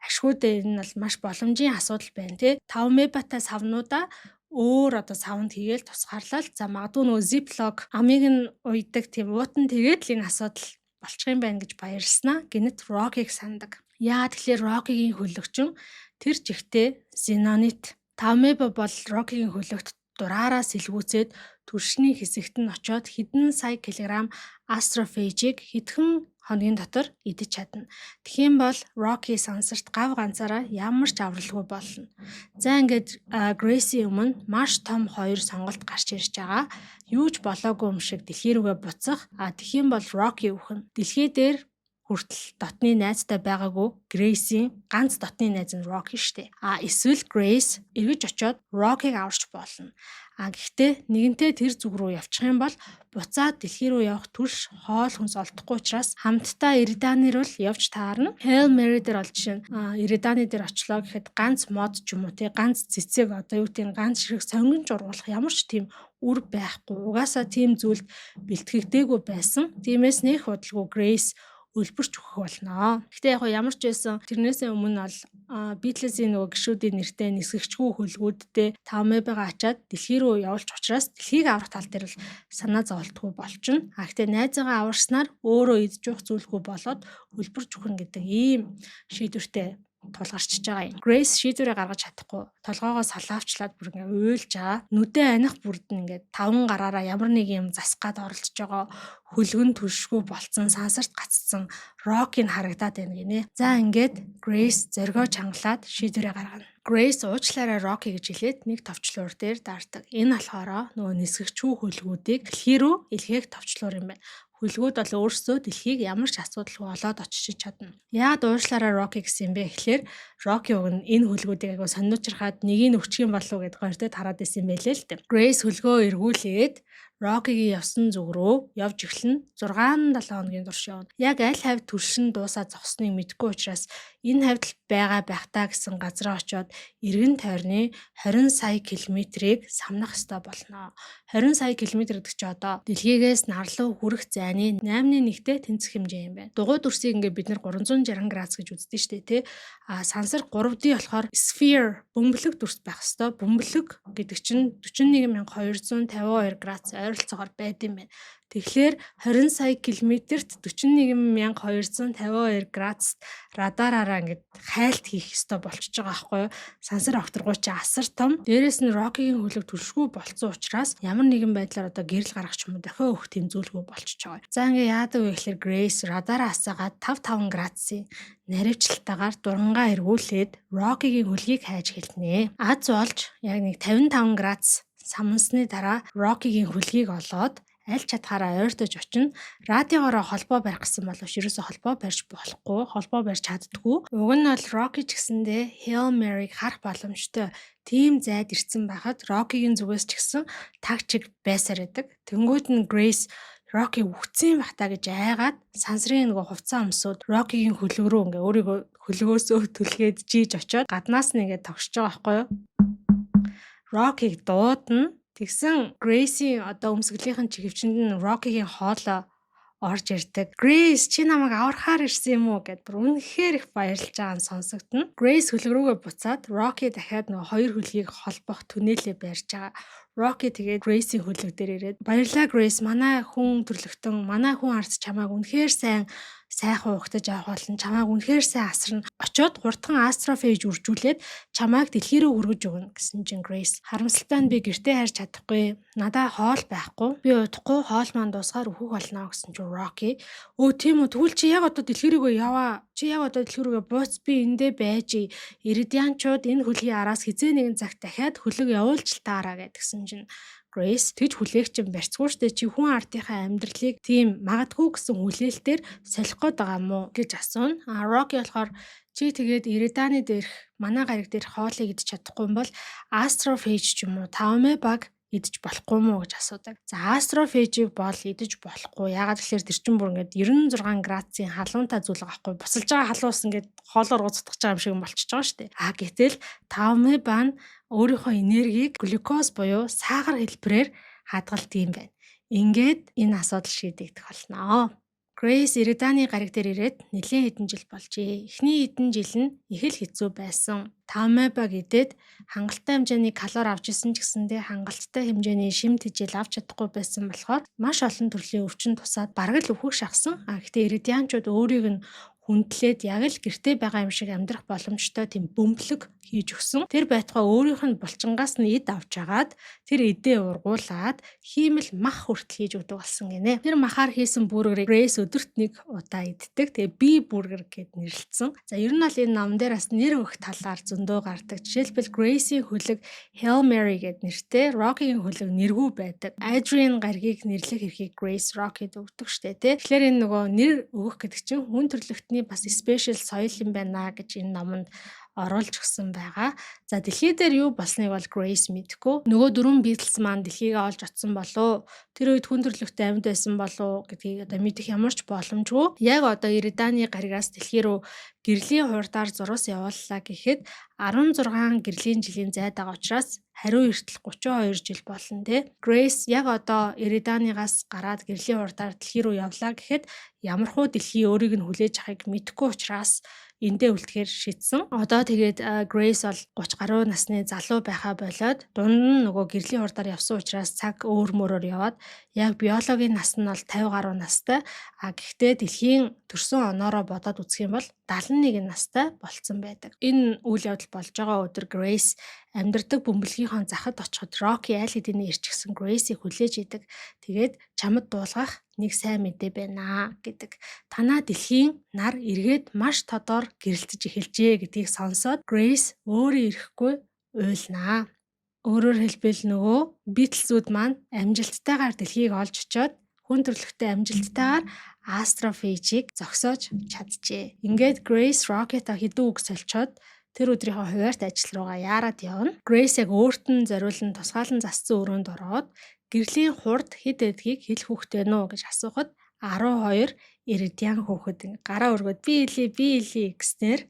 ашгүй дээ, энэ бол маш боломжийн асуудал байна тий. 5 амебатай савнуудаа өөр одоо савнд хийгээл тусгаарлал. За магадгүй нөгөө Ziploc амыг нь уйдаг тийм уутан тэгээд л энэ асуудал болчих юм байна гэж баярлснаа. Гэнэт Rocky-г сандаг. Яа тэгэхээр Rocky-гийн хөлөгчин тэр чигтээ Зенонит. 5 амеба бол Rocky-гийн хөлөгт дураараа сэлгүүцээд түлшний хэсэгт нь очиод хэдэн сая килограмм астрофейжийг хэдхэн хоногийн дотор идэж чадна. Тэгэх юм бол Rocky сансарт гав ганцаараа ямар ч авралгүй болно. За ингээд Grace-ийн өмнө маш том хоёр сонголт гарч ирж байгаа. Юу ч болоогүй юм шиг дэлхий рүүгээ буцах. А тэгэх юм бол Rocky үхэн. Дэлхий дээр хүртэл дотны найзтай байгаагүй Grace-ийн ганц дотны найз нь Rocky штэ. А эсвэл Grace эргэж очиод Rocky-г аварч болно. А гэхдээ нэгэнтээ тэр зүг рүү явчих юм бол буцаад дэлхий рүү явах түлш хоол хүнс олдохгүй учраас хамтдаа Эриданы руу л явж таарна. Hail Mary дээр бол жишээ нь Эриданы дээр очлоо гэхэд ганц мод ч юм уу те ганц цэцэг одоо юу гэдэг ганц ширхэг сонгинж ургуулах ямар ч тийм үр байхгүй. Угаасаа тийм зүйлд бэлтгэгдээгүй байсан. Тиймээс нэх удалгүй Grace өлбөрч өгөх болно. Гэхдээ яг ямар ч байсан тэрнээсээ өмнө бол Beatles-ийн нөгөө гишүүдийн нэртэй нисгэгчгүй хөлгүүдтэй 5 амебагаа ачаад дэлхий рүү явуулж учраас дэлхийг аврах тал дээр л санаа зоволтгүй болчихно. А гэхдээ найзаагаа аварснаар өөрөө идэж явах зүйлгүй болоод өлбөрч өгнө гэдэг ийм шийдвэртэй тулгарчж байгаа юм. Grace шийдвэрээ гаргаж чадахгүй толгоогоо салаавчлаад бүр ингээ уйлж байгаа. Нүдээ аних бүрд нь ингээ таван гараараа ямар нэг юм засах гад оролдож байгаа хөлгөн түлшгүй болцсон сансарт гацсан Rocky-н харагдаад байна гинэ. За ингээд Grace зоригоо чангалаад шийдвэрээ гаргана. Grace уучлаарай Rocky гэж хэлээд нэг товчлуур дээр дардаг. Энэ болохоор нөгөө нисгэгчүү хөлгүүдийг дэлхий рүү илгээх товчлуур юм байна. Хөлгүүд бол өөрсдөө дэлхийг ямар ч асуудалгүй олоод очиж чадна. Яагаад уучлаарай Rocky гэсэн юм бэ гэхлээр Rocky уг нь энэ хөлгүүдийг айгу сониучрахад нэгийг нь өгчих юм болов уу гэдээ горьтой тараад исэн юм байлээ л дээ. Grace хөлгөө эргүүлээд Rocky-гийн явсан зүг рүү явж эхэлнэ. 6-7 хоногийн турш явна. Яг аль хавьд түлшин дуусаа зогсныг мэдэхгүй учраас энэ хавьд л байгаа байх та гэсэн газараа очиод эргэн тойрны 20 сая километрийг самнах ёстой болно. 20 сая километр гэдэг чи одоо дэлхийгээс нар руу хүрэх зайны 8.1-тэй тэнцэх хэмжээ юм байна. Дугуй дүрсийг ингээд бид нар 360 градус гэж үздэг шүү дээ, тий. А сансар 3D болохоор sphere, бөмбөлөг дүрс байх ёстой. Бөмбөлөг гэдэг чинь 41,252 градус ойролцоогоор байд юм байна. Тэгэхээр 20 сая километрт 41,252 градус радараараа ингээд хайлт хийх ёстой болчихж байгаа байхгүй юу? Сансар огторгуй чи асар том. Дээрээс нь Rocky-гийн хөлөг түлшгүй болцсон учраас ямар нэгэн байдлаар одоо гэрэл гаргах ч юм уу дохио өгөх тэмцүүлгүй болчихж байгаа. За, ингээд яадаг вэ гэхээр Grace радараа асаагаад 5 5 градусын наривчлалтаагаар дурангаа эргүүлээд Rocky-гийн хөлгийг хайж эхэлнэ. Аз болж яг нэг 55 градус самнасны дараа Rocky-гийн хөлгийг олоод аль чадхаараа ойртож очино. Радиогоороо холбоо барих гэсэн боловч ерөөсөө холбоо барьж болохгүй, холбоо барьж чаддаггүй. Уг нь бол Rocky ч гэсэндээ Hail Mary-г харах боломжтой тийм зайд ирсэн байхад Rocky-гийн зүгээс ч гэсэн таг чиг байсаар байдаг. Тэнгүүд нь Grace Rocky үхсэн байх та гэж айгаад сансрын нөгөө хувцас өмсөөд Rocky-гийн хөлөг рүү ингээ өөрийгөө хөлгөөсөө түлхээд жийж очиод гаднаас нь ингээ тогшож байгаа байхгүй юу? Rocky-г дуудана. Тэгсэн Grace-ийн одоо өмсгөлийнхэн чихэвчэнд нь Rocky-гийн хоолой орж ирдэг. "Grace, чи намайг аврахаар ирсэн юм уу?" гэд бүр үнэхээр их баярлж байгаа нь сонсогдоно. Grace хөлөг рүүгээ буцаад Rocky дахиад нөгөө хоёр хөлгийг холбох түнэлээ барьж байгаа. Rocky тэгээд Grace-ийн хөлөг дээр ирээд, "Баярлалаа, Grace, манай хүн төрлөختөн, манай хүн ард чамайг үнэхээр сайн сайхан угтаж авах болно. Чамайг үнэхээр сайн асарна. Очоод хурдхан astrophage үржүүлээд чамайг дэлхий рүү хүргэж өгнө" гэсэн чинь Grace, "Харамсалтай нь би гэртээ харж чадахгүй. Надаа хоол байхгүй. Би удахгүй хоол маань дуусгаар өөхөх болно" гэсэн чинь Rocky, "Өө, тийм үү? Тэгвэл чи яг одоо дэлхий рүүгээ яваа. Чи яг одоо дэлхий рүүгээ бууц, би эндээ байж Эридианчууд энэ хөлгийн араас хэзээ нэгэн цагт дахиад хөлөг явуулж л таараа" гэдгсэн чинь Grace, "Тэгж хүлээх чинь барьцгүй штэ, чи хүн ардынхаа амьдралыг тийм магадгүй гэсэн хүлээлтээр солих гээд байгаа юм уу?" гэж асууна. А Rocky болохоор, "Чи тэгээд Эриданы дээрх, манай гариг дээрх хоолыг идэж чадахгүй юм бол astrophage ч юм уу Tau-Amoeba-г идэж болохгүй юм уу?" гэж асуудаг. За, astrophage-ийг бол идэж болохгүй. Яагаад гэхээр тэр чинь бүр ингээд 96 градусын халуунтай зүйл байгаа байхгүй. Бусалж байгаа халуун ус ингээд хоолоор уцтгаж байгаа юм шиг болчихж байгаа шүү дээ. А гэтэл Tau-Amoeba нь өөрийнхөө энергийг глюкоз буюу сахар хэлбэрээр хадгалдаг юм байна. Ингээд энэ асуудал шийдэгдэх болно. Grace Эриданы гариг дээр ирээд нэлээн хэдэн жил болжээ. Эхний хэдэн жил нь их л хэцүү байсан. Tau-Amoeba гэдээд хангалттай хэмжээний калори авч исэн ч гэсэндээ хангалттай хэмжээний шим тэжээл авч чадахгүй байсан болохоор маш олон төрлийн өвчин тусаад бараг л үхэх шахсан. А гэхдээ Эридианчууд өөрийг нь хүндлээд яг л гэрте байгаа юм шиг амьдрах боломжтой тийм бөмбөлөг хийж өгсөн. Тэр байтугай өөрийнх нь булчингаас нь эд авч агаад тэр эдээ ургуулад хиймэл мах хүртэл хийж өгдөг болсон гинэ. Тэр махаар хийсэн бургерыг Grace өдөрт нэг удаа иддэг. Тэгээ би бургер гэд нэрлэсэн. За, ер нь бол энэ ном дээр бас нэр өгөх талаар зөндөө гардаг. Жишээлбэл, Grace-ийн хөлөг Hail Mary гэд нэртэй, Rocky-гийн хөлөг нэргүй байдаг. Adrian гаригийг нэрлэх эрхийг Grace Rocky-д өгдөг штэ, тий. Тэгэхээр энэ нөгөө нэр өгөх гэдэг чинь хүн төрөлхтний бас special соёл юм байна гэж энэ номонд оруулж өгсөн байгаа. За, дэлхий дээр юу болсныг бол Grace мэдэхгүй. Нөгөө дөрвөн Beatles маань дэлхийг олж очсон болов уу? Тэр үед хүн төрөлхтөн амьд байсан болов уу гэдгийг одоо мэдэх ямар ч боломжгүй. Яг одоо Эриданы гаригаас дэлхий рүү гэрлийн хурдаар зурвас явууллаа гэхэд 16 гэрлийн жилийн зайд байгаа учраас хариу эртэл 32 жил болно, тий. Grace яг одоо Эриданыгаас гараад гэрлийн хурдаар дэлхий рүү явлаа гэхэд ямархуу дэлхий өөрийг нь хүлээж авахыг мэдэхгүй учраас эндээ үлдэхээр шийдсэн. Одоо тэгээд Grace бол 30 гаруй насны залуу байхаа болоод дунд нь нөгөө гэрлийн хурдаар явсан учраас цаг өөр мөрөөр яваад яг биологийн нас нь бол 50 гаруй настай. А гэхдээ дэлхийн төрсөн оноороо бодоод үзэх юм бол 71 настай болцсон байдаг. Энэ үйл явдал болж байгаа өдөр Grace амьдардаг бөмбөлгийнхоо захад очиход Rocky аль хэдийн ирчихсэн Grace-ийг хүлээж идэг. Тэгээд, "Чамд дуулгах нэг сайн мэдээ байна" гэдэг. Танаа дэлхийн нар эргээд маш тодор гэрэлтэж эхэлжээ гэдгийг сонсоод Grace өөрөө ирэхгүй уйлнаа. Өөрөөр хэлбэл, нөгөө Beatles-үүд маань амжилттайгаар дэлхийг олж очиод хүн төрөлхтөн амжилттайгаар astrophage-ийг зогсоож чаджээ. Ингээд Grace Rocky-тай хэдэн үг солилцоод тэр өдрийнхөө хуваарьт ажил руугаа яарад явна. Grace яг өөрт нь зориулан тусгаалan зассан өрөөнд ороод Гэрлийн хурд хэд байдгийг хэлэх хүүхдээ нүү гэж асуухад 12 Эридиан хүүхэд гараа өргөд би хэлье, би хэлье гэснээр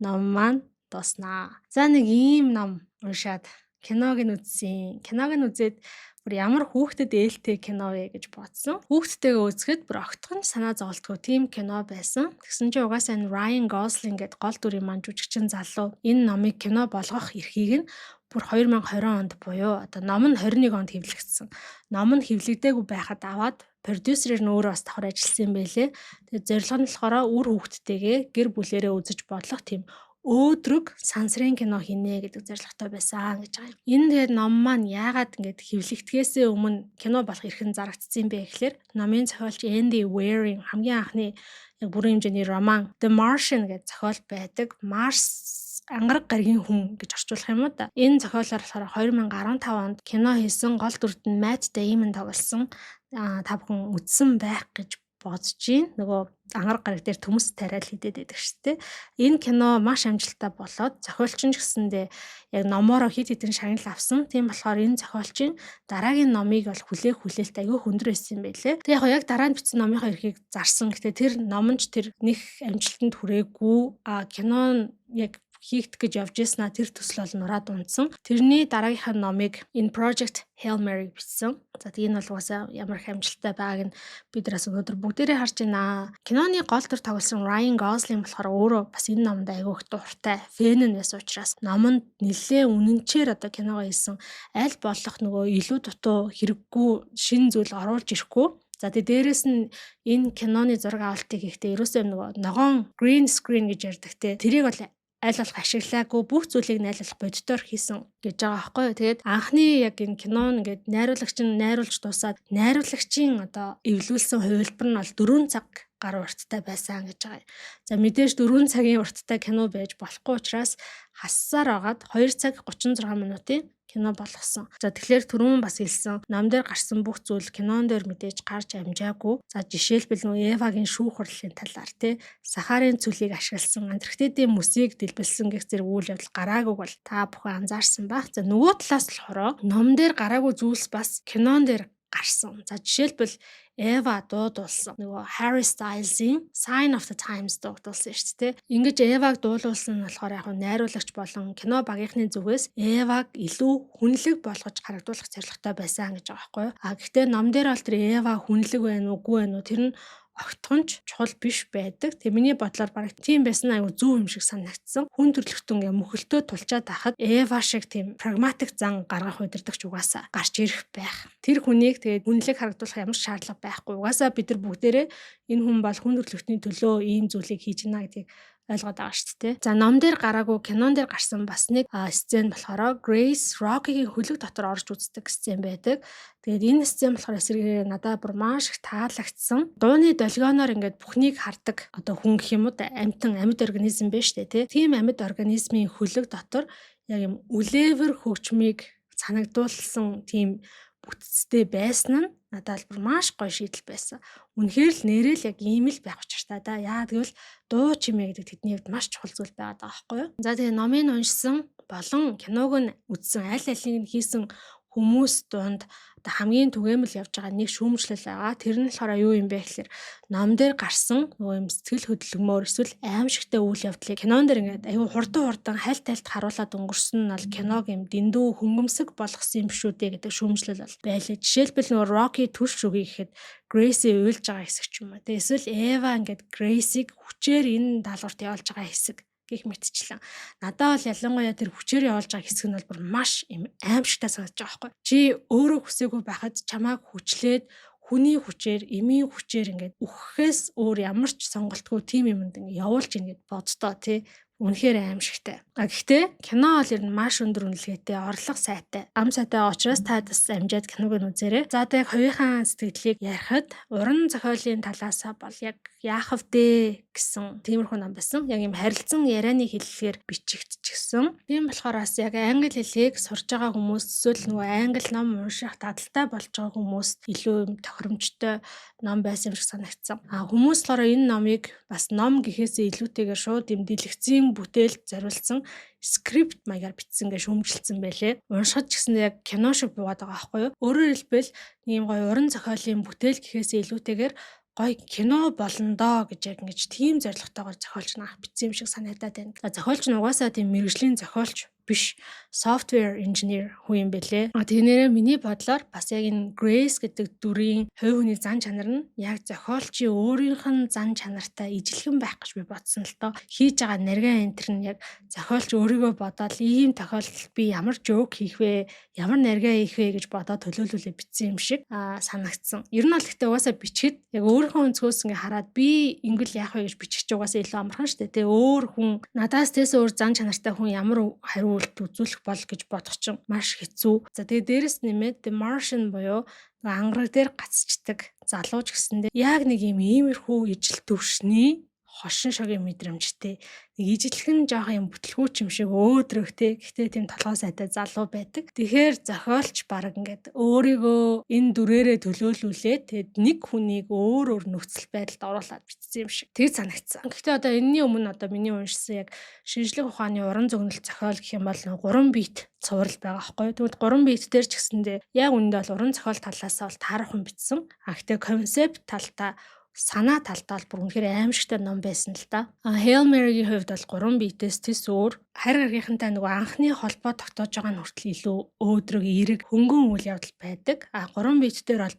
ном маань дууснаа. За, нэг ийм ном уншаад киног нь үзсэн. Киног нь үзээд бүр ямар хүүхдэд ээлтэй кино вэ гэж бодсон. Хүүхдтэйгээ үзэхэд бүр огтхон санаа зоволтгүй тийм кино байсан. Тэгсэн чинь угаасаа энэ Ryan Gosling гэдэг гол дүрийн маань жүжигчин залуу энэ номыг кино болгох эрхийг нь бүр 2020 онд буюу одоо ном нь 21 онд хэвлэгдсэн. Ном нь хэвлэгдээгүй байхад аваад продюсерээр нь өөрөө бас давхар ажилласан юм байлээ. Тэгээд зорилго нь болохоор үр хүүхдтэйгээ гэр бүлээрээ үзэж бодлох тийм өөдрөг сансрын кино хийнэ гэдэг зорилготой байсан гэж байгаа юм. Энэ тэгээд ном маань яагаад ингэж хэвлэгдэхээсээ өмнө кино болох эрх нь зарагдсан юм бэ гэхлээр номын зохиолч Andy Weir-ийн хамгийн анхны яг бүрэн хэмжээний роман The Martian гэдэг зохиол байдаг. Марс, ангараг гаригийн хүн гэж орчуулах юм уу да. Энэ зохиолоор болохоор 2015 онд кино хийсэн, гол дүрд нь Matt Damon тоглосон. Та бүхэн үзсэн байх гэж бодож гин. Нөгөө ангараг гариг дээр төмөс тариал хийдээд байдаг шүү дээ. Энэ кино маш амжилттай болоод зохиолч нь ч гэсэндээ яг номоороо хэд хэдэн шагнал авсан. Тийм болохоор энэ зохиолчийн дараагийн номыг бол хүлээх хүлээлт аягүй өндөр байсан юм байлээ. Тэг яг яг дараа нь бичсэн номынхоо эрхийг зарсан. Гэтэ тэр ном нь ч тэр нэг амжилтанд хүрээгүй. А кино нь яг хийгдэх гэж явж ирсэн а тэр төсөл бол нураад унасан. Тэрний дараагийнхаа номыг энэ Project Hail Mary бичсэн. За, тэг энэ бол угаасаа ямар их амжилттай байгааг нь бид нараас өнөөдөр бүгдээрээ харж байна. Киноны гол дүр тоглосон Ryan Gosling болохоор өөрөө бас энэ номонд аягүй их дуртай fan нь байсан учраас номонд нэлээ үнэнчээр одоо киногоо хийсэн. Аль болох нөгөө илүү дутуу хэрэггүй шинэ зүйл оруулж ирэхгүй. За, тэгээ дээрэс нь энэ киноны зураг авалтыг хийхдээ ерөөсөө нөгөө ногоон green screen гэж ярьдаг те. Тэрийг бол аль болох ашиглаагүй, бүх зүйлийг нь аль болох бодитоор хийсэн гэж байгаа байхгүй юу. Тэгээд анхны яг энэ кино нь ингээд найруулагч нь найруулж дуусаад найруулагчийн одоо эвлүүлсэн хувилбар нь бол 4 цаг гаруй урттай байсан гэж байгаа юм. За, мэдээж 4 цагийн урттай кино байж болохгүй учраас хассаар агаад 2 цаг 36 минутын кино болгосон. За, тэгэхээр түрүүн бас хэлсэн, ном дээр гарсан бүх зүйл кинон дээр мэдээж гарч амжаагүй. За, жишээлбэл нөө Эвагийн шүүх хурлын талаар тий, Сахарын цөлийг ашигласан, Антарктидын мөсийг дэлбэлсэн гэх зэрэг үйл явдал гараагүйг бол та бүхэн анзаарсан байх. За, нөгөө талаас болохоор ном дээр гараагүй зүйлс бас кинон дээр гарсан. За, жишээлбэл Эва дуудулсан. Нөгөө Harry Styles-ийн Sign of the Times дуудулсан шүү дээ. Ингэж Эваг дуулуулсан нь болохоор яг найруулагч болон кино багийнхны зүгээс Эваг илүү хүнлэг болгож харагдуулах зорилготой байсан гэж байгаа байхгүй юу? А гэхдээ ном дээр бол тэр Эва хүнлэг байна уу, үгүй байна уу, тэр нь огтхон ч чухал биш байдаг. Тэгээ миний бодлоор бараг тийм байсан аюу зөв юм шиг санагдсан. Хүн төрөлхтөн ингээ мөхөлтөө тулчаад байхад Эва шиг тийм прагматик зан гаргах удирдагч угаасаа гарч ирэх байх. Тэр хүнийг тэгээд хүнлэг харагдуулах ямар ч шаардлага байхгүй. Угаасаа бид нар бүгдээрээ энэ хүн бол хүн төрөлхтний төлөө ийм зүйлийг хийж байна гэдгийг ойлгоод байгаа шүү дээ. За, ном дээр гараагүй, кинон дээр гарсан бас нэг сцен болохоор Grace Rocky-гийн хөлөг дотор орж үздэг сцен байдаг. Тэгээд энэ сцен болохоор эсрэгээр надад бүр маш их таалагдсан. Дууны долгионоор ингээд бүхнийг хардаг одоо хүн гэх юм уу да, амьтан, амьд организм байна шүү дээ, тий. Тийм амьд организмын хөлөг дотор яг юм үлээвэр хөгжмийг санагдуулсан тийм бүтцтэй байсан нь надад бүр маш гоё шийдэл байсан. Үнэхээр л нэрэл яг ийм л байх учиртай да. Яа гэвэл дуу чимээ гэдэг тэдний хувьд маш чухал зүйл байгаад байгаа байхгүй юу? За, тэгээ номыг уншсан болон киног нь үзсэн, аль алийг нь хийсэн хүмүүс дунд одоо хамгийн түгээмэл явж байгаа нэг шүүмжлэл байгаа. Тэр нь болохоор юу юм бэ гэхээр ном дээр гарсан нөгөө юм сэтгэл хөдлөмөр эсвэл аймшигтай үйл явдлыг кинон дээр ингээд аюу хурдан хурдан хальт хальт харуулад өнгөрсөн нь бол киног юм дэндүү хөнгөмсөг болгосон юм шүү дээ гэдэг шүүмжлэл бол байлаа. Жишээлбэл нөгөө Rocky түлш өгье гэхэд Grace-ийг уйлж байгаа хэсэг ч юм уу. Тэгээ эсвэл Eva ингээд Grace-ийг хүчээр энэ даалгаварт явуулж байгаа хэсэг гэх мэтчлэн. Надад бол ялангуяа тэр хүчээр явуулж байгаа хэсэг нь бол бүр маш юм аймшигтай санагдаж байгаа байхгүй. Чи өөрөө хүсээгүй байхад чамааг хүчлээд, хүний хүчээр, эмийн хүчээр ингээд үхэхээс өөр ямар ч сонголтгүй тийм юмд ингээд явуулж ингээд боддоо тий. Үнэхээр аймшигтай. А гэхдээ кино бол ер нь маш өндөр үнэлгээтэй, орлого сайтай. Ам сайтай учраас та бас амжаад киног нь үзээрэй. За, одоо яг хувийнхаа сэтгэлийг ярихад уран зохиолын талаасаа бол яг яах вэ гэсэн тиймэрхүү ном байсан. Яг юм харилцан ярианы хэллэгээр бичигдчихсэн. Тийм болохоор бас яг англи хэлийг сурж байгаа хүмүүс эсвэл нөгөө англи ном унших дадалтай болж байгаа хүмүүст илүү юм тохиромжтой ном байсан юм шиг санагдсан. А хүмүүс болохоор энэ номыг бас ном гэхээсээ илүүтэйгээр шууд юм дэлгэцийн номын бүтээлд зориулсан script маягаар бичсэн гэж шүүмжилсэн байлээ. Уншихад ч гэсэн яг кино шиг буугаад байгаа байхгүй юу? Өөрөөр хэлбэл нэг юм гоё уран зохиолын бүтээл гэхээсээ илүүтэйгээр гоё кино болно доо гэж яг ингэж тийм зорилготойгоор зохиолч нь анх бичсэн юм шиг санагдаад байна. Зохиолч нь угаасаа тийм мэргэжлийн зохиолч биш, software engineer хүн юм бэлээ. А тэгнээрээ миний бодлоор бас яг энэ Grace гэдэг дүрийн хувь хүний зан чанар нь яг зохиолчийн өөрийнх нь зан чанартай ижилхэн байх гэж би бодсон л доо. Хийж байгаа нарийн энэ тэр нь яг зохиолч өөрийгөө бодоод ийм тохиолдолд би ямар joke хийх вэ, ямар нарийн хийх вэ гэж бодоод төлөөлүүлээ бичсэн юм шиг санагдсан. Ер нь бол гэхдээ угаасаа бичихэд яг өөрийнхөө өнцгөөс ингээ хараад би ингэл яах вэ гэж бичих чи угаасаа илүү амархан шүү дээ. Тэгээ өөр хүн, надаас тэс өөр зан чанартай хүн ямар хариу үйлдэл үзүүлэх бол гэж бодох чинь маш хэцүү. За, тэгээ дээрэс нэмээд The Martian буюу ангараг дээр гацчдаг залууч гэсэндээ яг нэг юм иймэрхүү ижил төвшний хошин шогийн мэдрэмжтэй, нэг ижилхэн жоохон юм бүтлгүүч юм шиг өөдрөгтэй, гэхдээ тийм толгой сайтай залуу байдаг. Тэгэхээр зохиолч баг ингээд өөрийгөө энэ дүрээрээ төлөөлүүлээд, тэгээд нэг хүнийг өөр өөр нөхцөл байдалд оруулаад бичсэн юм шиг тэг санагдсан. Гэхдээ одоо энэний өмнө одоо миний уншсан яг шинжлэх ухааны уран зөгнөлт зохиол гэх юм бол 3 биет цуврал байгаа байхгүй. Тэгвэл 3 биет дээр ч гэсэндээ яг үүндээ бол уран зохиол талаас бол таарах хүн бичсэн. А гэхдээ concept талдаа, санаа талдаа бол бүр үнэхээр аимшигтай ном байсан л да. А Hail Mary-гийн хувьд бол 3 биетээс тэс өөр, харь гаргийнхантай нөгөө анхны холбоо тогтоож байгаа нь хүртэл илүү өөдрөг, эерэг, хөнгөн үйл явдал байдаг. А 3 биет дээр бол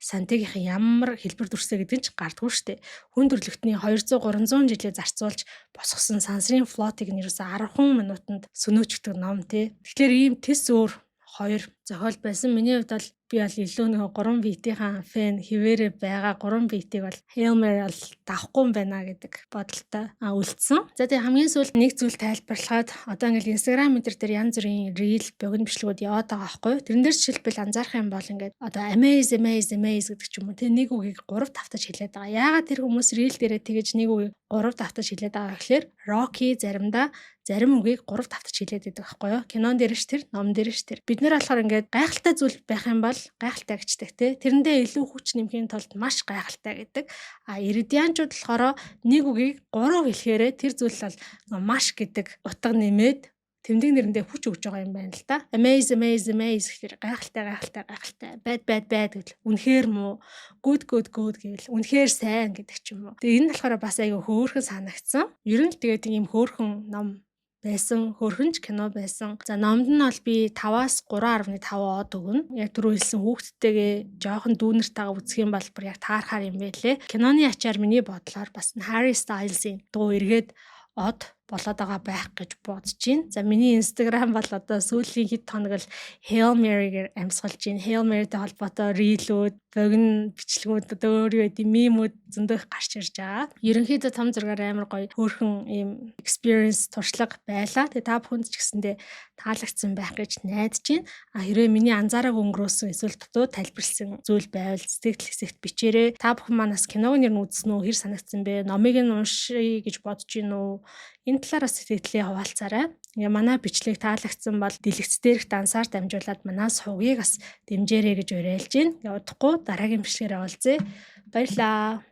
Сантигийнхан ямар хэлбэр дүрсээ гэдэг нь ч гардггүй штэ. Хүн төрөлхтний 200 300 жилээ зарцуулж босгосон сансрын флотыг нь ерөөсө 10 минутанд сөнөөчдөг ном тий. Тэгэхээр ийм тэс өөр хоёр зохиол байсан. Миний хувьд бол би бол илүү нөгөө 3 биетийн fan хэвээрээ байгаа, 3 биетийг бол Hail Mary бол давхгүй юм байна гэдэг бодолтой үлдсэн. За, тэгээ хамгийн сүүлд нэг зүйл тайлбарлахад, одоо ингээл Instagram энэ дээр янз бүрийн reel, богино бичлэгүүд яваад байгаа байхгүй юу? Тэрэн дээр жишээлбэл анзаарах юм бол ингээд одоо amaze, amaze, amaze гэдэг ч юм уу, тэг нэг үгийг 3 давтаж хэлээд байгаа. Яагаад тэр хүмүүс reel дээрээ тэгэж нэг үгийг 3 давтаж хэлээд байгаа гэхээр Rocky заримдаа зарим үгийг 3 давтаж хэлээд байдаг байхгүй юу? Кинон дээр ш тэр, ном дээр ш тэр. Бид нэр болохоор ингээд гайхалтай зүйл байх юм бол гайхалтай гэждэг те. Тэрэндээ илүү хүч нэмхийн тулд маш гайхалтай гэдэг. А иридианчууд болохоор нэг үгийг 3 хэлэхээрээ тэр зүйл бол маш гэдэг утга нэмээд тэмдэг нэрэндээ хүч өгж байгаа юм байна л да. Amaze, amaze, amaze гэхээр гайхалтай, гайхалтай, гайхалтай. Bad, bad, bad гэвэл үнэхээр муу. Good, good, good гэвэл үнэхээр сайн гэдэг ч юм уу. Тэгээ энэ нь болохоор бас айгүй хөөрхөн санагдсан. Ер нь л тэгээд ийм хөөрхөн ном байсан, хөөрхөн ч кино байсан. За, номд нь бол би 5-аас 3.5 од өгнө. Яг түрүү хэлсэн хүүхдтэйгээ, жоохон дүүнертайгаа үзэх юм бол бүр яг таархаар юм байлээ. Киноны ачаар миний бодлоор бас Harry Styles-ийн дуу эргээд од болоод байгаа байх гэж бодож байна. За, миний Instagram бол одоо сүүлийн хэд хоног л Hail Mary-гээр амьсгалж байна. Hail Mary-тэй холбоотой reel үүд, богино бичлэгүүд, одоо өөр юу гэдэг meme үүд зөндөх гарч ирж байгаа. Ерөнхийдөө том зургаар амар гоё хөөрхөн ийм experience, туршлага байлаа. Тэгээ та бүхэнд ч гэсэндээ таалагдсан байх гэж найдаж байна. А хэрвээ миний анзаараагүй өнгөрөөсөн эсвэл дутуу тайлбарлсан зүйл байвал сэтгэл хэсэгт бичээрэй. Та бүхэн манаас киног нэр нь үзсэн үү? Хэр санагдсан бэ? Номыг нь уншъя гэж бодож байна уу? Энэ талаар бас сэтгэлээ хуваалцаарай. Ингээ манай бичлэг таалагдсан бол дэлгэц дээрх дансаар дамжуулаад манай сувгийг бас дэмжээрэй гэж уриалж байна. Удахгүй дараагийн бичлэгээр уулзъя. Баярлалаа.